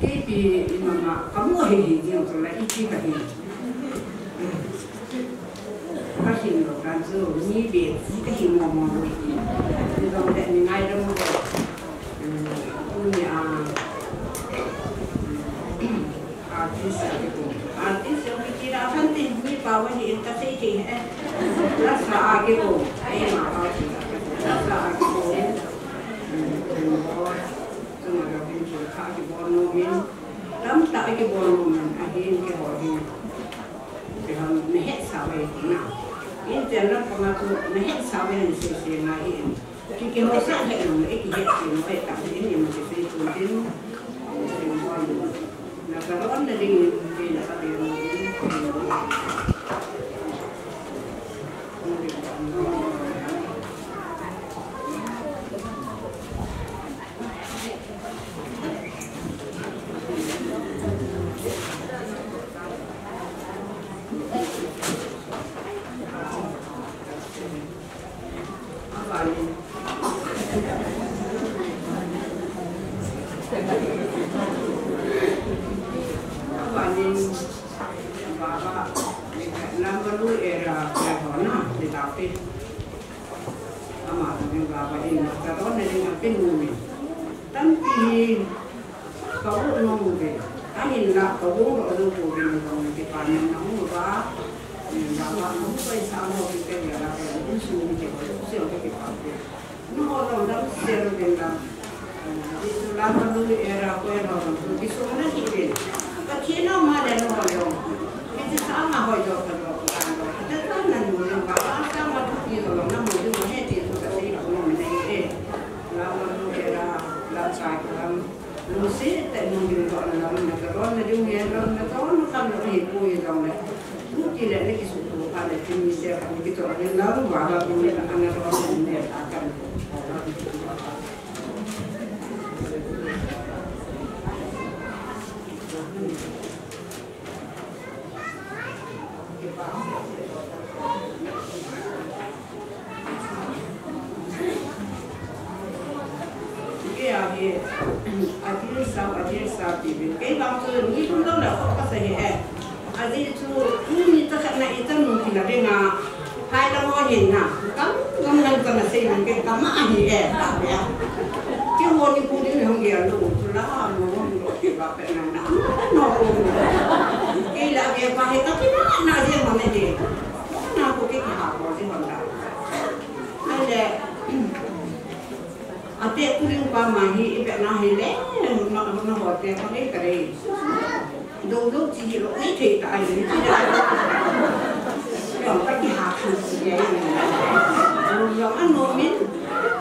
Kei pi i mama, ka mu hi hi ding tu la i chi ka hi. Ka hin lo kan chu, ni be chi ka hi mo mo lo hi. Ni dong le ni ngai dong mo. Hmm, tu ni a. Artist a kikou. Artist jong kiti la khan ti, mi pao hi in ka sei thei e. Rasta a kikou. Ei ma pao ti la. Rasta a kikou. Hmm, hmm, bo. Chunga lo hin chu kha kibol nom in. Tamtah kibol nom in. Ahin kihou hin. Kihou na het sa vai ti na. In chen la panga tu na het sa vai hin sei sei ngai hin. Ki, ki hausa he no, e ki he, ki no, e ta, e ni mo ki sei tu tin. Na ka ron na ding, ki na ka ding. Tampi Ka u nung ve. Ahin la, ka u lo lo ko ve lo ko ve, department na u va. Ni la va, nu ko sa mo ki ke ya la, ko u su ni ke ko se o ke pa ke. Nu ho lo da se lo de la. Ni tu la ma lu era ko era lo ki su na ki ve. Ka ki na ma de no ho lo. Ki ti sa ma ho jo ka lo ko an lo. Ka ta na nu na va, sa ma tu ki lo na mo ju he ti tu ka se ko mo ne e. La ma lu era, la sa ka. Lungset tah in hung ding doh na lam, na ka don na ding hen, na ka don na kam na hi poi jong le. Tu ti le na kisuhto phat le, tuni se ka na kitoh ding lam, va va tu le na ka na don na ding le ta kan. Kei a hi, a dil sa, a dil sa ti bin. Kei bang chu ni lum lo la kho ka sa hi e. A dil chu, ni ta khat na i ta nu ki na ring a. Hai la mo hin na. Kam, kam nan ka na sei nan kei kam a hi e. Ka be a. Kei ho ni pu ni hong ge a lu, chu la, mo, mo, mo, kei ba pe na na. No ko. Kei la ve pa he ka kina na je mo ne de. Na ko ke ki ha ko je mo da. Ai le. Ate kuling pa ma hi ibe na hi le. Na na ho te ko le ka le. Dou dou chi hi lo, nei thei ta ai, nei thei ta ai. Lo ka kiha khu chi ai. Lo lo a no min,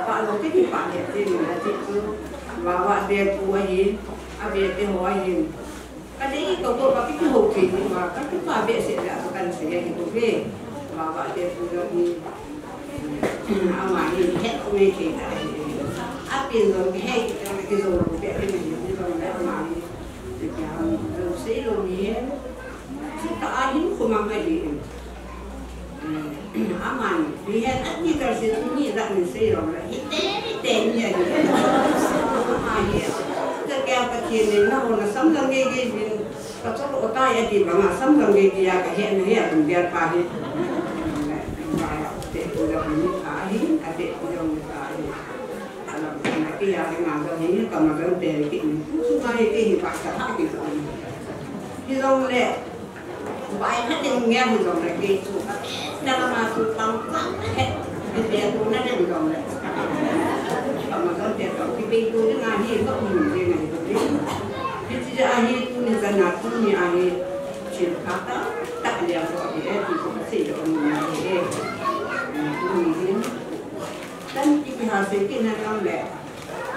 pa lo ka kipa le te min a ti tu. Wa wa te pu ahi, a be te ho ahi. Ka dei ko ko pa ki ho thei ni wa, ka kipa be se la ka kan se ahi ko ve. Wa wa te pu lo ni. Ama hi het ko nei thei ta ai. A pin lo ki hei ki ta ki zo lo be ni ni lo na ama hi. Ti ka ham lo sei lo ni. Chu ta a hin khu mang ngai di. Aman, mi hen a ni kar se tu ni da ni sei lo la. Hi te, hi te ni a ni. Ama hi. Ka kya ka ti ni na ho na sam la nge nge min. Ka chol o ta ya ti ba nga sam la nge ti ya ka he na he a tum bia pa hi. Ba ya te ku da ni ta hi, a te ku da ni ta hi. Alam na ki ya ri ma ga ni ka ma ga te ki ni. Ku su ma ye ki hi pa sa ha ki so. Hi long le. Bai ha ding nge hi long le ki su. Na la ma su pang pang he. Ki te tu na ding long le. Ka ma ga te ka ki pe tu ni nga hi ka u ni nge na hi tu ni. Ki ti ja hi tu ni ja na tu ni a hi. Chi ka ta ta le ko hi e ki ko se yo ni na hi e. Tu ni hi. Tan ki ki ha se ki na long le.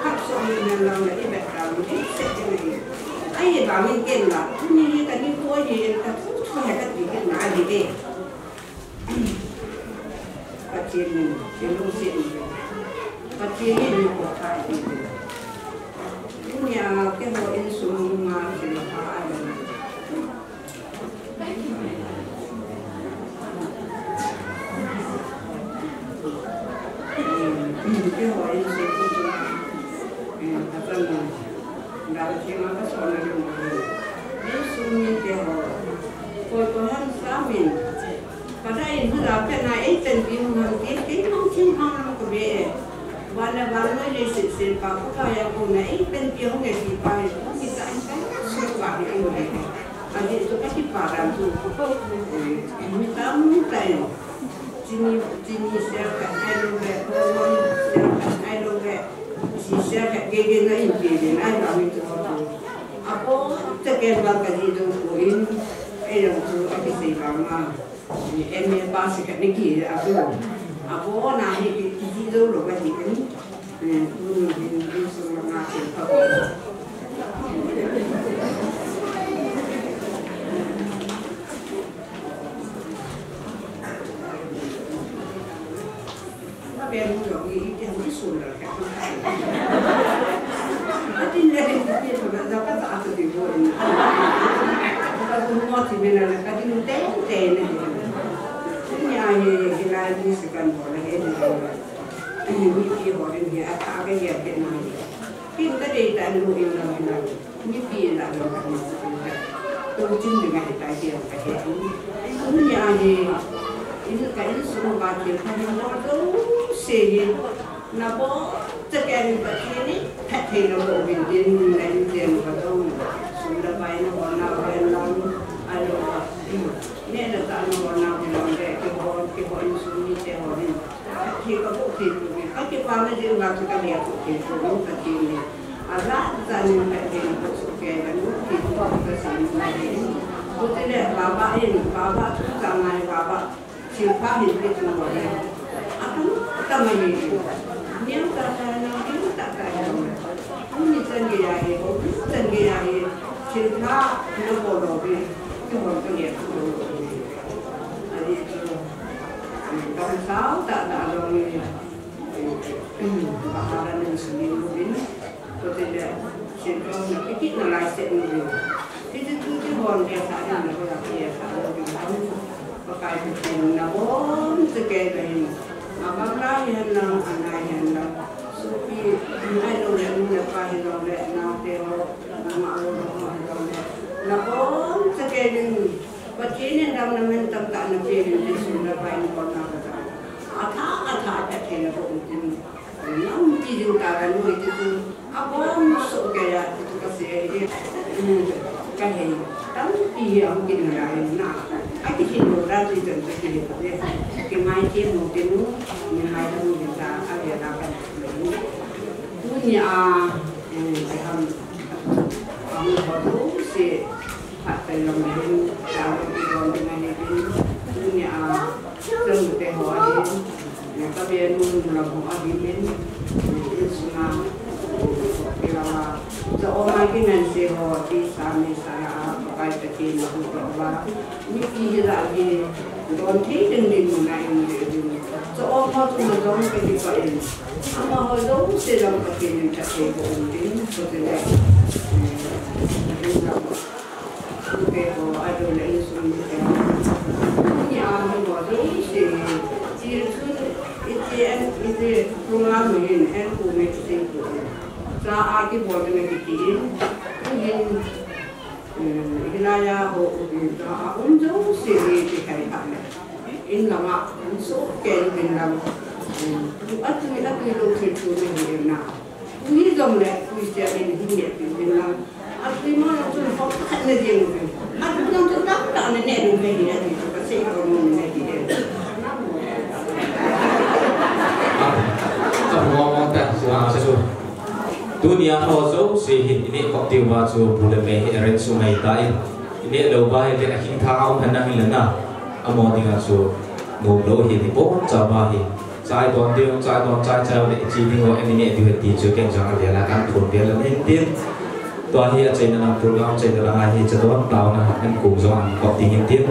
Khap so ni na long le, i bet ka lu ni se ni. Ai, ba min ken la. Ni ni ka ni ko ni ka tu tu ha ka ti ki na ni e. Pathen ni, ke lu se ni. Pathen ni ni ko ka ni. Ni a ke ho in sum ma ke ha ai. Ajeh chu ka kipa dan chu, eh, mi tamtah in, chini, chini sel khat nai lou ve, hormone sel khat nai lou ve, si sel khat gei gei na in pe ve nai lou mi chu. Abon chakei vang ka ji dong ko in, ei jong chu akisei vang a. M A pass khat ni ki a chu. Abon a hi ki, ki ji dong lou ka ji in. Mipi ho rin hi a tha ka hiat hiat na hi. Kin ka dei ta lu in lam hi lam. Mipi in lam lam ka ni. Tu chin ding a hi ta hiat ka hiat. Ni a hi. In ka in sung ba ki ka ni mo do se hi. Na bo ta ka ni ba ki ni. Tha thei lo bo bin din na in din ba do. Sum da bai na ho na ba lam. Ai lo. Ne da ta na ho na ba lam de ki ho ki ho in sung ni te ho ni. Ki ka bu ki tu ni, ka kipa na ding la ki ka lia tu ki tu ni ka ti ni. A la ta ni ka ti ni ko su ke ka nu ki tu ka sa ni na ni. Ko te le baba in, baba tu ka ngai baba. Chi pa ni ki tu ni. A ka nu ka ma ni. Ni ta ta na ni ta ta na. Ni chan ge ya ni, ko chan ge ya ni. Chi pa ni ko lo ni. Ki ko ka lia tu ni. A ni tu. Dong sao ta ta dong ni. Bahara ni sini lu bin. Ko te le, sin ko na piki na lai se ni lu. Ti ti tu ti bon ke sa ni na ko ya ke sa lu bin. Ko kai ti ti na bon te ke ga ni. Ma ba la ni han na, a na ni han na. Su pi, nai lo le, ni le pa hi lo le, na te ho, na ma lo lo ma hi lo le. Na bon te ke ni. Pathen in damna min tamtah na pe in, Jesu na pai in bolna ka ta. Atha, atha, atha, thei na ko um tin. Na um ti jing ta ka nu ti tu. A bom so ke ya ti tu ka se e. Ka hei, tampi hi ahung kin lai na. Akithin lou da ti jan ka kile ko le. Kingaichem u te nu, ni mai da nu ta, a le da ka. Tunia, eh, ham, ham ho tu se, ha ta long hin, ta long ki long ki na ni hin. Tunia, Chun te ho ahin, ka benu lam ho ahin, insung a, kila, cha oma kingaise ho, ti sa mi sa a, Pakai Pathen a hu ho va. Mipi hi la hi, don thei ding ding na in ding. Cha oma tu ma don ka ki pa in. Amaho jouse lam Pathen in cha thei ko um ding, so te le. Tute ho, ahilouleh insung mite ho. Tuni a miho jouse hi, ti chun, iti en, iti program hin, en ku me ti ku. Cha a kibol na kiti in, tuhin, eh, hilai a ho, cha a um jouse hi, ti kai kha le. In lama, in so ken bin lam. Eh, atu, atu lo thil chu me hi na. Tui jong le, tui sia in hin neh peh in lang. A tui mo jong chun hop khat na jeng u. A tui jong chu tamtah na neh u me hi a ti chu ka sei ko mo na ti de. Ka mo mo ta, su a su. Tunia ho jouse hin i neh kop diu va chu bu le me hi arrange u ngai ta in. I neh lou va hi le a hing tha a um hen na hin le na. Amo dinga chu nom lou hi ti po cha va hi. Chai don diu, chai don, chai chai le chi ding ho, ani ne diu ti chu ken jong a vel a kan thun vel a hin tin. Tua hi a chaina lang program chaina lang a hi cha don taona an kong jong an kop ding hin tin.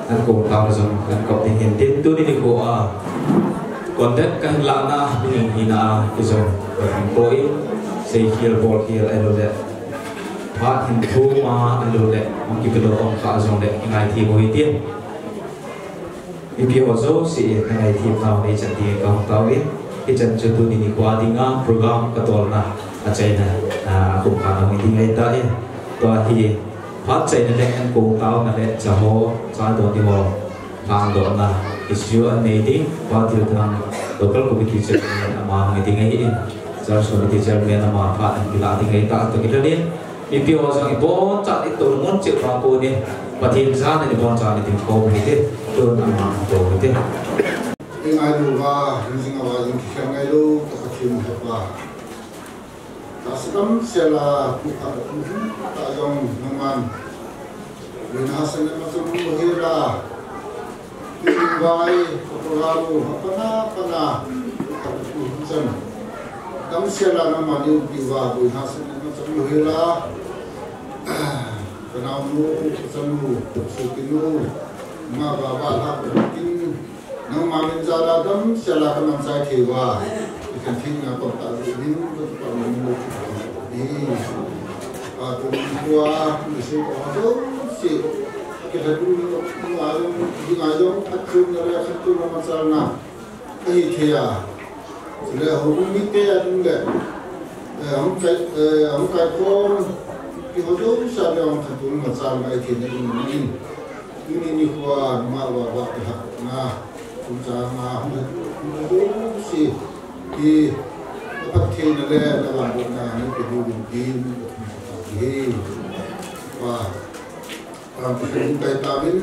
An kong taona jong an kop ding hin tin. Tuni nikho a contact ka hin la na, ni hi na a, ki jong ka hin ko in. Sei khel bol khel ahilouleh. Phat hin thum a ahilouleh. Mang ki pelo ong kha jong le, i ngai thei mo hi tin. Mipi ho jouse, ka ngaithim nau nei chan ding ka hung tao in. Hichan chu tuni nikho dinga program ka tolna a chaina, a, kum khat na hung ding ahi tai. Tua hi phat chaina le an kong taona le cha ho, cha don diu ho, phongdohna issue an nei ding, Pa Thilthang local committee chairman ama hung ding ahi in. Church committee chairman ama phat an kila ding ahi ta, tua kilhon in. Mipi ho jong iboncha i tolmun cheh pa kon in, Pathen jana iboncha i ding khom u hite, tun ama tol u hite. I ngailu va, hingjing a va jong kikhen ngailou, ka Pathen hepa. Tahsa damsel a, pu kha, pu kha jong nangman. Boina hahsatna machang lou hel a. Tivai, ka program u, apana, apana, ka tu chan. Damsel a nangman neiumpi uva, boina hahsatna machang lou hel a. Ka naonu, ka chanu, ka sopinu, ama, baba, lhah, ka tin. Nangma min jal a damsel a ka mangcha thei uva. I khen thei na kon ta min, ka tu pa min lo. Ni. Pa tu min tua, ni se ko jouse. Kitha tu ni, ni a jong, ni a jong, phat chun na le, khat tu na machal na. Ahi thei a. Chule houbung mite a ding le, eh, hung kai, eh, hung kaikhom, ti ho jouse a ding hung khantouna machal ngai thei na ding in. Tuni nikho a nungah vah vah kilhahna, chungchang a hung, hung jouse hi, na phattheina le na vangbohna nei pe diuvin tin, ka thum ka tao hi. Pa, Pathen in kai tauvin.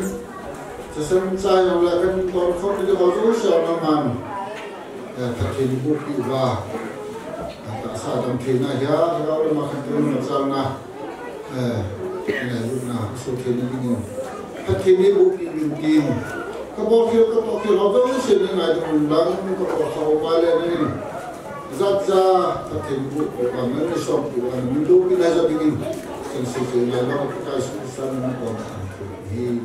Chasan cha jong le kan ton khom ding ho jouse a nangman. Eh, Pathen in bohpi uva. Tahsa damtheina hi a, lhagao lama khantouna machal na. Eh, ngailutna, soh theina dingin. Pathen in bohpi uvin tin. Ka bol khel, ka toh khel ho jouse nei ngaidam un lang, ka bol kha ho va le nei. Jat ja, Pathen in bohpi uva, nei soppi uva, nei loupi na jat dingin. Kan sei sei lai lo, ka Jesu Christa min in kon. Amen.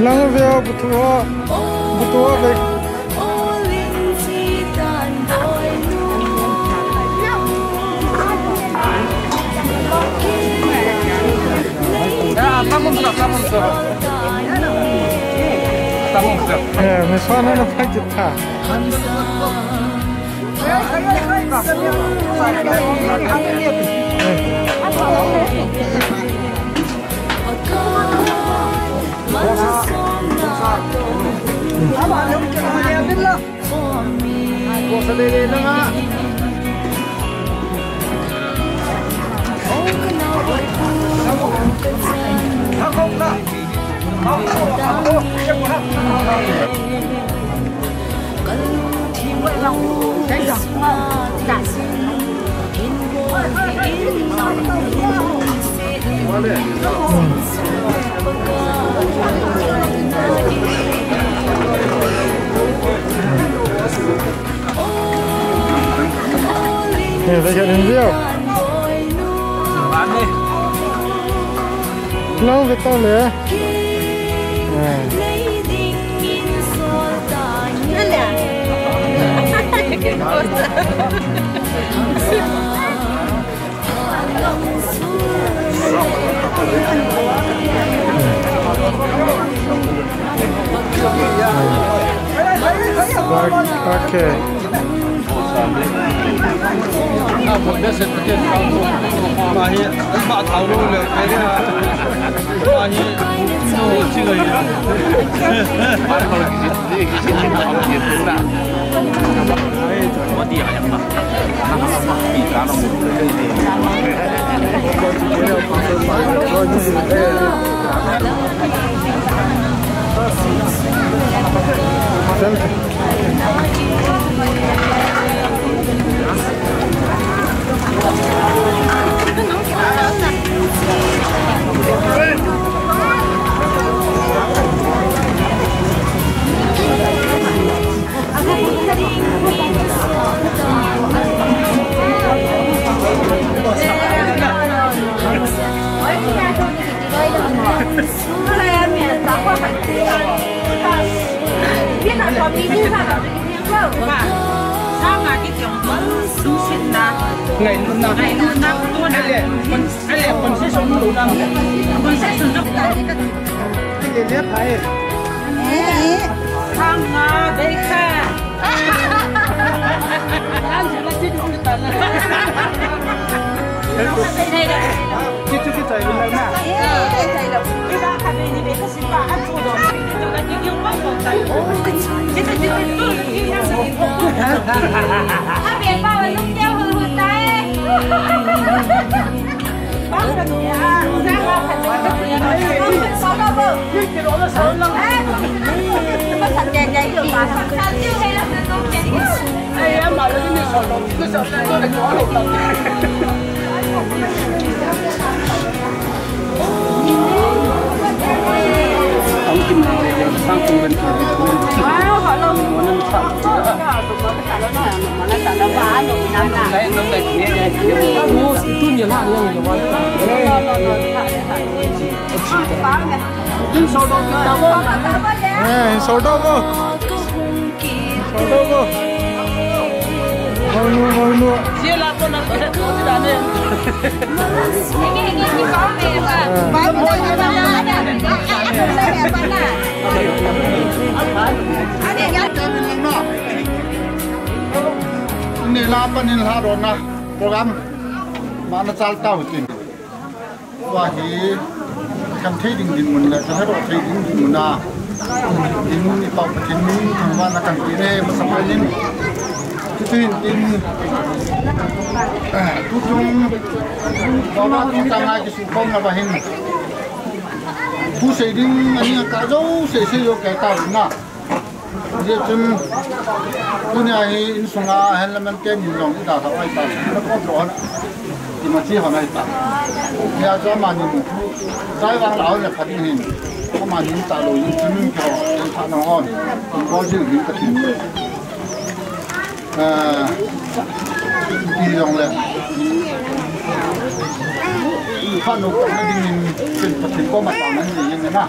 Lang veo Yeah, Miss Juana, no, thank you. Long ke to le. Okay. Nila panin la rona program mana chal tau tin. Tua hi kan thei ding dinmun le kan hero thei ding dinmun a dinmun i pau Pathen min thangvahna kan pe e, masa pen in. Chuti hin tin, eh, tuchung, tua tu chang a kisukhomna va hin. Thu sei ding ani a ka jo sei sei jo ke ta na. Hijeh chun, tunia hi insunga hen laman te ni jong i dalha u ahitan, na kom lou hon, ima chi hon ahitan. Hijeh chun amani mu, chai vang la hon le pha ding hin, amani ta lou in chun kihou, in pha na hon, in bol jing hin ka tin. Eh, ti jong le, pha nu kong na ding in, tin Pathen koma tao nan ni in na.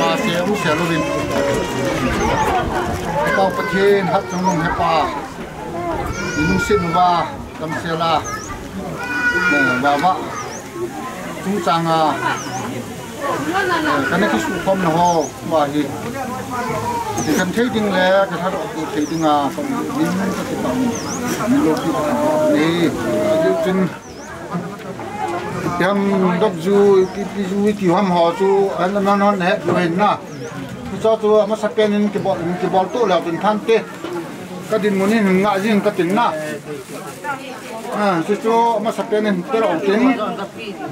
Mase, um, se louvin. Pau Pathen, Hatchungnung Hepa. Ilungset uva, damsel a. Eh, Baba. Chungchang a. Eh, kana kisukhomna ho, uva hi. Kikan thei ding le, ka thadoh thei ding a, ka min ka kipah. Min lo ki ka ni. Adi chin. Ipi ham dok ju, ipi, ipi ju, iti ham ho chu, an non hon het ju hin na. Chu chu, amasa pen in kibol, kibol to leu tin than te. Ka dinmun in hin ngah jing ka tin na. Ah, chu chu, amasa pen in te lo tin.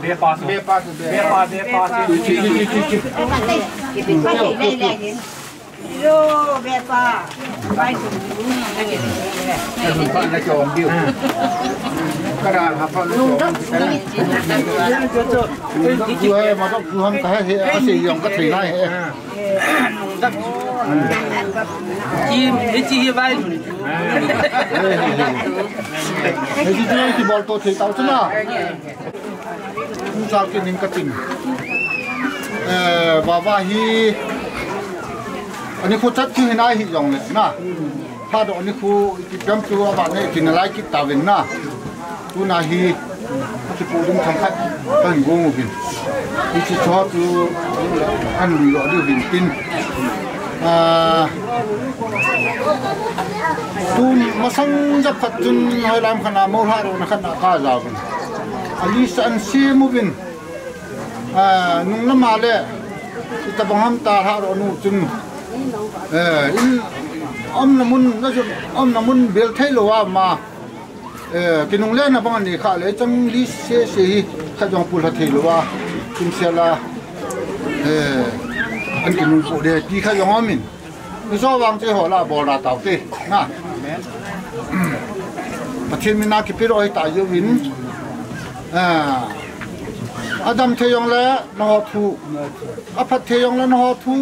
Be pa su. Be pa su, be. Be pa, be pa su. Chi, chi, chi, chi, chi. Yo, yo, yo. Yo, be pa. Bai su. Ka ra ha pa lo. Chu ai ma dok chu ham ka he, a se yong ka thei nai he. Chi, chi hi bai lu. He chi chu kibol to thei tau chu na. Chungchang kit ning ka tin. Eh, Baba hi, ani khu chat chu hin ahi jong le, na. Thadoh ani khu, iti piam chu, aba ne, iti na lai kit ta vin na. Tuna hi, iti pu ding thang khat, kan gung u vin. Iti cho chu, kan lui lo diu vin tin. Ah, tun masang jap khat chun, hoi lam khat na, mo hla ro na khat na ka ja vin. A list an sem uvin, ah, nung lama le, itabang ham ta hla ro nu chun, eh, in, omna mun, na chun, omna mun bel thei lo a ma, eh, kinung le na bang ni kha le, chang list se se hi, kha jong pul ha thei lo a, kin se la, eh, an kinung pu de, ti kha jong omin. Mizo vang che ho la bol ra tau te. Na. Pathen mina kipe ro hi ta yo vin. Ah. Adam thei jong le na ho thu. A phat thei jong le na ho thu.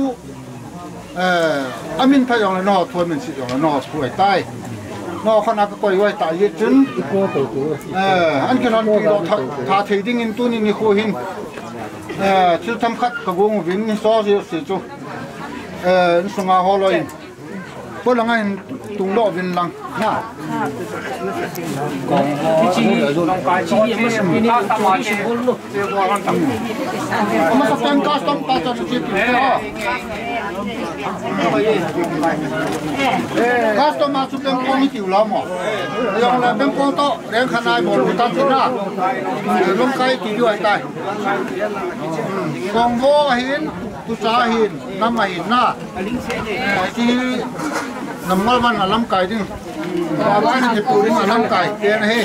Eh, amin phat jong le na ho thu, amin si jong le na ho thu ai tai. Na ho khana ka koi wai ta ye chun. Eh, an ke non pi ro tha, tha thei ding in tuni ni khu hin. Eh, thil themkhat ka gung uvin ni so si chu. Eh, insunga ho loi. Polanga hin tung lo vin lang. Na. Amasa pen custom pa cha chu chi pi. Custom a chu pen kong ni tiu la mo. Jong la pen kong to, reng khanai mo lu tan chu na. Lungkai ti ju ai tai. Kong vo hin, tu cha hin, nam a hin na. Eh, ti number one a lamkai ding. Baba ni ti pu ding a lamkai. Pen hi.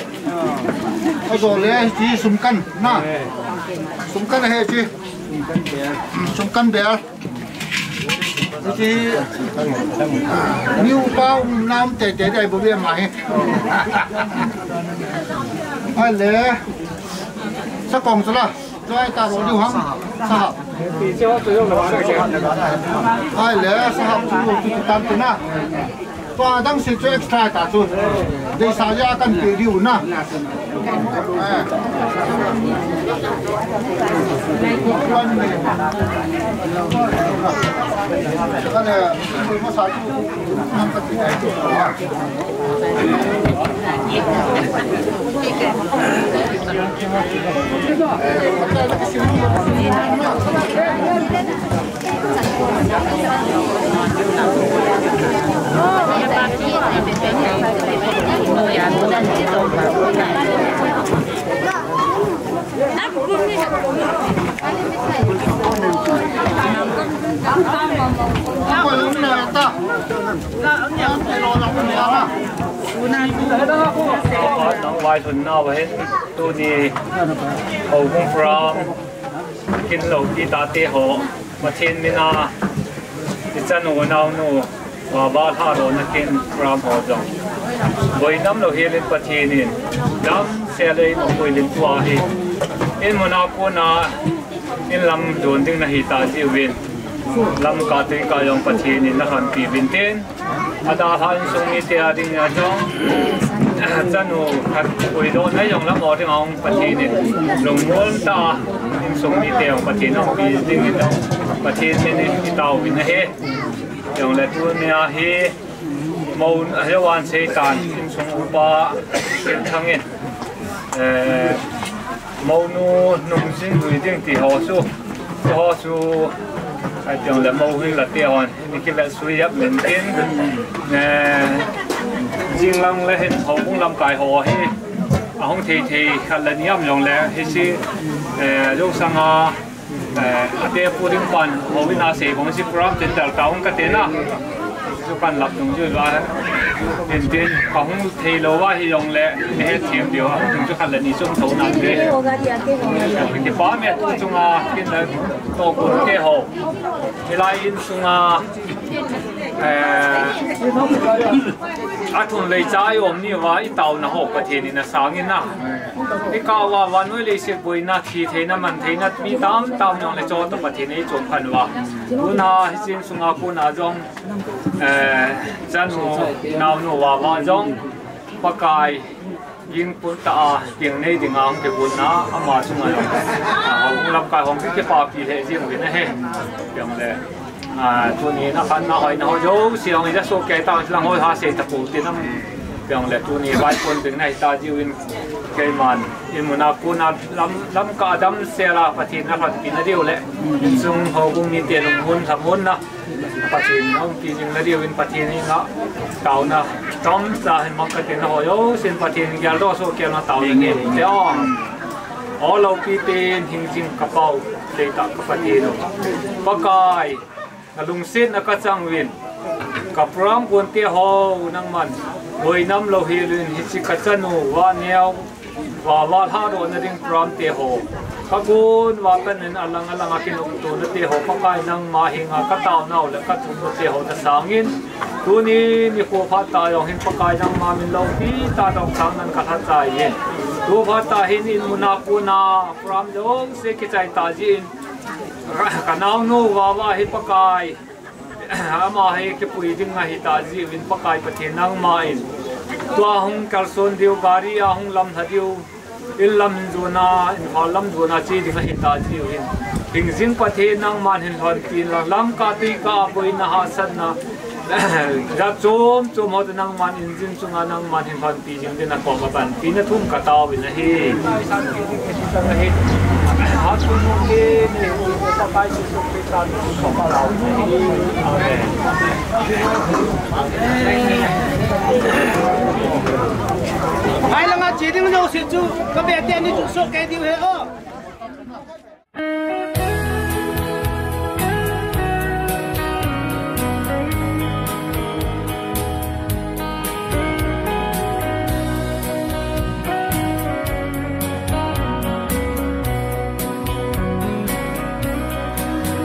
A jo le ti sum kan na. Sum kan hi ti. Sum kan bel. Ti ni upa um nam te te dai bo be ma hi. Ai le. Sa kong sa la. Choi ta ro diu ham. Sahap. Ai le, sahap chu ro chu tan tu na. Tua dang si chu extra ta chu. Dei sa ya kan pe diu na. Eh. Ka le, ma sa chu. Nang vailhun nau ahin tuni houbung program kin lo ti tate ho, Pathen mina i chanu naonu Baba lharona kin program ho jong boinam lo helin Pathen in damsel a eipui lim tua hi. In muna kona in lam don ding nahi ta jiuvin, lam ka tui ka jong Pathen in nahon pi uvin tin, adalha insung mite a ding a jong Chanu khat puidohna jong lam o ding a hung Pathen in lungmon tah a insung mite jong Pathen in hung pi dingin Pathen min in i taovin ahi. Jongle tunia hi mo, ajovan seitan insung upa Thangin, eh, mounu nungsin lui ding ti ho chu, ho chu, ai tiang le mo hin la te hon, ni ki la sui yap men tin, eh, jinglang le hin ho bung lamkai ho hi, ahung thei thei khat la niam jong le, hi si, eh, jo sanga, eh, ate pu ding pan, ho in a sei bong si program tin dal ta hung ka te na. Chu kan lap tung chu la. Tin tin, ka hung thei lo va hi jong le, ni he thiam diu, hung tung chu khat le ni sum tho nan te. Kipa me tu chunga, kin le, to kun te ho. Hilai in sunga, eh, a thun lei cha i om ni va, i taona ho Pathen in a sangin na. I ka va, vannoi leiset boina, thi theina, man theina, mi tam tam jong le cho to Pathen ei chom khan va. Tuna hi chin sunga kuna jong, eh, chanu, naonu, vava jong, Pakai, ging pun ta a, ging nei ding a, hung kibulna, ama chunga jong, a, hung lamkai hung ki, kipapi le jing uvin ahi. Jong le, a, tuni na khan na hoi na ho jo, si hung i ja so ke ta, lang hoi ha se ta pu ti nam. Jong le, tuni vai pun ding na hi ta jiu in, keiman, in muna kuna lam, lam ka dam se la, Pathen na khat pi na diu le, sung ho bung ni te lung hun tham hun na. Pathen in umpi jing na diuvin Pathen in a taona tamtah hin mang ka tin ho jousen Pathen in geldoh soh kei na taona nei te o. O lopi pen hing jing ka Pau, lei tah ka Pathen o. Pakai, na lungsetna ka chang uvin. Ka program gon te ho nangman boinam lou hel in hiche ka chanu va neo. Vava lhadohna ding program te ho. Ka gon va ka nen alang alang a kinoptona te ho. Pakai nangma henga ka taonau le ka thumna te ho na sangin. Tuni nikho phat tah jong hin Pakai nangma min loupi tah dong sang nan ka lhachai e. Tu phat tah hin in muna kona program jouse kichai tah jeh in. Ka naonu vava hi Pakai. Ama hi kipui ding ahi tah jeh uvin Pakai Pathen nangma in. Tua hung kalson diu, gari a hung lamlha diu. In lam hin jona, Imphal lam jona che ding ahi tah jeh uvin. Hingjing Pathen nangman hin lhonpi in lang, lamka tuika boina hahsatna. Jat chom chom ho te nangman injin chunga nangman hin lhon Pi jing din a kom a pan, pi na thum ka taovin ahi. A thum ke ni, Pakai Jesu Christa min in ka taovin ahi. Amen. Ai langa che ding jouse chu, ka be teni chu soh kei diu ahi o.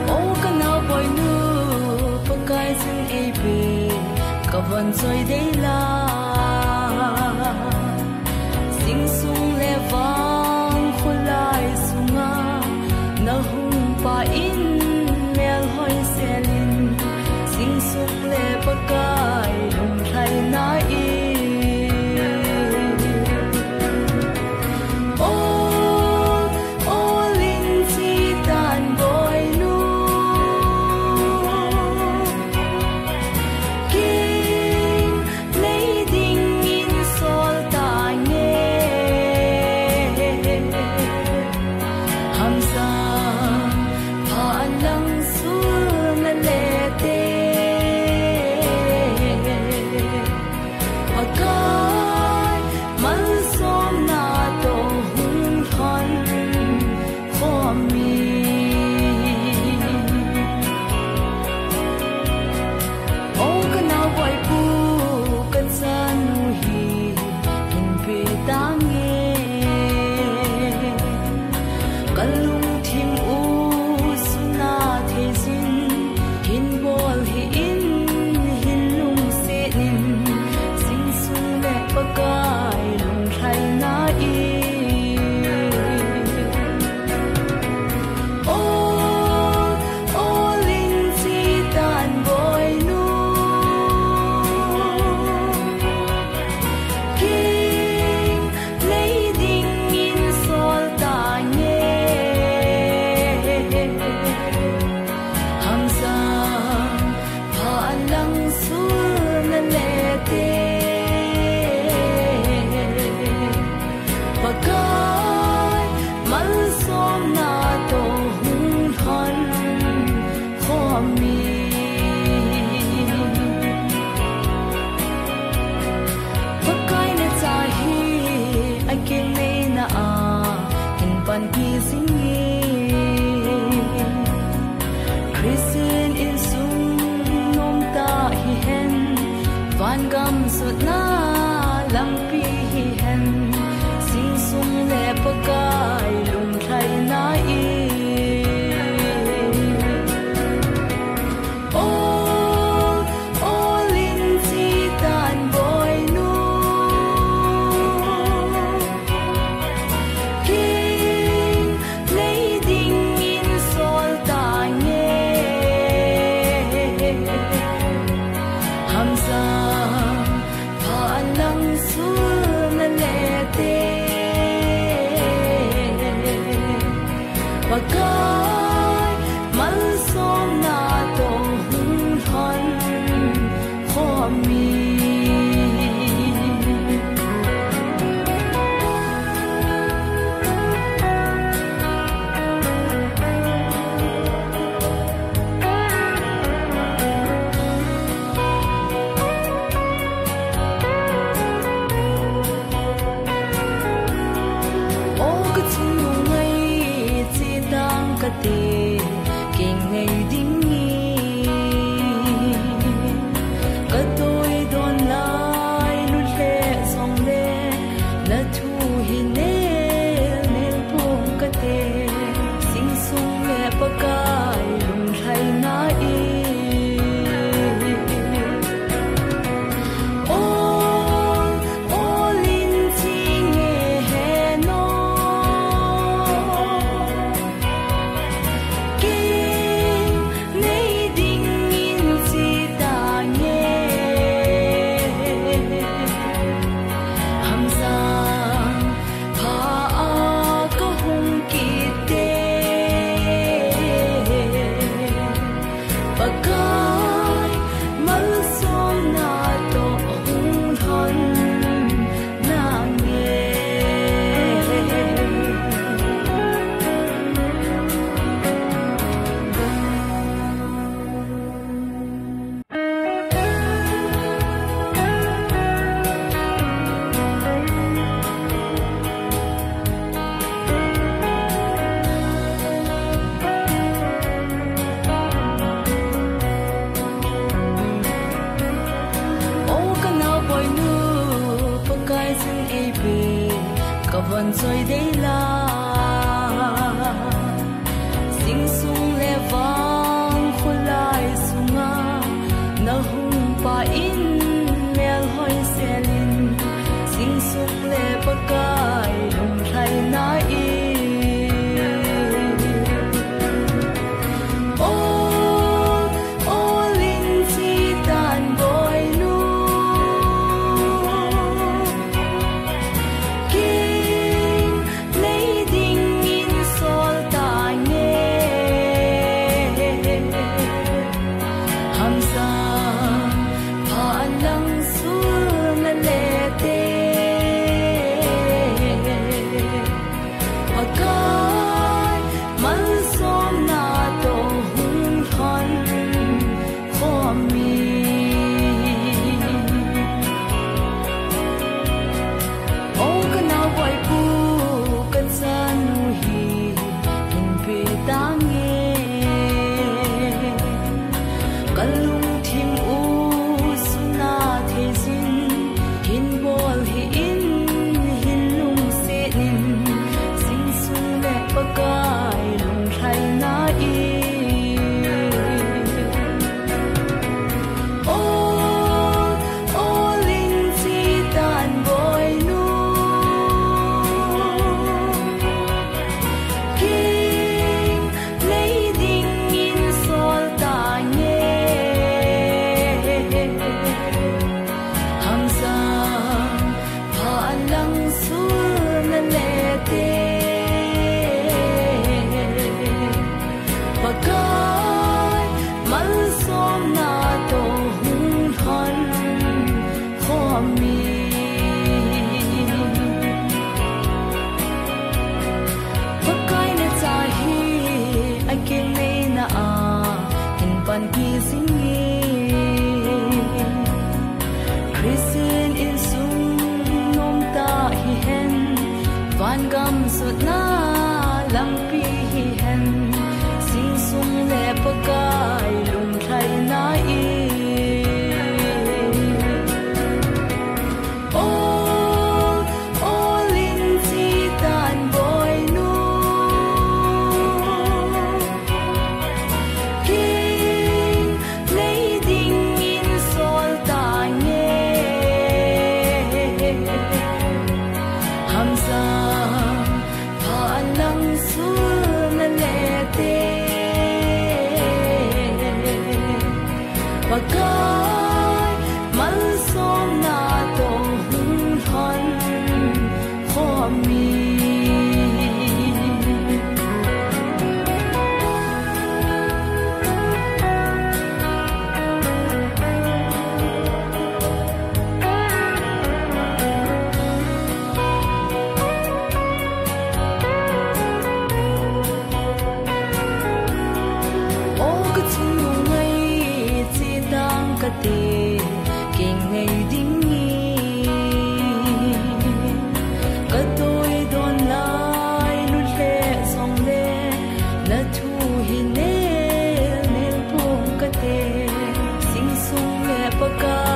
O ka naoboinu, Pakai jin eipe, ka von choi dei la. Jingsung le vang kholai sunga na hung pa in melhoi selin, jingsung le Pakai lunglhaina in. O, o lin chi tan boinu. King lei dingin sol tange. Hamsa pha lang sul na le te. Gamsutna lampi hihen, sing sung le Pakai lunglhaina in. Ol, ol in chi tan boinu. King nei dingin sol tange. Hamsang pha lang sulna le te. Pakai malsomna toh hung lhon khom in. O ka chungnung ngai, che tang kate, kei ngei dingin. Ka toi don lai, lut le jongle, na thu hi nel nel pong kate, sing sung le Pakai lunglhaina in. Ol, ol in chi nge heno. King nei dingin chi tange. Hamsang pha a ka hung kit e. Pakai malsomna toh hung lhon nange. O ka naoboinu, Pakai jin ei pe, ka von choi dei la. Sing sung le vang kholai sunga, na hung pa in mel hoi selin, sing sung le Pakai lunglhaina in. Ol, ol in chi tan boinu. King nei dingin sol tange. Hamsang pha lang sulna le te. Pakai malsomna toh hung lhon khom in. O ka naoboipu, ka chanu hi hin pe tange. Ka lungthim u suna thei jin Pakai, malsomna toh hung lhon khom in. O ka chungnung ngai, chetang kate, kei ngai ding in. Ka toi don lai, lut lheh jongle, na thu hi nel nel pong kate, sing sung le Pakai